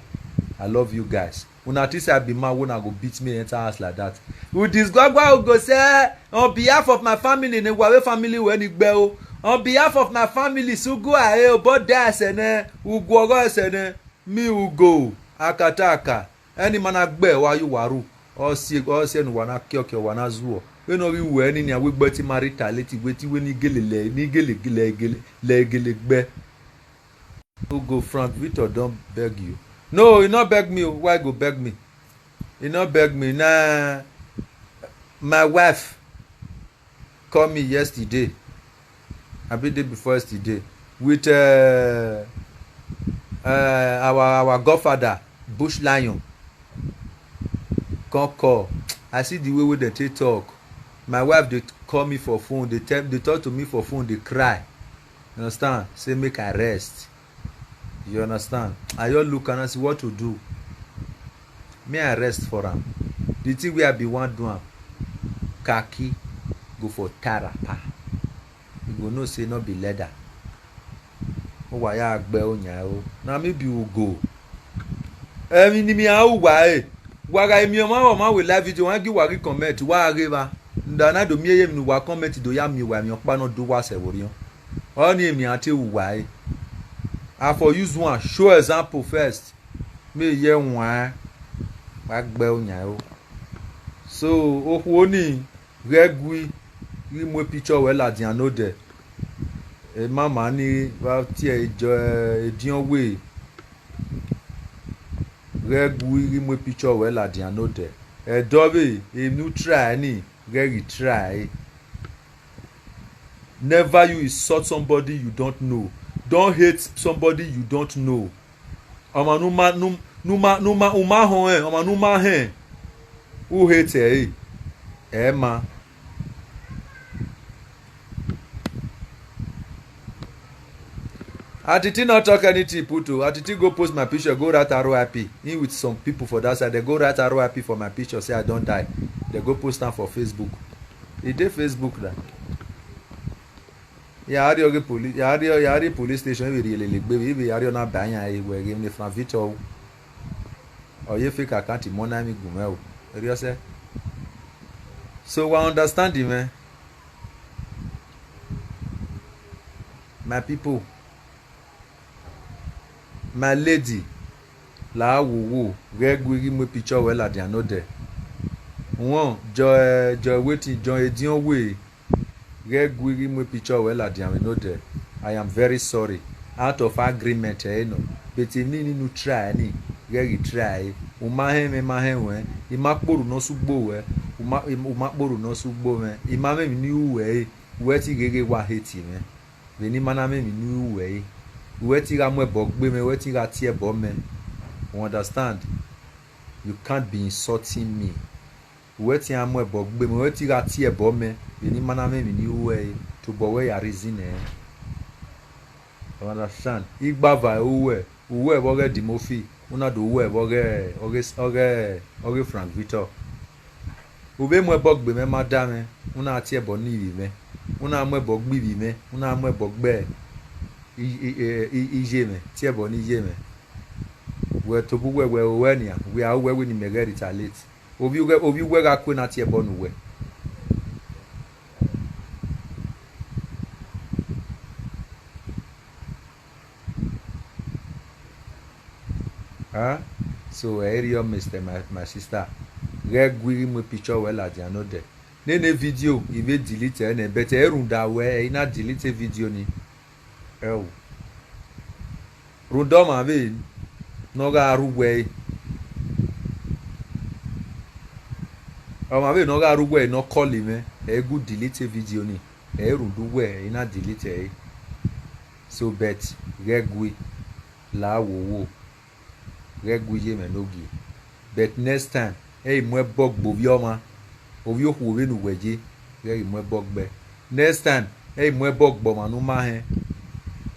I love you guys. Una think say I be man wey una go beat me enter house like that? U disgwagwa u go say, on behalf of my family, ne wa vbe family wẹ ni gbe o. On behalf of my family, sugu are obọ da ẹsẹ nẹ, u guọghọ ẹsẹ nẹ, mi u go, akata aka. Ẹni ma na gbe wa ye uwa ru, ọ si, ọ si ẹre ne uwa na kiọkiọ, uwa na zuọ. Vbene ọ ghi wẹ ni nian, wẹ gbe te ima retaliate, wẹ te wẹ ni gele lẹ, ni gele, gele, gele, lẹ gele gbe. Ugo, Frank Victor don beg you? No, he no beg me o. Why he go beg me? He no beg me. Na my wife call me yesterday, abi day before yesterday, with uh, uh, our our godfather, Bush Lion. Come call. I see the way wey dem take talk. My wife dey call me for phone, dey tell, dey talk to me for phone, dey cry. You understand? Say make I rest. You understand? I just look and I say, what to do? Me, I rest for am. The thing wey I be wan do am, khaki go for tie wrapper. You go know say no be leather. Uwa ya gbe oyan o. Na me be Ugo. Emwi ne I miẹn a ru uwa re. Wa gha miẹn ọmwa vbe ọmwa wẹ live video, wa ghi, wa ghi comment, wa ghe evba. Nda na do miẹn ye emwi ne uwa comment do ya miẹn uwa emwi ọkpa ne ọ do uwa sẹ vbe orhiọn. Ọnii emwi a te ru uwa re. I for use one show example first. Me ye wan, wa gbe oyan o. So, okhuo ni ghẹ gui ghi mu picture ruẹ ladian ne odẹ. Emama ni vbe tie ediọn we, ghẹ gui ghi mu picture ruẹ ladian ne odẹ. Ẹdẹ ọvbehe emwi ne u try ni, Ghẹ ghi try. Never you insult somebody you don't know. Don't hate somebody you don't know. Ọmwa ne u ma, ne u, ne u ma, ne u ma, u ma họn rẹn, ọmwa ne u ma hẹn, u hate ẹre, ẹ ma. Atiti no talk anything put o. Atiti go post my picture, go write R I P. Him with some people for that side, they go write R I P for my picture, say I don die. They go post am for Facebook. E dey Facebook na. Ya rrie ọghe police, ya rrie, ya rrie police station, ivbe rhie lele egbe, ivbe ya rrie ọna ba iran ẹre wẹ ghe emwi ne Frank Victor ru. Ọ ye fake account mọ na emwi gu mwẹ o. Erriọ sẹ. So wa understand mwẹ. My people, my lady, la wowo, ghẹ gu ghi mu picture ruẹ ladian nodẹ. Wọn, Joy, Joy wetin, Joy ediọn we, ghẹ gu ghi mu picture ruẹ ladian vbe nodẹ. I am very sorry. Out of agreement ẹre nọ. But emwi ni ne u try ni, ghẹ ghi try ẹre. U ma hẹn mwẹ, ma hẹn ruẹ. I ma kporhu ne ọ sẹ ugbo ruẹ. U ma, u ma kporhu ne ọ sẹ ugbo mwẹ. I ma mwẹ emwi ne I ru ruẹ ẹre. Uwẹ te gheghe wa hate mwẹ. Vbe ne I ma na mwẹ emwi ne I ru ruẹ ẹre. Uwẹ te gha mu ẹbọ gbe mwẹ, uwẹ te gha tie ẹbọ mẹ. You understand? You can't be insulting me. Uwẹ te gha mu ẹbọ gbe mwẹ, uwẹ te gha tie ẹbọ mẹ, vbe ne I ma na mwẹ emwi ne I ru ruẹ ẹre, tobọ wẹ ya reason nẹ. You understand? Igbava ẹre uwẹ, uwẹ vbe ọghe Dimofi, u na do uwẹ vbe ọghe, ọghe, ọghe, ọghe Frank Victor. U vbe mu ẹbọ gbe mwẹ ma da mwẹ, u na tie ẹbọ ne ivbi mwẹ, u na mu ẹbọ gbe ivbi mwẹ, u na mu ẹbọ gbe i-, i-, i-, i-, iye mwẹ, tie ẹbọ ne iye mwẹ. Wẹ tobọ uwẹ wẹ ru ruẹ nian, wẹ a ru ruẹ wẹ ne imẹ ghẹ retaliate. Ovbi uwẹ, ovbi uwẹ gha kue na tie ẹbọ ne uwẹ. Huh? So, ẹ i rriọ, Mister, my, my sister. Ghẹ gu ghi mu picture ruẹ ladian nodẹ. Nene video, I vbe delete ẹre nẹ, but ẹ i rhunmwuda wẹ, ẹ i na delete video ni. Ẹo. Rhunmwuda ọmwa vbe ne ọ gha rre uwẹ ẹre. Ọmwa vbe ne ọ gha rre uwẹ ẹre ne ọ call mwẹ, ẹ i gu delete video ni. Ẹ i rhunmwuda uwẹ, ẹ i na delete ẹre. So, but, ghẹ gu, la wowo. Ghẹ gu ye mwẹ ne ogie. But next time, ẹ i mu ẹbọ gbe ovbi ọmwa, ovbi okhuo vbene uwẹ ye, ghẹ ghi mu ẹbọ gbe. Next time, ẹ i mu ẹbọ gbe ọmwa ne u ma hẹn.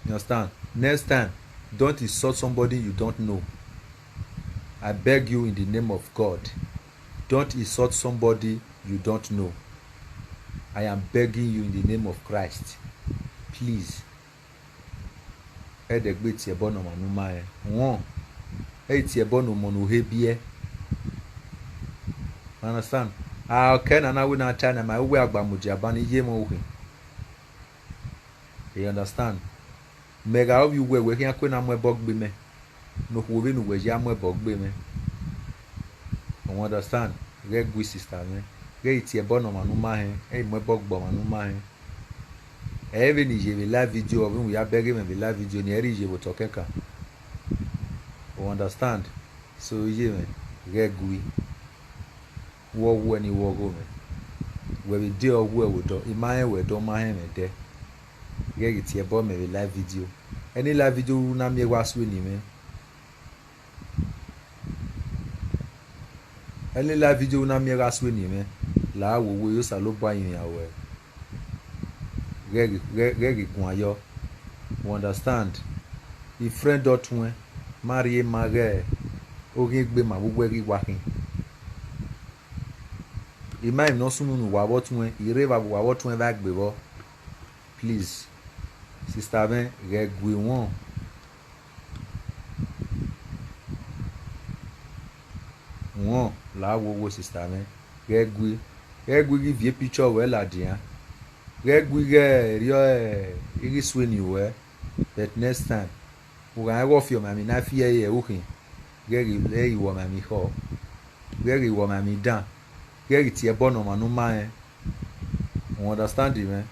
You understand? Next time, don't insult somebody you don't know. I beg you in the name of God, don't insult somebody you don't know. I am begging you in the name of Christ. Please. Ẹdẹgbe tie ẹbọ ne ọmwa ne u ma rẹn. Wọn, ẹ i tie ẹbọ ne ọmọ ne u he biẹ. Understand? A kẹ na na wẹ ne a ta na ma uwẹ agba mudia ban iye mwẹ ukhin. You understand? Mẹ gha ovbi uwẹ, wẹ khian kue na mu ẹbọ gbe mẹ, ne okhuo vbene uwẹ ya mu ẹbọ gbe mwẹ. You understand? Ghẹ gu sister mwẹ, ghẹ i tie ẹbọ ne ọmwa ne u ma hẹn, ẹ i mu ẹbọ gbe ọmwa ne u ma hẹn. Ẹ i vbene I ye vbe live video, ọ vbe ya bẹghe mwẹ vbe live video ni, ẹ i re I ye vbe otọ kẹkan. You understand? So iye mwẹ, ghẹ gu. Wẹ ọ wuẹ ne I ru ọghomwẹ. Wẹ vbe de ọ wuẹ vbe odọ, I ma rẹn wẹ dọ, ọ ma rẹn mwẹ dẹ. Ghẹ ghi tie ẹbọ mẹ vbe live video. Any live video u na miẹn gha sue ni mwẹ. Any live video u na miẹn gha sue ni mwẹ, la wowo, Osanobua rinmwian ruẹ. Ghẹ ghi, ghẹ, ghẹ ghi guan yọ. You understand? I friend ọtuẹn, ma rhie ma ghẹ oghian egbe ma vbe uwẹ ghi wa khin. I ma emwi ne ọ sunu ne uwa vbe ọtuẹn, I rre evba vbe uwa vbe ọtuẹn vbe a gbe vbọ. Please, sister mwẹ, ghẹ gu iwọn. Wọn, la wowo sister mwẹ, ghẹ gu, ghẹ gu ghi viọ picture ruẹ ladian, ghẹ gu ghẹ rriọ, ẹ, I ghi sue ni ruẹ, but next time, u gha rẹn ghe ọ fi ọmwa emwi ne a fi ẹre ru khin, ghẹ ghi, ghẹ ghi wẹ ọmwa emwi khọ, ghẹ ghi wẹ ọmwa emwi dan, ghẹ ghi tie ẹbọ ne ọmwa ne u ma rẹn. U understand mwẹ?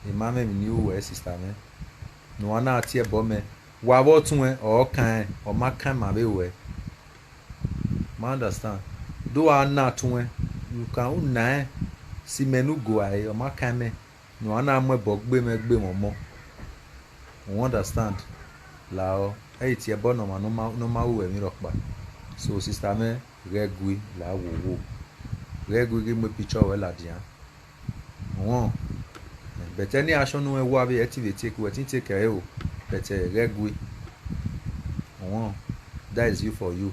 I ma mwẹ emwi ne I ru ruẹ, sister mwẹ, ne uwa na tie ẹbọ mẹ. Wa vbe ọtuẹn, ọ kan rẹn, ọ ma kan ima vbe ruẹ. Ma understand. Do a na tuẹn, you can, u na rẹn. Si mẹ ne u go a re, ọ ma kan mẹ ne uwa na mu ẹbọ gbe mwẹ gbe mwẹ ọmọ. U understand? Lahọ, ẹ i tie ẹbọ ne ọmwa ne ọ ma, ne ọ ma ru ẹmwẹ rhọkpa. So, sister mwẹ, ghẹ gui la wowo. Ghẹ gui ghi mu picture ruẹ ladian. Uhọn. But any action ne uwẹ wa vbe ẹ te vbe take, wẹ te take ẹre o. But, eh, ghẹ gui. Uhọn. That is you for you.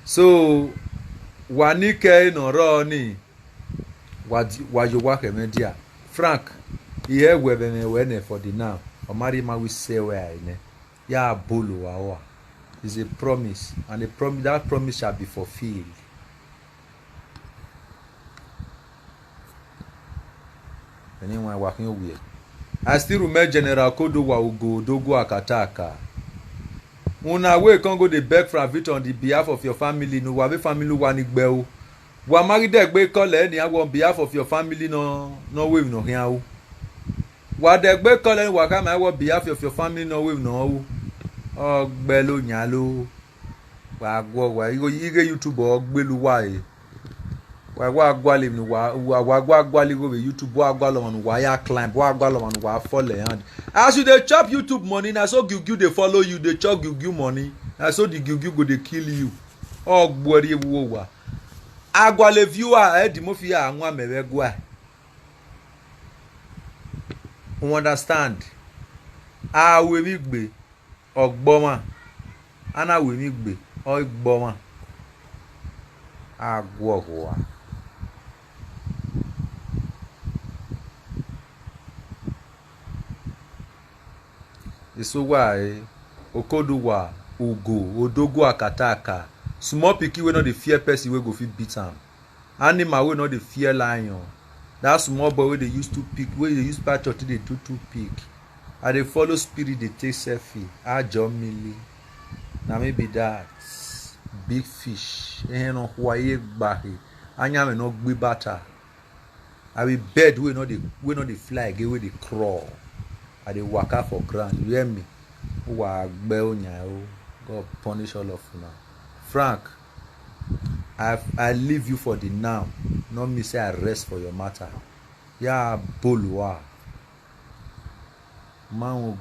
So, wa ni kẹ ẹre ne ọ rrọọ ni, wa di, wa ye owa khẹ mwẹ dia. Frank, I hẹ wẹ vbe ẹmwẹ ruẹ nẹ for the now. Ọ ma rhie ma wẹ I sẹ ruẹ rae nẹ. Ya bolo uwa ua. It's a promise, and a promise, that promise shall be fulfilled. Ẹni wan wa khian owiẹ. I still remember General Kodo wa ugo Odogwu Akataka. Una wey come go dey beg Frank Victor on the behalf of your family, ne uwa vbe family uwa ni gbe ẹre o. Wa ma ghi dẹgbe call ẹre nian wẹ on behalf of your family nọ, ne ọ ru emwi ne ọ khian ru. Wa dẹgbe call ẹre, wa khama ẹre wẹ on behalf of your family ne ọ ru emwi ne ọ ru. Ọ gbe ẹre lo yan lo. Wa guọ, wa ighe, ighe YouTube ọ gbele uwa re. Wa, wa gualọ emwi ne uwa, wa, wa gua gualọ igho vbe YouTube, wa gualọ ọmwa ne uwa ya climb, wa gualọ ọmwa ne uwa fall hand. As you dey chop YouTube money, na so giugiu dey follow you, dey chop giugiu money. Na so the giugiu go dey kill you. Ọ gbuẹ rrie vbe uwu owa. A gualọ viewer, Eddie Murphy a wan mẹ vbe ẹguae. U understand? A ru emwi gbe, ọ gbe ọmwa. A na ru emwi gbe, ọ i gbe ọmwa. A guọghọ ua. Eso uwa re, Okoduwa, Ugo, Odogwu Akataka, small pikin wey no dey fear person wey go fit beat am. Animal wey no dey fear lion. That small boy wey dey use toothpick, wey dey use patch take dey do toothpick. I dey follow spirit dey take selfie. Ajọ mili. Na me be that. Big fish. Ehen nọ khua ye gbahe. Ayanmwẹ nọ gbe bata. I be bird wey no dey, wey no dey fly again, wey dey crawl. I dey waka for ground. You hear me? Uwa gbe oyan o. God punish all of una. Frank, I, I leave you for the now. No mean say I rest for your matter. Ya bolo ua. Ma wọn